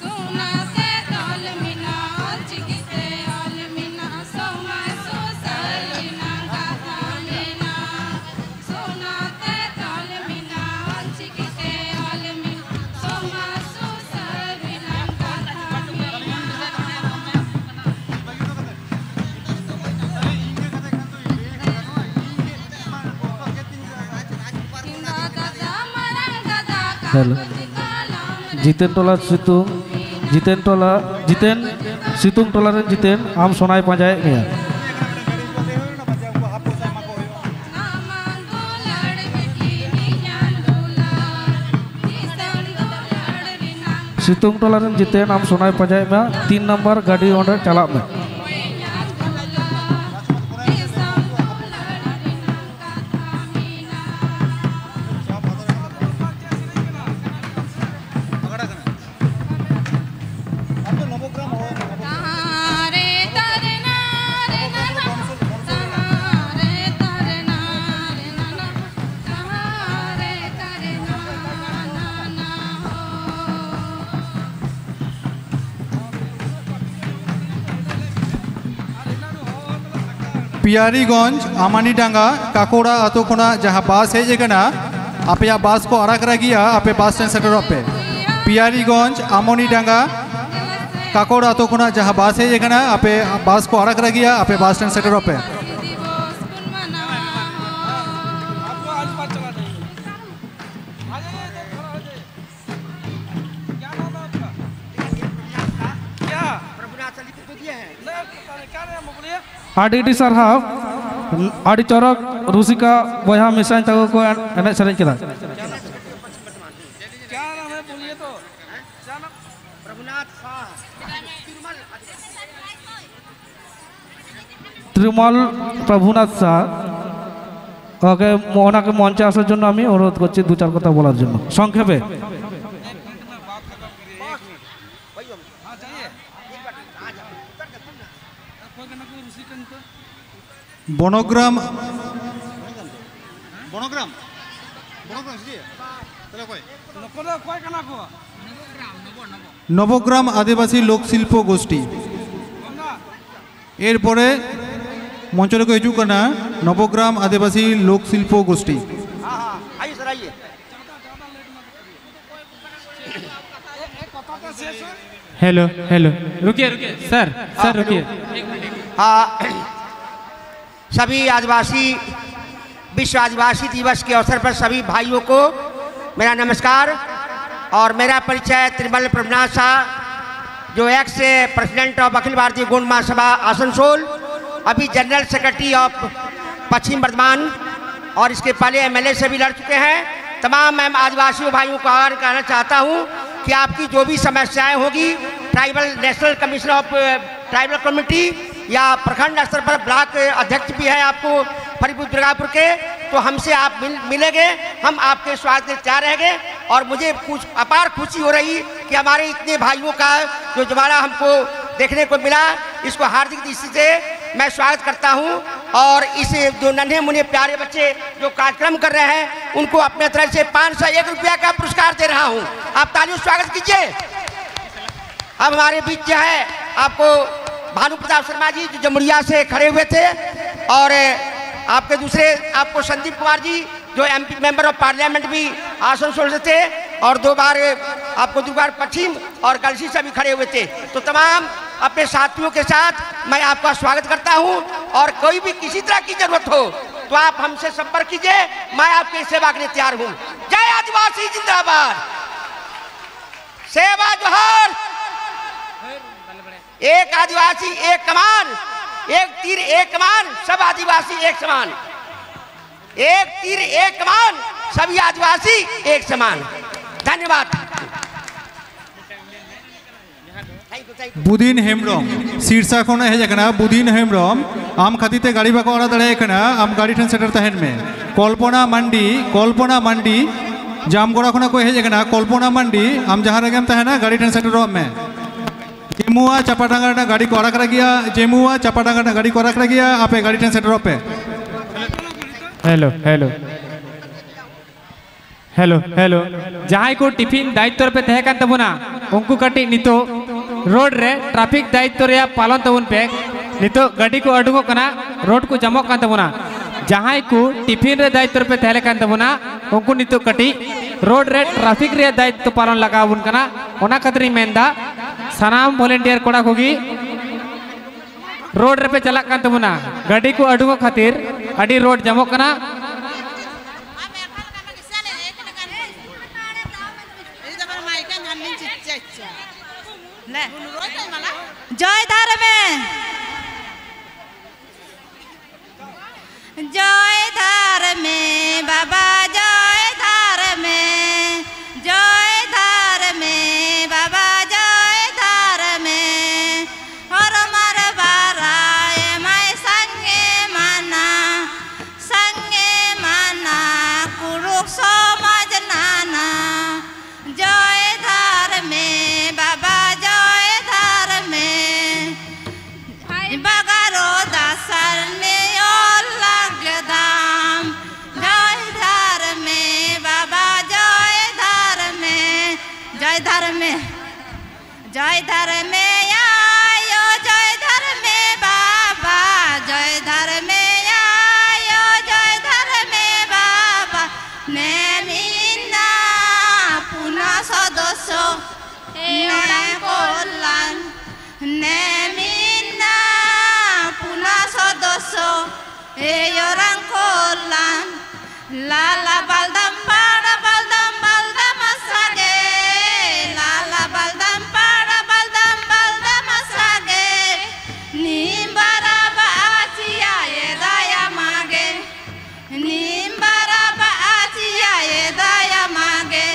ᱥᱚᱱᱟ ᱛᱮ ᱛᱚᱞ ᱢᱮᱱᱟᱜᱼᱟ, ᱚᱞ ᱪᱤᱠᱤ ᱛᱮ ᱚᱞ ᱢᱮᱱᱟᱜᱼᱟ, ᱥᱚᱢᱟᱡᱽ ᱥᱩᱥᱟᱹᱨ ᱨᱮᱱᱟᱜ ᱠᱟᱛᱷᱟ ᱢᱮᱱᱟᱜᱼᱟ᱾ ᱥᱚᱱᱟ ᱛᱮ ᱛᱚᱞ ᱢᱮᱱᱟᱜᱼᱟ, ᱚᱞ ᱪᱤᱠᱤ ᱛᱮ ᱚᱞ ᱢᱮᱱᱟᱜᱼᱟ, ᱥᱚᱢᱟᱡᱽ ᱥᱩᱥᱟᱹᱨ ᱨᱮᱱᱟᱜ ᱠᱟᱛᱷᱟ ᱢᱮᱱᱟᱜᱼᱟ᱾ ᱦᱮᱞᱳ᱾ ᱡᱤᱛᱮᱱ ᱴᱚᱞᱟ ᱥᱤᱛᱩᱝ, ᱡᱤᱛᱮᱱ ᱴᱚᱞᱟ, ᱡᱤᱛᱮᱱ, ᱥᱤᱛᱩᱝ ᱴᱚᱞᱟ ᱨᱮᱱ ᱡᱤᱛᱮᱱ, ᱟᱢ ᱥᱚᱱᱟᱭ ᱯᱟᱸᱡᱟᱭᱮᱫ ᱢᱮᱭᱟ᱾ ᱥᱤᱛᱩᱝ ᱴᱚᱞᱟ ᱨᱮᱱ ᱡᱤᱛᱮᱱ, ᱟᱢ ᱥᱚᱱᱟᱭ ᱯᱟᱸᱡᱟᱭᱮᱫ ᱢᱮᱭᱟ, ᱛᱤᱱ ᱱᱟᱢᱵᱟᱨ ᱜᱟᱹᱰᱤ ᱚᱸᱰᱮ ᱪᱟᱞᱟᱜ ᱢᱮ᱾ ᱯᱤᱭᱟᱨᱤᱜᱚᱸᱡᱽ ᱟᱢᱟᱱᱤᱰᱟᱸᱜᱟ ᱠᱟᱠᱚᱲᱟ ᱟᱛᱳ ᱠᱷᱚᱱᱟᱜ ᱡᱟᱦᱟᱸ ᱵᱟᱥ ᱦᱮᱡ ᱟᱠᱟᱱᱟ, ᱟᱯᱮᱭᱟᱜ ᱵᱟᱥ ᱠᱚ ᱟᱲᱟᱜ ᱨᱟᱹᱜᱤᱭᱟ, ᱟᱯᱮ ᱵᱟᱥ ᱥᱴᱮᱱᱰ ᱥᱮᱴᱮᱨᱚᱜ ᱯᱮ᱾ ᱯᱤᱭᱟᱨᱤᱜᱚᱸᱡᱽ ᱟᱢᱚᱱᱤᱰᱟᱸᱜᱟ ᱠᱟᱠᱚᱲᱟ ᱟᱛᱳ ᱠᱷᱚᱱᱟᱜ ᱡᱟᱦᱟᱸ ᱵᱟᱥ ᱦᱮᱡ ᱟᱠᱟᱱᱟ, ᱟᱯᱮ ᱵᱟᱥ ᱠᱚ ᱟᱲᱟᱜ ᱨᱟᱹᱜᱤᱭᱟ, ᱟᱯᱮ ᱵᱟᱥ ᱥᱴᱮᱱᱰ ᱥᱮᱴᱮᱨᱚᱜ ᱯᱮ᱾ ᱟᱹᱰᱤ ᱟᱹᱰᱤ ᱥᱟᱨᱦᱟᱣ᱾ ᱟᱹᱰᱤ ᱪᱚᱨᱚᱠ ᱨᱩᱥᱤᱠᱟ ᱵᱚᱭᱦᱟ ᱢᱤᱥᱨᱟᱧ ᱛᱟᱠᱚ ᱠᱚ ᱮᱱᱮᱡ ᱥᱮᱨᱮᱧ ᱠᱮᱫᱟ᱾ ত্রিমল প্রভুনাথ শাহ, ওকে, ওনাকে মঞ্চে আসার জন্য আমি অনুরোধ করছি দু চার কথা বলার জন্য সংক্ষেপে। বনগ্রাম, বনগ্রাম, বনগ্রাম, ᱥᱮ ᱪᱮᱫ? ᱛᱟᱦᱞᱮ ᱚᱠᱚᱭ? ᱱᱚᱵᱚᱜᱨᱟᱢ ᱟᱹᱫᱤᱵᱟᱹᱥᱤ ᱞᱳᱠ ᱥᱤᱞᱯᱚ ᱜᱳᱥᱴᱤ᱾ ᱮᱨᱯᱚᱨᱮ ᱢᱚᱧᱪᱚ ᱨᱮᱠᱚ ᱦᱤᱡᱩᱜ ᱠᱟᱱᱟ ᱱᱚᱵᱚᱜᱨᱟᱢ ᱟᱹᱫᱤᱵᱟᱹᱥᱤ ᱞᱳᱠ ᱥᱤᱞᱯᱚ ᱜᱳᱥᱴᱤ᱾ हेलो, हेलो, रुकिए, रुकिए, सर, सर, रुकिए। हाँ, सभी आदिवासी, विश्व आदिवासी दिवस के अवसर पर सभी भाइयों को मेरा नमस्कार। और मेरा परिचय त्रिमल प्रभुनाथ शाह, जो ex president of Akhil Bharatiya Gond महासभा आसनसोल, अभी जनरल सेक्रेटरी ऑफ पश्चिम बर्धमान, और इसके पहले एमएलए से भी लड़ चुके हैं। तमाम मैं आदिवासियों भाइयों को आह्वान करना चाहता हूँ कि आपकी जो भी समस्याएं होगी, tribal, national commission of tribal community या प्रखंड स्तर पर ब्लॉक अध्यक्ष भी हैं आपको फरीदपुर दुर्गापुर के, तो हमसे आप मिल मिलेंगे। हम आपके स्वागत के लिए तैयार रहेंगे। और मुझे कुछ अपार खुशी हो रही कि हमारे इतने भाइयों का जो जमावड़ा हमको देखने को मिला, इसको हार्दिक दृष्टि से मैं स्वागत करता हूं। और इस जो नन्हे मुन्ने प्यारे बच्चे जो कार्यक्रम कर रहे हैं, उनको अपने तरफ से पाँच सौ एक रुपया का पुरस्कार दे रहा हूं। आप तालियों से स्वागत कीजिए। अब हमारे बीच जो है आपको भानु प्रताप शर्मा जी, जो जमुड़िया से खड़े हुए थे, और आपके दूसरे, आपको संदीप कुमार जी, जो एमपी, मेंबर ऑफ पार्लियामेंट भी आसनसोल से थे, और दो बार, आपको दो बार पश्चिम और गलसी से भी खड़े हुए थे। तो तमाम अपने साथियों के साथ मैं आपका स्वागत करता हूं, और कोई भी किसी तरह की जरूरत हो तो आप हमसे संपर्क कीजिए, मैं आपकी सेवा के लिए तैयार हूं। जय आदिवासी जिंदाबाद, सेवा जोहार। एक आदिवासी एक कमान, एक तीर एक कमान, सब आदिवासी एक समान। एक तीर एक कमान, सभी आदिवासी एक समान। धन्यवाद। ᱵᱩᱫᱤᱱ ᱦᱮᱢᱵᱨᱚᱢ, ᱥᱤᱨᱥᱟ ᱠᱷᱚᱱᱮ ᱦᱮᱡ ᱟᱠᱟᱱᱟ᱾ ᱵᱩᱫᱤᱱ ᱦᱮᱢᱵᱨᱚᱢ, ᱟᱢ ᱠᱷᱟᱹᱛᱤᱨ ᱛᱮ ᱜᱟᱹᱰᱤ ᱵᱟᱠᱚ ᱟᱲᱟᱜ ᱫᱟᱲᱮᱭᱟᱜ ᱠᱟᱱᱟ, ᱟᱢ ᱜᱟᱹᱰᱤ ᱴᱷᱮᱱ ᱥᱮᱴᱮᱨ ᱛᱟᱦᱮᱱ ᱢᱮ᱾ ᱠᱚᱞᱯᱚᱱᱟ ᱢᱟᱱᱰᱤ, ᱠᱚᱞᱯᱚᱱᱟ ᱢᱟᱱᱰᱤ, ᱡᱟᱢᱜᱚᱲᱟ ᱠᱷᱚᱱᱟᱜ ᱠᱚ ᱦᱮᱡ ᱟᱠᱟᱱᱟ᱾ ᱠᱚᱞᱯᱚᱱᱟ ᱢᱟᱱᱰᱤ, ᱟᱢ ᱡᱟᱦᱟᱸ ᱨᱮᱜᱮᱢ ᱛᱟᱦᱮᱱᱟ, ᱜᱟᱹᱰᱤ ᱴᱷᱮᱱ ᱥᱮᱴᱮᱨᱚᱜ ᱢᱮ᱾ ᱡᱮᱢᱩᱣᱟ ᱪᱟᱯᱟᱰᱟᱝᱜᱟ ᱨᱮᱱᱟᱜ ᱜᱟᱹᱰᱤ ᱠᱚ ᱟᱲᱟᱜ ᱨᱮᱜᱮᱭᱟ, ᱡᱮᱢᱩᱣᱟ ᱪᱟᱯᱟᱰᱟᱝᱜᱟ ᱨᱮᱱᱟᱜ ᱜᱟᱹᱰᱤ ᱠᱚ ᱟᱲᱟᱜ ᱨᱮᱜᱮᱭᱟ, ᱟᱯᱮ ᱜᱟᱹᱰᱤ ᱴᱷᱮᱱ ᱥᱮᱴᱮᱨᱚᱜ ᱯᱮ᱾ ᱦᱮᱞᱳ ᱦᱮᱞᱳ ᱦᱮᱞᱳ ᱦᱮᱞᱳ, ᱡᱟᱦᱟᱸᱭ ᱠᱚ ᱴᱤᱯᱷᱤᱱ ᱫᱟᱭᱤᱛᱛᱚ ᱨᱮᱯᱮ ᱛᱟᱦᱮᱸ ᱠᱟᱱ ᱛᱟᱵᱚᱱᱟ, ᱩᱱᱠᱩ ᱠᱟᱹᱴᱤᱡ ᱱᱤᱛᱚᱜ ᱨᱳᱰ ᱨᱮ ᱴᱨᱟᱯᱷᱤᱠ ᱫᱟᱭᱤᱛᱛᱚ ᱨᱮᱭᱟᱜ ᱯᱟᱞᱚᱱ ᱛᱟᱵᱚᱱ ᱯᱮ᱾ ᱱᱤᱛᱚᱜ ᱜᱟᱹᱰᱤ ᱠᱚ ᱩᱰᱩᱠᱚᱜ ᱠᱟᱱᱟ, ᱨᱳᱰ ᱠᱚ ᱡᱟᱢᱚᱜ ᱠᱟᱱ ᱛᱟᱵᱚᱱᱟ᱾ ᱡᱟᱦᱟᱸᱭ ᱠᱚ ᱴᱤᱯᱷᱤᱱ ᱨᱮ ᱫᱟᱭᱤᱛᱛᱚ ᱨᱮᱯᱮ ᱛᱟᱦᱮᱸ ᱠᱟᱱ ᱛᱟᱵᱚᱱᱟ, ᱩᱱᱠᱩ ᱱᱤᱛᱚᱜ ᱠᱟᱹᱴᱤᱡ ᱨᱳᱰ ᱨᱮ ᱴᱨᱟᱯᱷᱤᱠ ᱨᱮᱭᱟᱜ ᱫᱟᱭᱤᱛᱛᱚ ᱯᱟᱞᱚᱱ ᱞᱟᱜᱟᱣ ᱟᱵᱚᱱ ᱠᱟᱱᱟ᱾ ᱚᱱᱟ ᱠᱷᱟᱹᱛᱤᱨ ᱤᱧ ᱢᱮᱱᱫᱟ, ᱥᱟᱱᱟᱢ ᱵᱷᱚᱞᱮᱱᱴᱤᱭᱟᱨ ᱠᱚᱲᱟ ᱠᱚᱜᱮ ᱨᱳᱰ ᱨᱮᱯᱮ ᱪᱟᱞᱟᱜ ᱠᱟᱱ ᱛᱟᱵᱚᱱᱟ, ᱜᱟᱹᱰᱤ ᱠᱚ ᱩᱰᱩᱠᱚᱜ ᱠᱷᱟᱹᱛᱤᱨ ᱟᱹᱰᱤ ᱨᱳᱰ ᱡᱟᱢᱚᱜ ᱠᱟᱱᱟ᱾ ᱡᱚᱭ ᱫᱷᱚᱨᱢᱮ᱾ ᱡᱚᱭ ᱫᱷᱚᱨᱢᱮ ᱵᱟᱵᱟ, ᱡᱚᱭ ᱫᱷᱚᱨᱢᱮ, ᱡᱚᱭ ᱫᱷᱚᱨᱢᱮ᱾ ᱫᱷᱚᱨᱢᱮ ᱟᱭᱳ, ᱡᱚᱭ ᱫᱷᱚᱨᱢᱮ ᱵᱟᱵᱟ, ᱡᱚᱭ ᱫᱷᱚᱨᱢᱮ ᱟᱭᱳ, ᱡᱚᱭ ᱫᱷᱚᱨᱢᱮ ᱵᱟᱵᱟ᱾ ᱱᱮᱢᱤᱱᱟ ᱯᱩᱱᱟ ᱥᱚᱫᱚᱥᱥᱚ, ᱮᱭ ᱚᱲᱟᱝ ᱠᱚᱞᱞᱟᱱ᱾ ᱱᱮᱢᱤᱱᱟ ᱯᱩᱱᱟ ᱥᱚᱫᱚᱥᱥᱚ, ᱮᱭ ᱚᱲᱟᱝ ᱠᱚᱞᱞᱟᱱ᱾ ᱞᱟᱞᱟ ᱵᱟᱞᱫᱟᱢ ᱯᱟᱲᱟ ᱵᱟᱞᱫᱟᱢ ᱵᱟᱞᱫᱟᱢ ᱥᱟᱜᱮ, ᱞᱟᱞᱟ ᱵᱟᱞᱫᱟᱢ ᱯᱟᱲᱟ ᱵᱟᱞᱫᱟᱢ ᱵᱟᱞᱫᱟᱢ ᱥᱟᱜᱮ, ᱱᱤᱢᱵᱟᱨᱟ ᱵᱟᱪᱤᱭᱟ ᱮ ᱫᱟᱭᱟ ᱢᱟᱜᱮ, ᱱᱤᱢᱵᱟᱨᱟ ᱵᱟᱪᱤᱭᱟ ᱮ ᱫᱟᱭᱟ ᱢᱟᱜᱮ᱾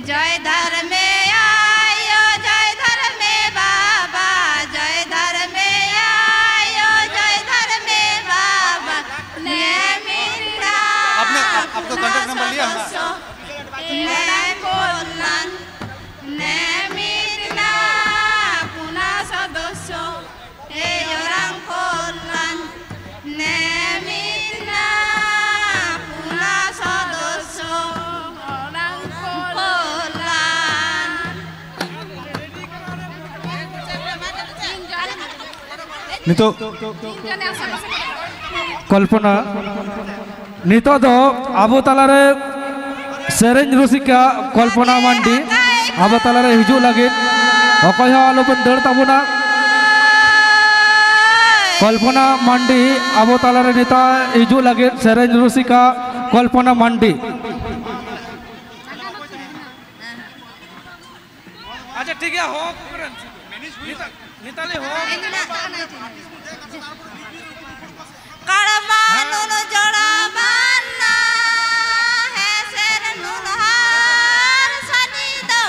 ᱡᱚᱭ ᱫᱷᱚᱨᱢᱮ ᱟᱭᱳ, ᱡᱚᱭ ᱫᱷᱚᱨᱢᱮ ᱵᱟᱵᱟ, ᱡᱚᱭ ᱫᱷᱚᱨᱢᱮ ᱟᱭᱳ, ᱡᱚᱭ ᱫᱷᱚᱨᱢᱮ ᱵᱟᱵᱟ᱾ ᱱᱮᱢᱤᱱᱟ ᱟᱯᱱᱮ, ᱟᱯ, ᱟᱯᱠᱟ ᱠᱚᱱᱴᱮᱠᱴ ᱱᱚᱢᱵᱚᱨ ᱞᱤᱭᱟ ᱦᱳᱜᱟ? ᱱᱮᱢᱤᱱᱟ ᱱᱮᱢᱤᱱᱟ ᱯᱩᱱᱟ ᱥᱚᱫᱚᱥᱥᱚ᱾ ᱮᱭ ᱚᱲᱟᱝ ᱠᱚᱞᱞᱟᱱ, ᱱᱮᱢᱤᱱᱟ ᱯᱩᱱᱟ ᱥᱚᱫᱚᱥᱥᱚ, ᱚᱲᱟᱝ ᱠᱚᱞᱞᱟᱱ᱾ ᱱᱤᱛᱚᱜ ᱠᱚᱞᱯᱚᱱᱟ, ᱱᱤᱛᱚᱜ ᱫᱚ ᱟᱵᱚ ᱛᱟᱞᱟᱨᱮ ᱥᱮᱨᱮᱧ ᱨᱩᱥᱤᱠᱟ ᱠᱚᱞᱯᱚᱱᱟ ᱢᱟᱱᱰᱤ ᱟᱵᱚ ᱛᱟᱞᱟᱨᱮ ᱦᱤᱡᱩᱜ ᱞᱟᱹᱜᱤᱫ᱾ ᱚᱠᱚᱭ ᱦᱚᱸ ᱟᱞᱚᱵᱚᱱ ᱫᱟᱹᱲ ᱛᱟᱵᱚᱱᱟ᱾ ᱠᱚᱞᱯᱚᱱᱟ ᱢᱟᱱᱰᱤ ᱟᱵᱚ ᱛᱟᱞᱟᱨᱮ ᱱᱤᱛᱚᱜ ᱦᱤᱡᱩᱜ ᱞᱟᱹᱜᱤᱫ, ᱥᱮᱨᱮᱧ ᱨᱩᱥᱤᱠᱟ ᱠᱚᱞᱯᱚᱱᱟ ᱢᱟᱱᱰᱤ᱾ ᱟᱪᱪᱷᱟ, ᱴᱷᱤᱠ ᱜᱮᱭᱟ, ᱦᱚᱦᱚ ᱟᱠᱚ ᱠᱟᱹᱱᱟᱹᱧ᱾ ᱱᱤᱛᱚᱜ, ᱱᱤᱛᱚᱜ ᱞᱤᱧ ᱦᱚᱦᱚ ᱟᱠᱚ ᱠᱟᱱᱟ᱾ ᱠᱟᱲᱢᱟ ᱱᱩᱱ ᱡᱚᱲᱟ ᱢᱟᱱᱱᱟ, ᱦᱮᱸᱥᱮᱨ ᱱᱩᱱ ᱦᱟᱨ ᱥᱟᱹᱱᱤ ᱫᱚ,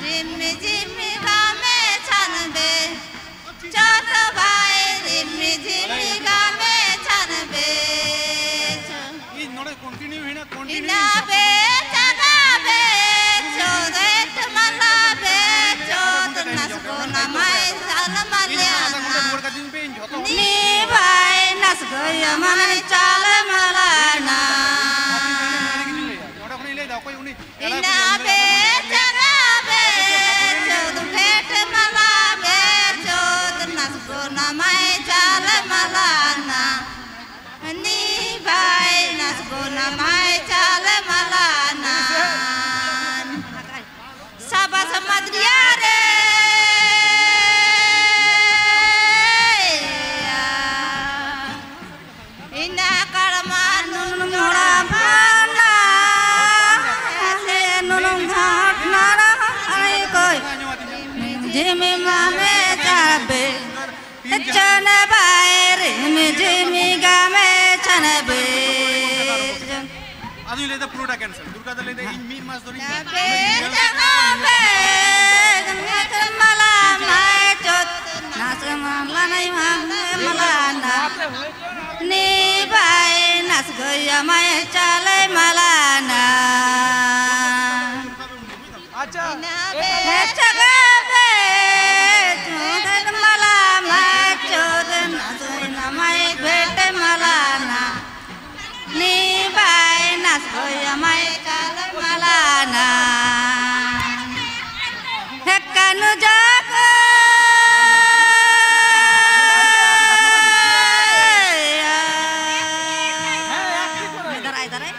ᱨᱤᱢ ᱡᱤᱢ ᱜᱟᱢᱮ ᱪᱷᱟᱱ ᱵᱮ, ᱪᱚᱛ ᱵᱟᱭ ᱨᱤᱢ ᱡᱤᱢ ᱜᱟᱢᱮ ᱪᱷᱟᱱ ᱵᱮ᱾ ᱤᱧ ᱱᱚᱰᱮ ᱠᱚᱱᱴᱤᱱᱤᱭᱩ ᱦᱮᱱᱟᱜ, ᱠᱚᱱᱴᱤᱱᱤᱭᱩ ᱤᱱᱟ ᱵᱮ ᱪᱟᱜᱟ ᱵᱮ ᱪᱚᱫᱮ ᱛᱢᱟᱞᱟ ᱵᱮ ᱪᱚᱫ ᱱᱟᱥ ᱠᱚ ᱱᱟᱢᱟᱭ ᱥᱟᱞ ᱢᱟᱞᱭᱟᱱᱟ᱾ ᱤᱧ ᱟᱫᱷᱟ ᱜᱷᱚᱱᱴᱟ ᱨᱩᱣᱟᱹᱲ ᱠᱟᱛᱮ ᱤᱧ ᱯᱮ, ᱤᱧ ᱡᱷᱚᱛᱚ ᱦᱚᱲ ᱱᱤ ᱵᱟᱭ ᱱᱟᱥ ᱠᱚ ᱭᱟᱢᱟᱭ ᱪᱟᱞ ᱢᱟᱞᱟᱱᱟ᱾ ᱱᱚᱰᱮ ᱠᱷᱚᱱᱤᱧ ᱞᱟᱹᱭ ᱫᱟ, ᱚᱠᱚᱭ ᱩᱱᱤ? ᱤᱱᱟ ᱵᱮ ᱪᱟᱜᱟ ᱵᱮ ᱪᱚᱫ ᱵᱷᱮᱴ ᱢᱟᱞᱟ᱾ ᱱᱩᱱᱩᱢ ᱦᱚᱲᱟ ᱵᱷᱟᱱᱟ, ᱱᱩᱱᱩᱢ ᱜᱷᱟᱴ ᱱᱟᱲᱟ ᱟᱲᱮ ᱠᱚᱭ, ᱡᱤᱢᱤ ᱢᱟᱢᱮ ᱪᱟᱵᱮ, ᱪᱟᱱᱮ ᱵᱟᱭᱨᱮ ᱢᱤ ᱡᱤᱢᱤ ᱜᱟᱢᱮ ᱪᱟᱱᱮ ᱵᱮ᱾ ᱟᱫᱚᱧ ᱞᱟᱹᱭᱫᱟ ᱯᱩᱨᱟᱹᱴᱟ ᱠᱮᱱᱥᱮᱞ᱾ ᱫᱩᱨᱜᱟ ᱫᱚ ᱞᱟᱹᱭᱫᱟ ᱤᱧ ᱢᱤᱫ ᱢᱟᱥ ᱫᱷᱚᱨᱮᱧ ᱪᱟᱵᱮ ᱪᱟᱵᱮ ᱢᱟᱞᱟ ᱢᱟᱭ ᱪᱚᱛ ᱱᱟᱥ ᱢᱟᱞᱟ ᱱᱟᱭ ᱢᱟᱞᱟ ᱱᱟ᱾ ᱱᱤ ᱵᱟᱭ ᱱᱟᱥ ᱜᱚᱭᱟ ᱢᱟᱭ ᱪᱟᱞᱮ ᱢᱟᱞᱟᱱᱟ᱾ ᱟᱪᱪᱷᱟ᱾ ᱦᱮ ᱪᱟᱜᱟᱵᱮ ᱪᱩᱫᱮᱱ ᱢᱟᱞᱟ ᱢᱟᱭ ᱪᱩᱫᱮᱱ ᱱᱟᱥ ᱜᱚᱭᱟ ᱢᱟᱭ ᱵᱮᱴᱮ ᱢᱟᱞᱟᱱᱟ᱾ ᱱᱤ ᱵᱟᱭ ᱱᱟᱥ ᱜᱚᱭᱟ ᱢᱟᱭ ᱪᱟᱞᱮ ᱢᱟᱞᱟᱱᱟ᱾ ᱦᱮᱠᱟᱱᱩ ᱡᱟᱜᱟ᱾ ᱫᱟᱨᱟᱭ, ᱫᱟᱨᱟᱭ᱾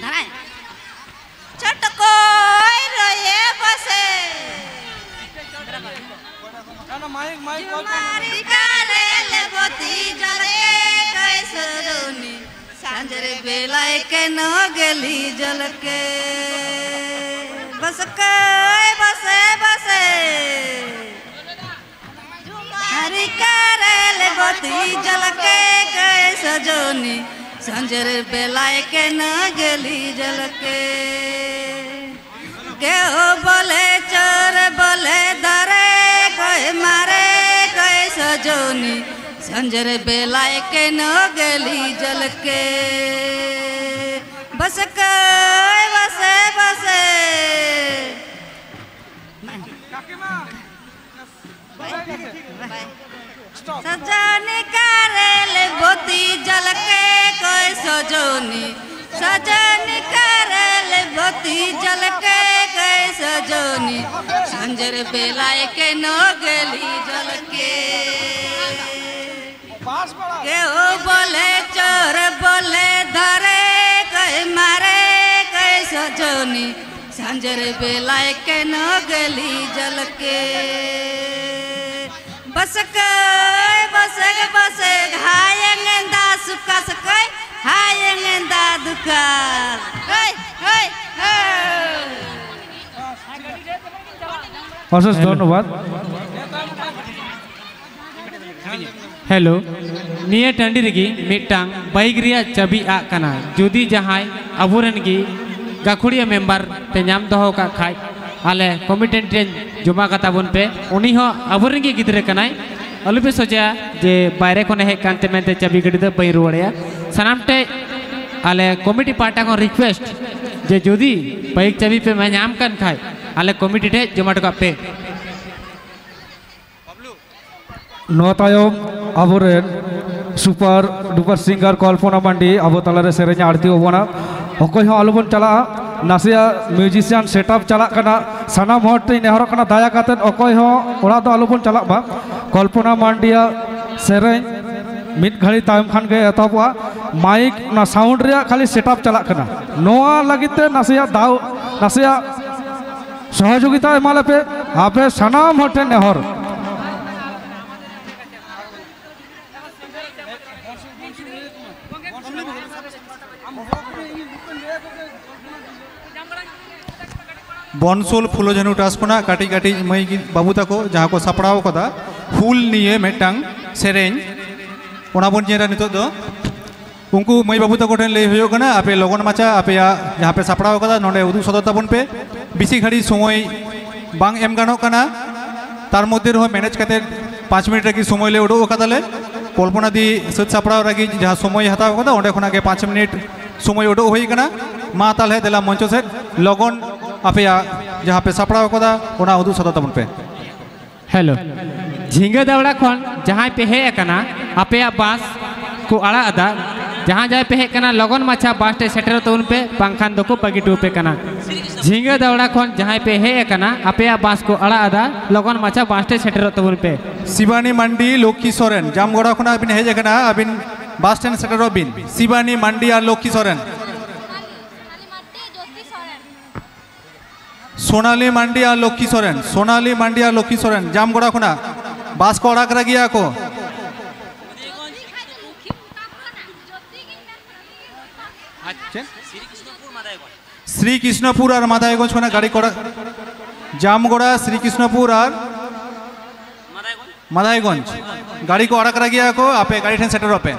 ᱫᱟᱨᱟᱭ᱾ ᱪᱷᱚᱴᱠᱚᱭ ᱨᱚᱭᱮ ᱵᱟᱥᱮ᱾ ᱡᱩᱢᱟᱨᱤ ᱠᱟᱨᱮ ᱞᱮ ᱵᱚᱛᱤ ᱡᱚᱞᱮ ᱠᱟᱭ ᱥᱚᱡᱚᱱᱤ᱾ ᱥᱟᱸᱡᱨᱮ ᱵᱮᱞᱟᱭ ᱠᱮ ᱱᱚᱜᱮᱞᱤ ᱡᱚᱞᱠᱮ᱾ ᱵᱟᱥᱠᱟᱭ ᱵᱟᱥᱮ ᱵᱟᱥᱮ᱾ ᱦᱟᱨᱤ ᱠᱟᱨᱮ ᱞᱮ ᱵᱚᱛᱤ ᱡᱚᱞᱠᱮ ᱠᱮ ᱥᱚᱡᱚᱱᱤ᱾ ᱥᱟᱸᱡᱨᱮ ᱵᱮᱞᱟᱭ ᱠᱮ ᱱᱚᱜᱮᱞᱤ ᱡᱚᱞᱠᱮ᱾ ᱜᱮᱣ ᱵᱚᱞᱮ ᱪᱚᱨ ᱵᱚᱞᱮ ᱫᱟᱨᱮ ᱠᱚᱭ ᱢᱟᱨᱮ ᱠᱚᱭ ᱥᱚᱡᱚᱱᱤ᱾ ᱥᱟᱸᱡᱨᱮ ᱵᱮᱞᱟᱭ ᱠᱮ ᱱᱚᱜᱮᱞᱤ ᱡᱚᱞᱠᱮ᱾ ᱵᱟᱥᱠᱮ ᱵᱟᱥᱮ ᱵᱟᱥᱮ᱾ ᱥᱟᱡᱟᱱᱤ ᱠᱟᱨᱮᱞ ᱵᱚᱛᱤ ᱡᱟᱞᱠᱮ ᱠᱚᱭ ᱥᱚᱡᱚᱱᱤ᱾ ᱥᱟᱡᱟᱱᱤ ᱠᱟᱨᱮᱞ ᱵᱚᱛᱤ ᱡᱟᱞᱠᱮ ᱠᱚᱭ ᱥᱚᱡᱚᱱᱤ᱾ ᱥᱟᱸᱡᱮᱨ ᱵᱮᱞᱟᱭ ᱠᱮ ᱱᱚᱜᱮᱞᱤ ᱡᱟᱞᱠᱮ᱾ ᱠᱮᱣ ᱵᱚᱞᱮ ᱪᱚᱨ ᱵᱚᱞᱮ ᱫᱷᱟᱨᱮ ᱠᱚᱭ ᱢᱟᱨᱮ ᱠᱚᱭ ᱥᱚᱡᱚᱱᱤ᱾ ᱥᱟᱸᱡᱮᱨ ᱵᱮᱞᱟᱭ ᱠᱮ ᱱᱚᱜᱮᱞᱤ ᱡᱟᱞᱠᱮ᱾ ᱵᱟᱥᱠᱮ ᱵᱟᱥ ᱥᱮᱜ ᱵᱟᱥᱮᱜ ᱦᱟᱭᱮᱝ ᱮᱱᱫᱟ ᱥᱩᱠᱟ ᱥᱟᱹᱠᱟᱹᱭ, ᱦᱟᱭᱮᱝ ᱮᱱᱫᱟ ᱫᱩᱠᱟᱞ᱾ ᱦᱳᱭ, ᱦᱳᱭ, ᱦᱳᱭ᱾ ᱚᱥᱮᱥ ᱦᱮᱞᱳ᱾ ᱫᱷᱚᱱᱱᱚᱵᱟᱫ᱾ ᱦᱮᱞᱳ, ᱱᱤᱭᱟᱹ ᱴᱟᱺᱰᱤ ᱨᱮᱜᱮ ᱢᱤᱫᱴᱟᱝ ᱵᱟᱭᱤᱠ ᱨᱮᱭᱟᱜ ᱪᱟᱹᱵᱤ ᱟᱜ ᱠᱟᱱᱟ᱾ ᱡᱩᱫᱤ ᱡᱟᱦᱟᱸᱭ ᱟᱵᱚᱨᱮᱱ ᱜᱮ ᱜᱟᱹᱠᱷᱩᱲᱤᱭᱟᱹ ᱢᱮᱢᱵᱟᱨ ᱯᱮ ᱧᱟᱢ ᱫᱚᱦᱚ ᱠᱟᱜ ᱠᱷᱟᱡ, ᱟᱞᱮ ᱠᱚᱢᱤᱴᱤ ᱴᱷᱮᱱ ᱡᱚᱢᱟ ᱠᱟᱛᱟ ᱵᱚᱱ ᱯᱮ᱾ ᱩᱱᱤ ᱦᱚᱸ ᱟᱵᱚᱨᱮᱱ ᱜᱮ ᱜᱤᱫᱽᱨᱟᱹ ᱠᱟᱱᱟᱭ᱾ ᱟᱞᱚᱯᱮ ᱥᱚᱪᱟᱭᱟ ᱡᱮ ᱵᱟᱭᱨᱮ ᱠᱷᱚᱱᱮ ᱦᱮᱡ ᱠᱟᱱᱛᱮ ᱢᱮᱱᱛᱮ ᱪᱟᱹᱵᱤ ᱜᱟᱹᱰᱤ ᱫᱚ ᱵᱟᱹᱧ ᱨᱩᱣᱟᱹᱲᱟᱭᱟ᱾ ᱥᱟᱱᱟᱢ ᱴᱷᱮᱡ ᱟᱞᱮ ᱠᱚᱢᱤᱴᱤ ᱯᱟᱦᱴᱟ ᱠᱷᱚᱱ ᱨᱤᱠᱩᱭᱮᱥᱴ ᱡᱮ ᱡᱩᱫᱤ ᱵᱟᱭᱤᱠ ᱪᱟᱹᱵᱤ ᱯᱮ ᱧᱟᱢ ᱠᱟᱱ ᱠᱷᱟᱡ, ᱟᱞᱮ ᱠᱚᱢᱤᱴᱤ ᱴᱷᱮᱡ ᱡᱚᱢᱟ ᱦᱚᱴᱚ ᱠᱟᱜ ᱯᱮ᱾ ᱱᱚᱣᱟ ᱛᱟᱭᱚᱢ ᱟᱵᱚᱨᱮᱱ ᱥᱩᱯᱟᱨ ᱰᱩᱯᱟᱨ ᱥᱤᱝᱜᱟᱨ ᱠᱚᱞᱯᱚᱱᱟ ᱢᱟᱱᱰᱤ ᱟᱵᱚ ᱛᱟᱞᱟᱨᱮ ᱥᱮᱨᱮᱧ ᱟᱬᱛᱤ ᱟᱵᱚᱱᱟ᱾ ᱚᱠᱚᱭ ᱦᱚᱸ ᱟᱞᱚᱵᱚᱱ ᱪᱟᱞᱟᱜᱼᱟ, ᱱᱟᱥᱮᱭᱟᱜ ᱢᱤᱭᱩᱡᱤᱥᱤᱭᱟᱱ ᱥᱮᱴᱟᱯ ᱪᱟᱞᱟᱜ ᱠᱟᱱᱟ᱾ ᱥᱟᱱᱟᱢ ᱦᱚᱲ ᱴᱷᱮᱱ ᱱᱮᱦᱚᱨᱚᱜ ᱠᱟᱱᱟ, ᱫᱟᱭᱟ ᱠᱟᱛᱮᱫ ᱚᱠᱚᱭ ᱦᱚᱸ ᱚᱲᱟᱜ ᱫᱚ ᱟᱞᱚᱵᱚᱱ ᱪᱟᱞᱟᱜ ᱢᱟ᱾ ᱠᱚᱞᱯᱚᱱᱟ ᱢᱟᱱᱰᱤᱭᱟᱜ ᱥᱮᱨᱮᱧ ᱢᱤᱫ ᱜᱷᱟᱹᱲᱤ ᱛᱟᱭᱚᱢ ᱠᱷᱟᱱ ᱜᱮ ᱮᱛᱚᱦᱚᱵᱚᱜᱼᱟ᱾ ᱢᱟᱭᱤᱠ, ᱚᱱᱟ ᱥᱟᱣᱩᱱᱰ ᱨᱮᱭᱟᱜ ᱠᱷᱟᱹᱞᱤ ᱥᱮᱴᱟᱯ ᱪᱟᱞᱟᱜ ᱠᱟᱱᱟ᱾ ᱱᱚᱣᱟ ᱞᱟᱹᱜᱤᱫ ᱛᱮ ᱱᱟᱥᱮᱭᱟᱜ ᱫᱟᱣ, ᱱᱟᱥᱮᱭᱟᱜ ᱥᱚᱦᱚᱡᱳᱜᱤᱛᱟ ᱮᱢᱟ ᱞᱮᱯᱮ, ᱟᱯᱮ ᱥᱟᱱᱟᱢ ᱦᱚᱲ ᱴᱷᱮᱱ ᱱᱮᱦᱚᱨ᱾ ᱵᱚᱱᱥᱳᱞ ᱯᱷᱩᱞᱳ ᱡᱷᱟᱱᱩ ᱴᱨᱟᱥᱴ ᱠᱷᱚᱱᱟᱜ ᱠᱟᱹᱴᱤᱡ ᱠᱟᱹᱴᱤᱡ ᱢᱟᱹᱭ ᱜᱤ-, ᱵᱟᱹᱵᱩ ᱛᱟᱠᱚ ᱡᱟᱦᱟᱸ ᱠᱚ ᱥᱟᱯᱲᱟᱣ ᱠᱟᱫᱟ ᱦᱩᱞ ᱱᱤᱭᱮ ᱢᱤᱫᱴᱟᱝ ᱥᱮᱨᱮᱧ, ᱚᱱᱟ ᱵᱚᱱ ᱧᱮᱞᱟ ᱱᱤᱛᱚᱜ ᱫᱚ᱾ ᱩᱱᱠᱩ ᱢᱟᱹᱭ ᱵᱟᱹᱵᱩ ᱛᱟᱠᱚ ᱴᱷᱮᱱ ᱞᱟᱹᱭ ᱦᱩᱭᱩᱜ ᱠᱟᱱᱟ, ᱟᱯᱮ ᱞᱚᱜᱚᱱ ᱢᱟᱪᱷᱟ ᱟᱯᱮᱭᱟᱜ ᱡᱟᱦᱟᱸ ᱯᱮ ᱥᱟᱯᱲᱟᱣ ᱠᱟᱫᱟ ᱱᱚᱰᱮ ᱩᱫᱩᱜ ᱥᱚᱫᱚᱨ ᱛᱟᱵᱚᱱ ᱯᱮ᱾ ᱵᱮᱥᱤ ᱜᱷᱟᱹᱲᱤᱡ ᱥᱚᱢᱚᱭ ᱵᱟᱝ ᱮᱢ ᱜᱟᱱᱚᱜ ᱠᱟᱱᱟ, ᱛᱟᱨ ᱢᱚᱫᱽᱫᱷᱮ ᱨᱮᱦᱚᱸ ᱢᱮᱱᱮᱡᱽ ᱠᱟᱛᱮ ᱯᱟᱸᱪ ᱢᱤᱱᱤᱴ ᱨᱮᱜᱮ ᱥᱚᱢᱚᱭ ᱞᱮ ᱩᱰᱩᱠ ᱟᱠᱟᱫᱟᱞᱮ᱾ ᱠᱚᱞᱯᱚᱱᱟ ᱫᱤ ᱥᱟᱹᱛ ᱥᱟᱯᱲᱟᱣ ᱨᱮᱜᱮ ᱡᱟᱦᱟᱸ ᱥᱚᱢᱚᱭ ᱦᱟᱛᱟᱣ ᱠᱟᱫᱟ ᱚᱸᱰᱮ ᱠᱷᱚᱱᱟᱜ ᱜᱮ ᱯᱟᱸᱪ ᱢᱤᱱᱤᱴ ᱥᱚᱢᱚᱭ ᱩᱰᱩᱠ ᱦᱩᱭ ᱠᱟᱱᱟ᱾ ᱢᱟ ᱛᱟᱦᱞᱮ ᱫᱮᱞᱟ ᱢᱚᱧᱪᱚ ᱥᱮᱫ ᱞᱚᱜᱚᱱ ᱟᱯᱮᱭᱟᱜ ᱡᱟᱦᱟᱸ ᱯᱮ ᱥᱟᱯᱲᱟᱣ ᱠᱟᱫᱟ ᱚᱱᱟ ᱩᱫᱩᱜ ᱥᱚᱫᱚᱨ ᱛᱟᱵᱚᱱ ᱯᱮ᱾ ᱦᱮᱞᱳ, ᱡᱷᱤᱸᱜᱟᱹ ᱫᱟᱣᱲᱟ ᱠᱷᱚᱱ ᱡᱟᱦᱟᱸᱭ ᱯᱮ ᱦᱮᱡ ᱟᱠᱟᱱᱟ, ᱟᱯᱮᱭᱟᱜ ᱵᱟᱥ ᱠᱚ ᱟᱲᱟᱜ ᱮᱫᱟ᱾ ᱡᱟᱦᱟᱸ ᱡᱟᱦᱟᱸᱭ ᱯᱮ ᱦᱮᱡ ᱟᱠᱟᱱᱟ, ᱞᱚᱜᱚᱱ ᱢᱟᱪᱷᱟ ᱵᱟᱥ ᱴᱷᱮᱱ ᱥᱮᱴᱮᱨᱚᱜ ᱛᱟᱵᱚᱱ ᱯᱮ, ᱵᱟᱝᱠᱷᱟᱱ ᱫᱚᱠᱚ ᱵᱟᱹᱜᱤ ᱦᱚᱴᱚ ᱟᱯᱮ ᱠᱟᱱᱟ᱾ ᱡᱷᱤᱸᱜᱟᱹ ᱫᱟᱣᱲᱟ ᱠᱷᱚᱱ ᱡᱟᱦᱟᱸᱭ ᱯᱮ ᱦᱮᱡ ᱟᱠᱟᱱᱟ, ᱟᱯᱮᱭᱟᱜ ᱵᱟᱥ ᱠᱚ ᱟᱲᱟᱜ ᱮᱫᱟ, ᱞᱚᱜᱚᱱ ᱢᱟᱪᱷᱟ ᱵᱟᱥ ᱴᱷᱮᱱ ᱥᱮᱴᱮᱨᱚᱜ ᱛᱟᱵᱚᱱ ᱯᱮ᱾ ᱥᱤᱵᱟᱱᱤ ᱢᱟᱱᱰᱤ, ᱞᱚᱠᱠᱷᱤ ᱥᱚᱨᱮᱱ, ᱡᱟᱢᱜᱚᱲᱟ ᱠᱷᱚᱱᱟᱜ ᱵᱤᱱ ᱦᱮᱡ ᱟᱠᱟᱱᱟ, ᱟᱹᱵᱤᱱ ᱵᱟᱥ ᱴᱷᱮᱱ ᱥᱮᱴᱮᱨᱚᱜ ᱵᱤᱱ᱾ ᱥᱤᱵᱟᱱᱤ ᱢᱟᱱᱰᱤ ᱟᱨ ᱞᱚᱠᱠᱷᱤ ᱥᱚᱨᱮᱱ᱾ ᱥᱳᱱᱟᱞᱤ ᱢᱟᱱᱰᱤ ᱟᱨ ᱞᱚᱠᱠᱷᱤ ᱥᱚᱨᱮᱱ, ᱥᱳᱱᱟᱞᱤ ᱢᱟᱱᱰᱤ ᱟᱨ ᱞᱚᱠᱠᱷᱤ ᱥᱚᱨᱮᱱ, ᱡᱟᱢᱜᱚᱲᱟ ᱠᱷᱚᱱᱟᱜ ᱵᱟᱥ ᱠᱚ ᱟᱲᱟᱜ ᱨᱮ ᱜᱮᱭᱟ ᱠᱚ᱾ ᱪᱮᱫ? ᱥᱨᱤ ᱠᱨᱤᱥᱱᱚᱯᱩᱨ ᱟᱨ ᱢᱟᱫᱟᱭᱜᱚᱸᱡᱽ ᱠᱷᱚᱱᱟᱜ ᱜᱟᱹᱰᱤ ᱠᱚ ᱟᱲᱟᱜ, ᱡᱟᱢᱜᱚᱲᱟ, ᱥᱨᱤ ᱠᱨᱤᱥᱱᱚᱯᱩᱨ ᱟᱨ ᱢᱟᱫᱟᱭᱜᱚᱸᱡᱽ ᱜᱟᱹᱰᱤ ᱠᱚ ᱟᱲᱟᱜ ᱨᱮ ᱜᱮᱭᱟ ᱠᱚ, ᱟᱯᱮ ᱜᱟᱹᱰᱤ ᱴᱷᱮᱱ ᱥᱮᱴᱮᱨᱚᱜ ᱯᱮ᱾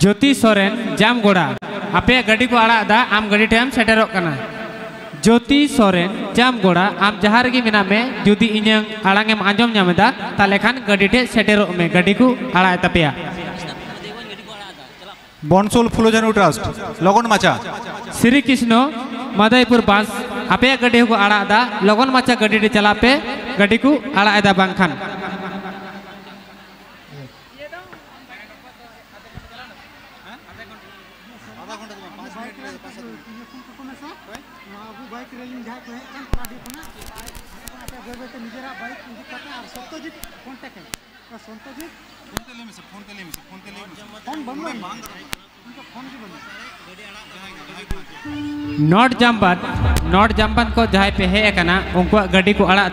ᱡᱳᱛᱤ ᱥᱚᱨᱮᱱ, ᱡᱟᱢᱜᱚᱲᱟ, ᱟᱯᱮᱭᱟᱜ ᱜᱟᱹᱰᱤ ᱠᱚ ᱟᱲᱟᱜ ᱮᱫᱟ, ᱟᱢ ᱜᱟᱹᱰᱤ ᱴᱷᱮᱱ ᱮᱢ ᱥᱮᱴᱮᱨᱚᱜ ᱠᱟᱱᱟ᱾ ᱡᱳᱛᱤ ᱥᱚᱨᱮᱱ, ᱡᱟᱢᱜᱚᱲᱟ, ᱟᱢ ᱡᱟᱦᱟᱸ ᱨᱮᱜᱮ ᱢᱮᱱᱟᱜ ᱢᱮ, ᱡᱩᱫᱤ ᱤᱧᱟᱹᱝ ᱟᱲᱟᱝ ᱮᱢ ᱟᱸᱡᱚᱢ ᱧᱟᱢ ᱮᱫᱟ, ᱛᱟᱦᱞᱮ ᱠᱷᱟᱱ ᱜᱟᱹᱰᱤ ᱴᱷᱮᱱ ᱥᱮᱴᱮᱨᱚᱜ ᱢᱮ, ᱜᱟᱹᱰᱤ ᱠᱚ ᱟᱲᱟᱜ ᱮᱫ ᱛᱟᱯᱮᱭᱟ᱾ ᱵᱚᱱᱥᱳᱞ ᱯᱷᱩᱞᱳ ᱡᱷᱟᱱᱩ ᱴᱨᱟᱥᱴ, ᱞᱚᱜᱚᱱ ᱢᱟᱪᱷᱟ᱾ ᱥᱨᱤ ᱠᱨᱤᱥᱱᱚ ᱢᱟᱫᱟᱭᱯᱩᱨ ᱵᱟᱥ, ᱟᱯᱮᱭᱟᱜ ᱜᱟᱹᱰᱤ ᱦᱚᱸᱠᱚ ᱟᱲᱟᱜ ᱮᱫᱟ, ᱞᱚᱜᱚᱱ ᱢᱟᱪᱷᱟ ᱜᱟᱹᱰᱤ ᱨᱮ ᱪᱟᱞᱟᱜ ᱯᱮ, ᱜᱟᱹᱰᱤ ᱠᱚ ᱟᱲᱟᱜ ᱮᱫᱟ ᱵᱟᱝᱠᱷᱟᱱ᱾ ᱟᱵᱚ ᱵᱟᱭᱤᱠ ᱨᱮᱞᱤᱝ ᱡᱟᱦᱟᱸᱭ ᱠᱚ ᱦᱮᱡ ᱟᱠᱟᱱ, ᱠᱚᱲᱟ ᱟᱹᱰᱤ ᱦᱚᱯᱚᱱᱟᱜ, ᱟᱯᱮ ᱵᱟᱹᱭ ᱵᱟᱹᱭᱛᱮ ᱱᱤᱡᱮᱨᱟᱜ ᱵᱟᱭᱤᱠ ᱤᱫᱤ ᱠᱟᱛᱮ ᱟᱨ ᱥᱚᱛᱛᱚᱡᱤᱛ ᱠᱚᱱᱴᱮᱠᱴ ᱮᱢ᱾ ᱥᱚᱱᱛᱚᱡᱤᱛ, ᱯᱷᱳᱱ ᱛᱮ ᱞᱟᱹᱭ ᱢᱮᱥᱮ, ᱯᱷᱳᱱ ᱛᱮ ᱞᱟᱹᱭ ᱢᱮᱥᱮ᱾ ᱯᱷᱳᱱ ᱵᱟᱹᱱᱩᱜᱼᱟ᱾ ᱤᱧ ᱫᱚ ᱯᱷᱳᱱ ᱜᱮ ᱵᱟᱹᱱᱩᱜᱼᱟ᱾ ᱱᱚᱴ ᱡᱟᱢᱵᱟᱱ, ᱱᱚᱴ ᱡᱟᱢᱵᱟᱱ ᱠᱚ ᱡᱟᱦᱟᱸᱭ ᱯᱮ ᱦᱮᱡ ᱟᱠᱟᱱᱟ, ᱩᱱᱠᱩᱣᱟᱜ ᱜᱟᱹᱰᱤ ᱠᱚ ᱟᱲᱟᱜ᱾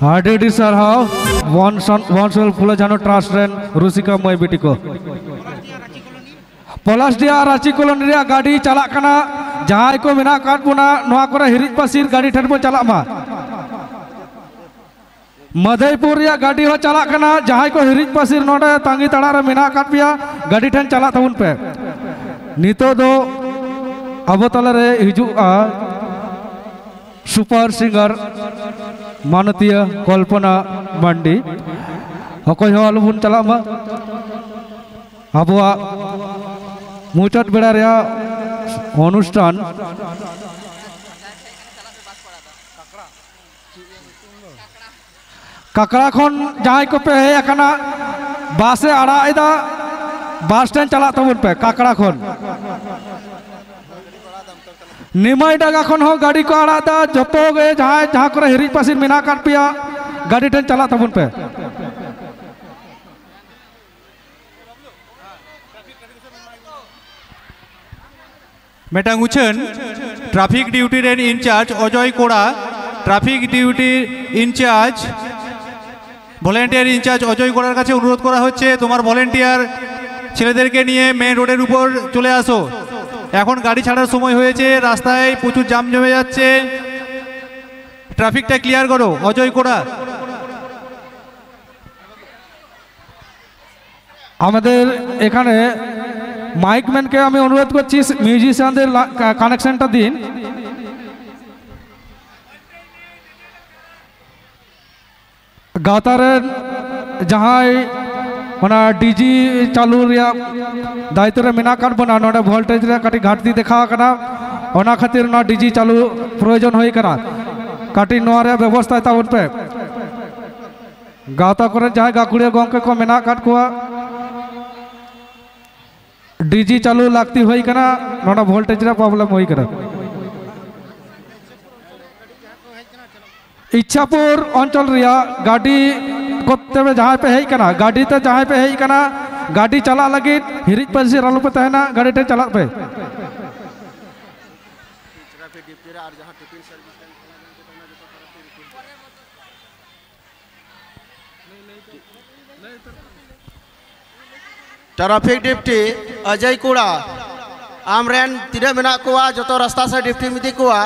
ᱟᱹᱰᱤ ᱟᱹᱰᱤ ᱥᱟᱨᱦᱟᱣ ᱵᱚᱱᱥᱚᱱ ᱵᱚᱱᱥᱚᱞ ᱯᱷᱩᱞᱚ ᱡᱷᱟᱱᱚ ᱴᱨᱟᱥᱴ ᱨᱮᱱ ᱨᱩᱥᱤᱠᱟ ᱢᱟᱹᱭ ᱵᱤᱴᱤ ᱠᱚ᱾ ᱯᱚᱞᱟᱥᱰᱤᱦᱟ ᱨᱟᱸᱪᱤ ᱠᱚᱞᱚᱱᱤ ᱨᱮᱭᱟᱜ ᱜᱟᱹᱰᱤ ᱪᱟᱞᱟᱜ ᱠᱟᱱᱟ᱾ ᱡᱟᱦᱟᱸᱭ ᱠᱚ ᱢᱮᱱᱟᱜ ᱟᱠᱟᱫ ᱵᱚᱱᱟ ᱱᱚᱣᱟ ᱠᱚᱨᱮ ᱦᱤᱨᱤᱡ ᱯᱟᱹᱥᱤᱨ ᱜᱟᱹᱰᱤ ᱴᱷᱮᱱ ᱵᱚᱱ ᱪᱟᱞᱟᱜ ᱢᱟ᱾ ᱢᱟᱫᱷᱟᱭᱯᱩᱨ ᱨᱮᱭᱟᱜ ᱜᱟᱹᱰᱤ ᱦᱚᱸ ᱪᱟᱞᱟᱜ ᱠᱟᱱᱟ᱾ ᱡᱟᱦᱟᱸᱭ ᱠᱚ ᱦᱤᱨᱤᱡ ᱯᱟᱹᱥᱤᱨ ᱱᱚᱰᱮ ᱛᱟᱺᱜᱤ ᱛᱟᱲᱟᱜ ᱨᱮ ᱢᱮᱱᱟᱜ ᱟᱠᱟᱫ ᱯᱮᱭᱟ, ᱜᱟᱹᱰᱤ ᱴᱷᱮᱱ ᱪᱟᱞᱟᱜ ᱛᱟᱵᱚᱱ ᱯᱮ᱾ ᱱᱤᱛᱚᱜ ᱫᱚ ᱟᱵᱚ ᱛᱟᱞᱟᱨᱮ ᱦᱤᱡᱩᱜᱼᱟ ᱥᱩᱯᱟᱨ ᱥᱤᱝᱜᱟᱨ ᱢᱟᱱᱚᱛᱤᱭᱟᱹ ᱠᱚᱞᱯᱚᱱᱟ ᱢᱟᱱᱰᱤ᱾ ᱚᱠᱚᱭ ᱦᱚᱸ ᱟᱞᱚᱵᱚᱱ ᱪᱟᱞᱟᱜ ᱢᱟ᱾ ᱟᱵᱚᱣᱟᱜ ᱢᱩᱪᱟᱹᱫ ᱵᱮᱲᱟ ᱨᱮᱭᱟᱜ ᱚᱱᱩᱥᱴᱷᱟᱱ᱾ ᱠᱟᱠᱲᱟ ᱠᱷᱚᱱ ᱡᱟᱦᱟᱸᱭ ᱠᱚᱯᱮ ᱦᱮᱡ ᱟᱠᱟᱱᱟ, ᱵᱟᱥ ᱮ ᱟᱲᱟᱜ ᱮᱫᱟ, ᱵᱟᱥ ᱴᱷᱮᱱ ᱪᱟᱞᱟᱜ ᱛᱟᱵᱚᱱ ᱯᱮ᱾ ᱠᱟᱠᱲᱟ ᱠᱷᱚᱱ, ᱱᱤᱢᱟᱭᱰᱟᱸᱜᱟ ᱠᱷᱚᱱ ᱦᱚᱸ ᱜᱟᱹᱰᱤ ᱠᱚ ᱟᱲᱟᱜ ᱮᱫᱟ᱾ ᱡᱚᱛᱚ ᱜᱮ ᱡᱟᱦᱟᱸᱭ ᱡᱟᱦᱟᱸ ᱠᱚᱨᱮ ᱦᱤᱨᱤᱡ ᱯᱟᱹᱥᱤᱨ ᱢᱮᱱᱟᱜ ᱟᱠᱟᱫ ᱯᱮᱭᱟ, ᱜᱟᱹᱰᱤ ᱴᱷᱮᱱ ᱪᱟᱞᱟᱜ ᱛᱟᱵᱚᱱ ᱯᱮ᱾ ᱢᱤᱫᱴᱟᱝ ᱩᱪᱷᱟᱹᱱ, ᱴᱨᱟᱯᱷᱤᱠ ᱰᱤᱭᱩᱴᱤ ᱨᱮᱱ in-charge Ajay Kora, traffic duty in-charge, volunteer in-charge Ajay কোড়ার কাছে অনুরোধ করা হচ্ছে, তোমার ভলেন্টিয়ার ছেলেদেরকে নিয়ে মেন রোডের উপর চলে আসো। এখন গাড়ি ছাড়ার সময় হয়েছে, রাস্তায় প্রচুর জাম জমে যাচ্ছে, ট্রাফিকটা ক্লিয়ার করো। অজয় কোড়া। আমাদের এখানে মাইকম্যানকে আমি অনুরোধ করছি, মিউজিশিয়ানদের লা-, কা-, কানেকশনটা দিন। ᱜᱟᱶᱛᱟ ᱨᱮᱱ ᱡᱟᱦᱟᱸᱭ ᱚᱱᱟ ᱰᱤᱡᱤ ᱪᱟᱹᱞᱩ ᱨᱮᱭᱟᱜ ᱫᱟᱭᱤᱛᱛᱚ ᱨᱮ ᱢᱮᱱᱟᱜ ᱟᱠᱟᱫ ᱵᱚᱱᱟ, ᱱᱚᱰᱮ ᱵᱷᱳᱞᱴᱮᱡᱽ ᱨᱮᱭᱟᱜ ᱠᱟᱹᱴᱤᱡ ᱜᱷᱟᱴᱛᱤ ᱫᱮᱠᱷᱟᱣ ᱟᱠᱟᱱᱟ, ᱚᱱᱟ ᱠᱷᱟᱹᱛᱤᱨ ᱱᱚᱣᱟ ᱰᱤᱡᱤ ᱪᱟᱹᱞᱩ ᱯᱨᱚᱭᱳᱡᱚᱱ ᱦᱩᱭ ᱟᱠᱟᱱᱟ᱾ ᱠᱟᱹᱴᱤᱡ ᱱᱚᱣᱟ ᱨᱮᱭᱟᱜ ᱵᱮᱵᱚᱥᱛᱷᱟᱭ ᱛᱟᱵᱚᱱ ᱯᱮ᱾ ᱜᱟᱶᱛᱟ ᱠᱚᱨᱮ ᱡᱟᱦᱟᱸᱭ ᱜᱟᱹᱠᱷᱩᱲᱤᱭᱟᱹ ᱜᱚᱢᱠᱮ ᱠᱚ ᱢᱮᱱᱟᱜ ᱟᱠᱟᱫ ᱠᱚᱣᱟ, ᱰᱤᱡᱤ ᱪᱟᱹᱞᱩ ᱞᱟᱹᱠᱛᱤ ᱦᱩᱭ ᱠᱟᱱᱟ, ᱱᱚᱰᱮ ᱵᱷᱳᱞᱴᱮᱡᱽ ᱨᱮᱭᱟᱜ ᱯᱨᱚᱵᱞᱮᱢ ᱦᱩᱭ ᱠᱟᱱᱟ᱾ ᱤᱪᱷᱟᱯᱩᱨ ᱚᱧᱪᱚᱞ ᱨᱮᱭᱟᱜ ᱜᱟᱹᱰᱤ ᱠᱚᱛᱮ ᱯᱮ ᱡᱟᱦᱟᱸᱭ ᱯᱮ ᱦᱮᱡ ᱠᱟᱱᱟ, ᱜᱟᱹᱰᱤ ᱛᱮ ᱡᱟᱦᱟᱸᱭ ᱯᱮ ᱦᱮᱡ ᱠᱟᱱᱟ, ᱜᱟᱹᱰᱤ ᱪᱟᱞᱟᱜ ᱞᱟᱹᱜᱤᱫ ᱦᱤᱨᱤᱡ ᱯᱟᱹᱥᱤᱨ ᱟᱞᱚ ᱯᱮ ᱛᱟᱦᱮᱱᱟ, ᱜᱟᱹᱰᱤ ᱴᱷᱮᱱ ᱪᱟᱞᱟᱜ ᱯᱮ᱾ ᱴᱨᱟᱯᱷᱤᱠ ᱰᱤᱯᱴᱤ ᱚᱡᱚᱭ ᱠᱚᱲᱟ, ᱟᱢᱨᱮᱱ ᱛᱤᱱᱟᱹᱜ ᱢᱮᱱᱟᱜ ᱠᱚᱣᱟ ᱡᱚᱛᱚ ᱨᱟᱥᱛᱟ ᱥᱮᱫ ᱰᱤᱯᱴᱤᱢ ᱤᱫᱤ ᱠᱚᱣᱟ᱾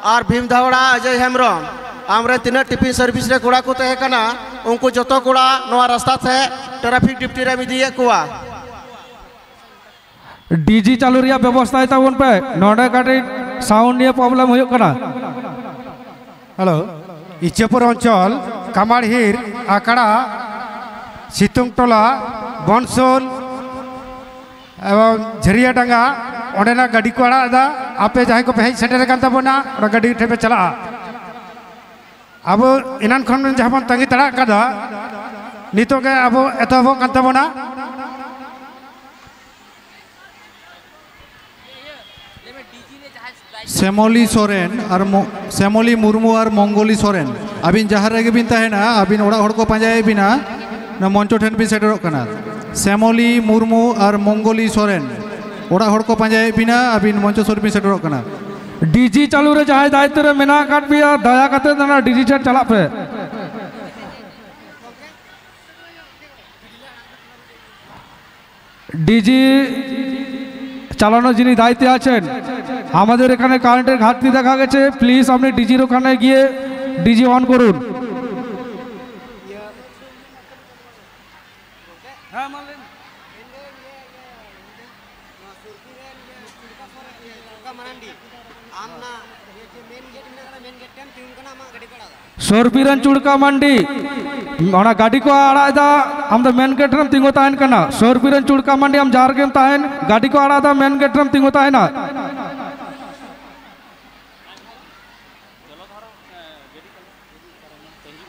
ᱟᱨ ᱵᱷᱤᱢ ᱫᱷᱟᱣᱲᱟ ᱚᱡᱚᱭ ᱦᱮᱢᱵᱨᱚᱢ, ᱟᱢᱨᱮᱱ ᱛᱤᱱᱟᱹᱜ ᱴᱤᱯᱤᱱ ᱥᱟᱨᱵᱷᱤᱥ ᱨᱮ ᱠᱚᱲᱟ ᱠᱚ ᱛᱟᱦᱮᱸ ᱠᱟᱱᱟ, ᱩᱱᱠᱩ ᱡᱚᱛᱚ ᱠᱚᱲᱟ ᱱᱚᱣᱟ ᱨᱟᱥᱛᱟ ᱥᱮᱫ ᱴᱨᱟᱯᱷᱤᱠ ᱰᱤᱯᱴᱤ ᱨᱮᱢ ᱤᱫᱤᱭᱮᱫ ᱠᱚᱣᱟ᱾ ᱰᱤᱡᱤ ᱪᱟᱹᱞᱩ ᱨᱮᱭᱟᱜ ᱵᱮᱵᱚᱥᱛᱷᱟᱭ ᱛᱟᱵᱚᱱ ᱯᱮ, ᱱᱚᱰᱮ ᱠᱟᱹᱴᱤᱡ ᱥᱟᱣᱩᱱᱰ ᱱᱤᱭᱮ ᱯᱨᱚᱵᱞᱮᱢ ᱦᱩᱭᱩᱜ ᱠᱟᱱᱟ᱾ ᱦᱮᱞᱳ, ᱤᱪᱷᱟᱹᱯᱩᱨ ᱚᱧᱪᱚᱞ, ᱠᱟᱢᱟᱲᱦᱤᱨ, ᱟᱠᱲᱟ, ᱥᱤᱛᱩᱝ ᱴᱚᱞᱟ, ᱵᱚᱱᱥᱳᱞ ᱮᱵᱚᱝ ᱡᱷᱟᱹᱨᱤᱭᱟᱹ ᱰᱟᱸᱜᱟ, ᱚᱸᱰᱮᱱᱟᱜ ᱜᱟᱹᱰᱤ ᱠᱚ ᱟᱲᱟᱜ ᱮᱫᱟ᱾ ᱟᱯᱮ ᱡᱟᱦᱟᱸᱭ ᱠᱚᱯᱮ ᱦᱮᱡ ᱥᱮᱴᱮᱨ ᱟᱠᱟᱱ ᱛᱟᱵᱚᱱᱟ, ᱚᱱᱟ ᱜᱟᱹᱰᱤ ᱴᱷᱮᱱ ᱯᱮ ᱪᱟᱞᱟᱜᱼᱟ᱾ ᱟᱵᱚ ᱮᱱᱟᱱ ᱠᱷᱚᱱ ᱡᱟᱦᱟᱸ ᱵᱚᱱ ᱛᱟᱺᱜᱤ ᱛᱟᱲᱟᱜ ᱠᱟᱫᱟ, ᱱᱤᱛᱚᱜ ᱜᱮ ᱟᱵᱚ ᱮᱛᱚᱦᱚᱵᱚᱜ ᱠᱟᱱ ᱛᱟᱵᱚᱱᱟ᱾ ᱥᱮᱢᱚᱞᱤ ᱥᱚᱨᱮᱱ ᱟᱨ ᱢᱚ-, ᱥᱮᱢᱚᱞᱤ ᱢᱩᱨᱢᱩ ᱟᱨ ᱢᱚᱝᱜᱚᱞᱤ ᱥᱚᱨᱮᱱ, ᱟᱹᱵᱤᱱ ᱡᱟᱦᱟᱸ ᱨᱮᱜᱮ ᱵᱤᱱ ᱛᱟᱦᱮᱱᱟ, ᱟᱹᱵᱤᱱ ᱚᱲᱟᱜ ᱦᱚᱲ ᱠᱚ ᱯᱟᱸᱡᱟᱭᱮᱫ ᱵᱤᱱᱟ, ᱚᱱᱟ ᱢᱚᱧᱪᱚ ᱴᱷᱮᱱ ᱵᱤᱱ ᱥᱮᱴᱮᱨᱚᱜ ᱠᱟᱱᱟ᱾ ᱥᱮᱢᱚᱞᱤ ᱢᱩᱨᱢᱩ ᱟᱨ ᱢᱚᱝᱜᱚᱞᱤ ᱥᱚᱨᱮᱱ, ᱚᱲᱟᱜ ᱦᱚᱲ ᱠᱚ ᱯᱟᱸᱡᱟᱭᱮᱫ ᱵᱤᱱᱟ, ᱟᱹᱵᱤᱱ ᱢᱚᱧᱪᱚ ᱥᱩᱨ ᱵᱤᱱ ᱥᱮᱴᱮᱨᱚᱜ ᱠᱟᱱᱟ᱾ ᱰᱤᱡᱤ ᱪᱟᱹᱞᱩ ᱨᱮ ᱡᱟᱦᱟᱸᱭ ᱫᱟᱭᱤᱛᱛᱚ ᱨᱮ ᱢᱮᱱᱟᱜ ᱟᱠᱟᱫ ᱯᱮᱭᱟ, ᱫᱟᱭᱟ ᱠᱟᱛᱮ ᱚᱱᱟ ᱰᱤᱡᱤ ᱴᱷᱮᱱ ᱪᱟᱞᱟᱜ ᱯᱮ᱾ ডিজি চালানোর যিনি দায়িত্বে আছেন, আমাদের এখানে কারেন্টের ঘাটতি দেখা গেছে, প্লিজ আপনি ডিজির ওখানে গিয়ে ডিজি অন করুন। ᱥᱚᱨᱯᱤᱨᱟᱱ ᱪᱩᱲᱠᱟ ᱢᱟᱱᱰᱤ, ᱚᱱᱟ ᱜᱟᱹᱰᱤ ᱠᱚ ᱟᱲᱟᱜ ᱮᱫᱟ, ᱟᱢ ᱫᱚ ᱢᱮᱱ ᱜᱮᱴ ᱨᱮᱢ ᱛᱤᱸᱜᱩ ᱛᱟᱦᱮᱱ ᱠᱟᱱᱟ᱾ ᱥᱚᱨᱯᱤᱨᱟᱱ ᱪᱩᱲᱠᱟ ᱢᱟᱱᱰᱤ, ᱟᱢ ᱡᱟᱦᱟᱸ ᱨᱮᱜᱮᱢ ᱛᱟᱦᱮᱱ, ᱜᱟᱹᱰᱤ ᱠᱚ ᱟᱲᱟᱜ ᱮᱫᱟ, ᱢᱮᱱ ᱜᱮᱴ ᱨᱮᱢ ᱛᱤᱸᱜᱩ ᱛᱟᱦᱮᱱᱟ᱾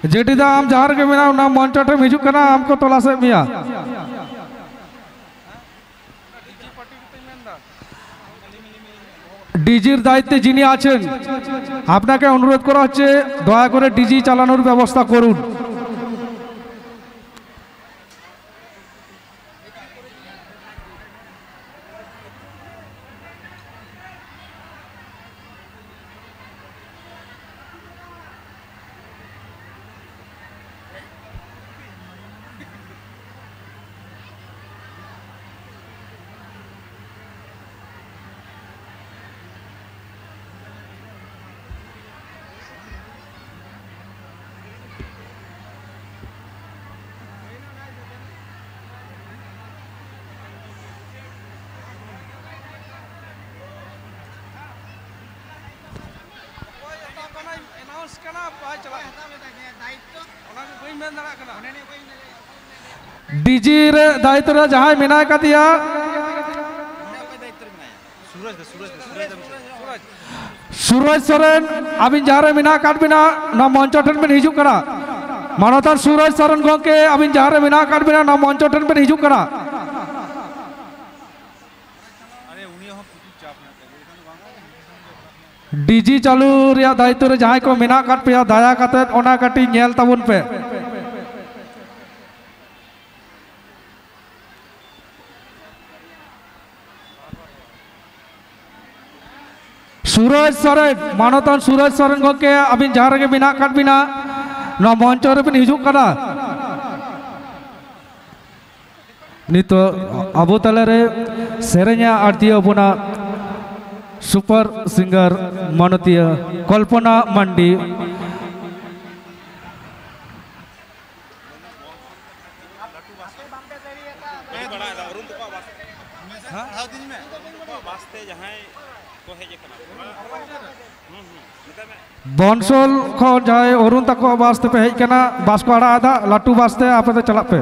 ᱡᱮᱴᱤ ᱫᱟ, ᱟᱢ ᱡᱟᱦᱟᱸ ᱨᱮᱜᱮ ᱢᱮᱱᱟᱜ, ᱚᱱᱟ ᱢᱚᱧᱪᱚ ᱴᱷᱮᱱ ᱦᱤᱡᱩᱜ ᱠᱟᱱᱟ, ᱟᱢ ᱠᱚ ᱛᱚᱞᱟᱥᱮᱫ ᱢᱮᱭᱟ। ডিজির দায়িত্বে যিনি আছেন, আপনাকে অনুরোধ করা হচ্ছে, দয়া করে ডিজি চালানোর ব্যবস্থা করুন। ᱰᱤᱡᱤ ᱨᱮ ᱫᱟᱭᱤᱛᱛᱚ ᱨᱮ ᱡᱟᱦᱟᱸᱭ ᱢᱮᱱᱟᱭ ᱠᱟᱫᱮᱭᱟ, ᱥᱩᱨᱚᱡᱽ ᱥᱚᱨᱮᱱ, ᱟᱹᱵᱤᱱ ᱡᱟᱦᱟᱸ ᱨᱮ ᱢᱮᱱᱟᱜ ᱟᱠᱟᱫ ᱵᱤᱱᱟ, ᱱᱚᱣᱟ ᱢᱚᱧᱪᱚ ᱴᱷᱮᱱ ᱵᱤᱱ ᱦᱤᱡᱩᱜ ᱠᱟᱱᱟ᱾ ᱢᱟᱱᱚᱛᱟᱱ ᱥᱩᱨᱚᱡᱽ ᱥᱚᱨᱮᱱ ᱜᱚᱢᱠᱮ, ᱟᱹᱵᱤᱱ ᱡᱟᱦᱟᱸ ᱨᱮ ᱢᱮᱱᱟᱜ ᱟᱠᱟᱫ ᱵᱤᱱᱟ, ᱱᱚᱣᱟ ᱢᱚᱧᱪᱚ ᱴᱷᱮᱱ ᱵᱤᱱ ᱦᱤᱡᱩᱜ ᱠᱟᱱᱟ᱾ ᱰᱤᱡᱤ ᱪᱟᱹᱞᱩ ᱨᱮᱭᱟᱜ ᱫᱟᱭᱤᱛᱛᱚ ᱨᱮ ᱡᱟᱦᱟᱸᱭ ᱠᱚ ᱢᱮᱱᱟᱜ ᱟᱠᱟᱫ ᱯᱮᱭᱟ, ᱫᱟᱭᱟ ᱠᱟᱛᱮᱫ ᱚᱱᱟ ᱠᱟᱹᱴᱤᱡ ᱧᱮᱞ ᱛᱟᱵᱚᱱ ᱯᱮ᱾ ᱥᱩᱨᱚᱡᱽ ᱥᱚᱨᱮᱱ, ᱢᱟᱱᱚᱛᱟᱱ ᱥᱩᱨᱚᱡᱽ ᱥᱚᱨᱮᱱ ᱜᱚᱢᱠᱮ, ᱟᱹᱵᱤᱱ ᱡᱟᱦᱟᱸ ᱨᱮᱜᱮ ᱢᱮᱱᱟᱜ ᱟᱠᱟᱫ ᱵᱤᱱᱟ, ᱱᱚᱣᱟ ᱢᱚᱧᱪᱚ ᱨᱮᱵᱤᱱ ᱦᱤᱡᱩᱜ ᱠᱟᱱᱟ᱾ ᱱᱤᱛᱚᱜ ᱟᱵᱚ ᱛᱟᱞᱟᱨᱮ ᱥᱮᱨᱮᱧᱟ ᱟᱬᱛᱤᱭᱟᱹ ᱟᱵᱚᱱᱟᱜ ᱥᱩᱯᱟᱨ ᱥᱤᱝᱜᱟᱨ ᱢᱟᱱᱚᱛᱤᱭᱟᱹ ᱠᱚᱞᱯᱚᱱᱟ ᱢᱟᱱᱰᱤ᱾ ᱵᱚᱱᱥᱚᱞ ᱠᱷᱚᱱ ᱡᱟᱦᱟᱸᱭ ᱚᱨᱩᱱ ᱛᱟᱠᱚᱣᱟᱜ ᱵᱟᱥ ᱛᱮᱯᱮ ᱦᱮᱡ ᱠᱟᱱᱟ, ᱵᱟᱥ ᱠᱚ ᱟᱲᱟᱜ ᱮᱫᱟ, ᱞᱟᱹᱴᱩ ᱵᱟᱥ ᱛᱮ ᱟᱯᱮ ᱫᱚ ᱪᱟᱞᱟᱜ ᱯᱮ᱾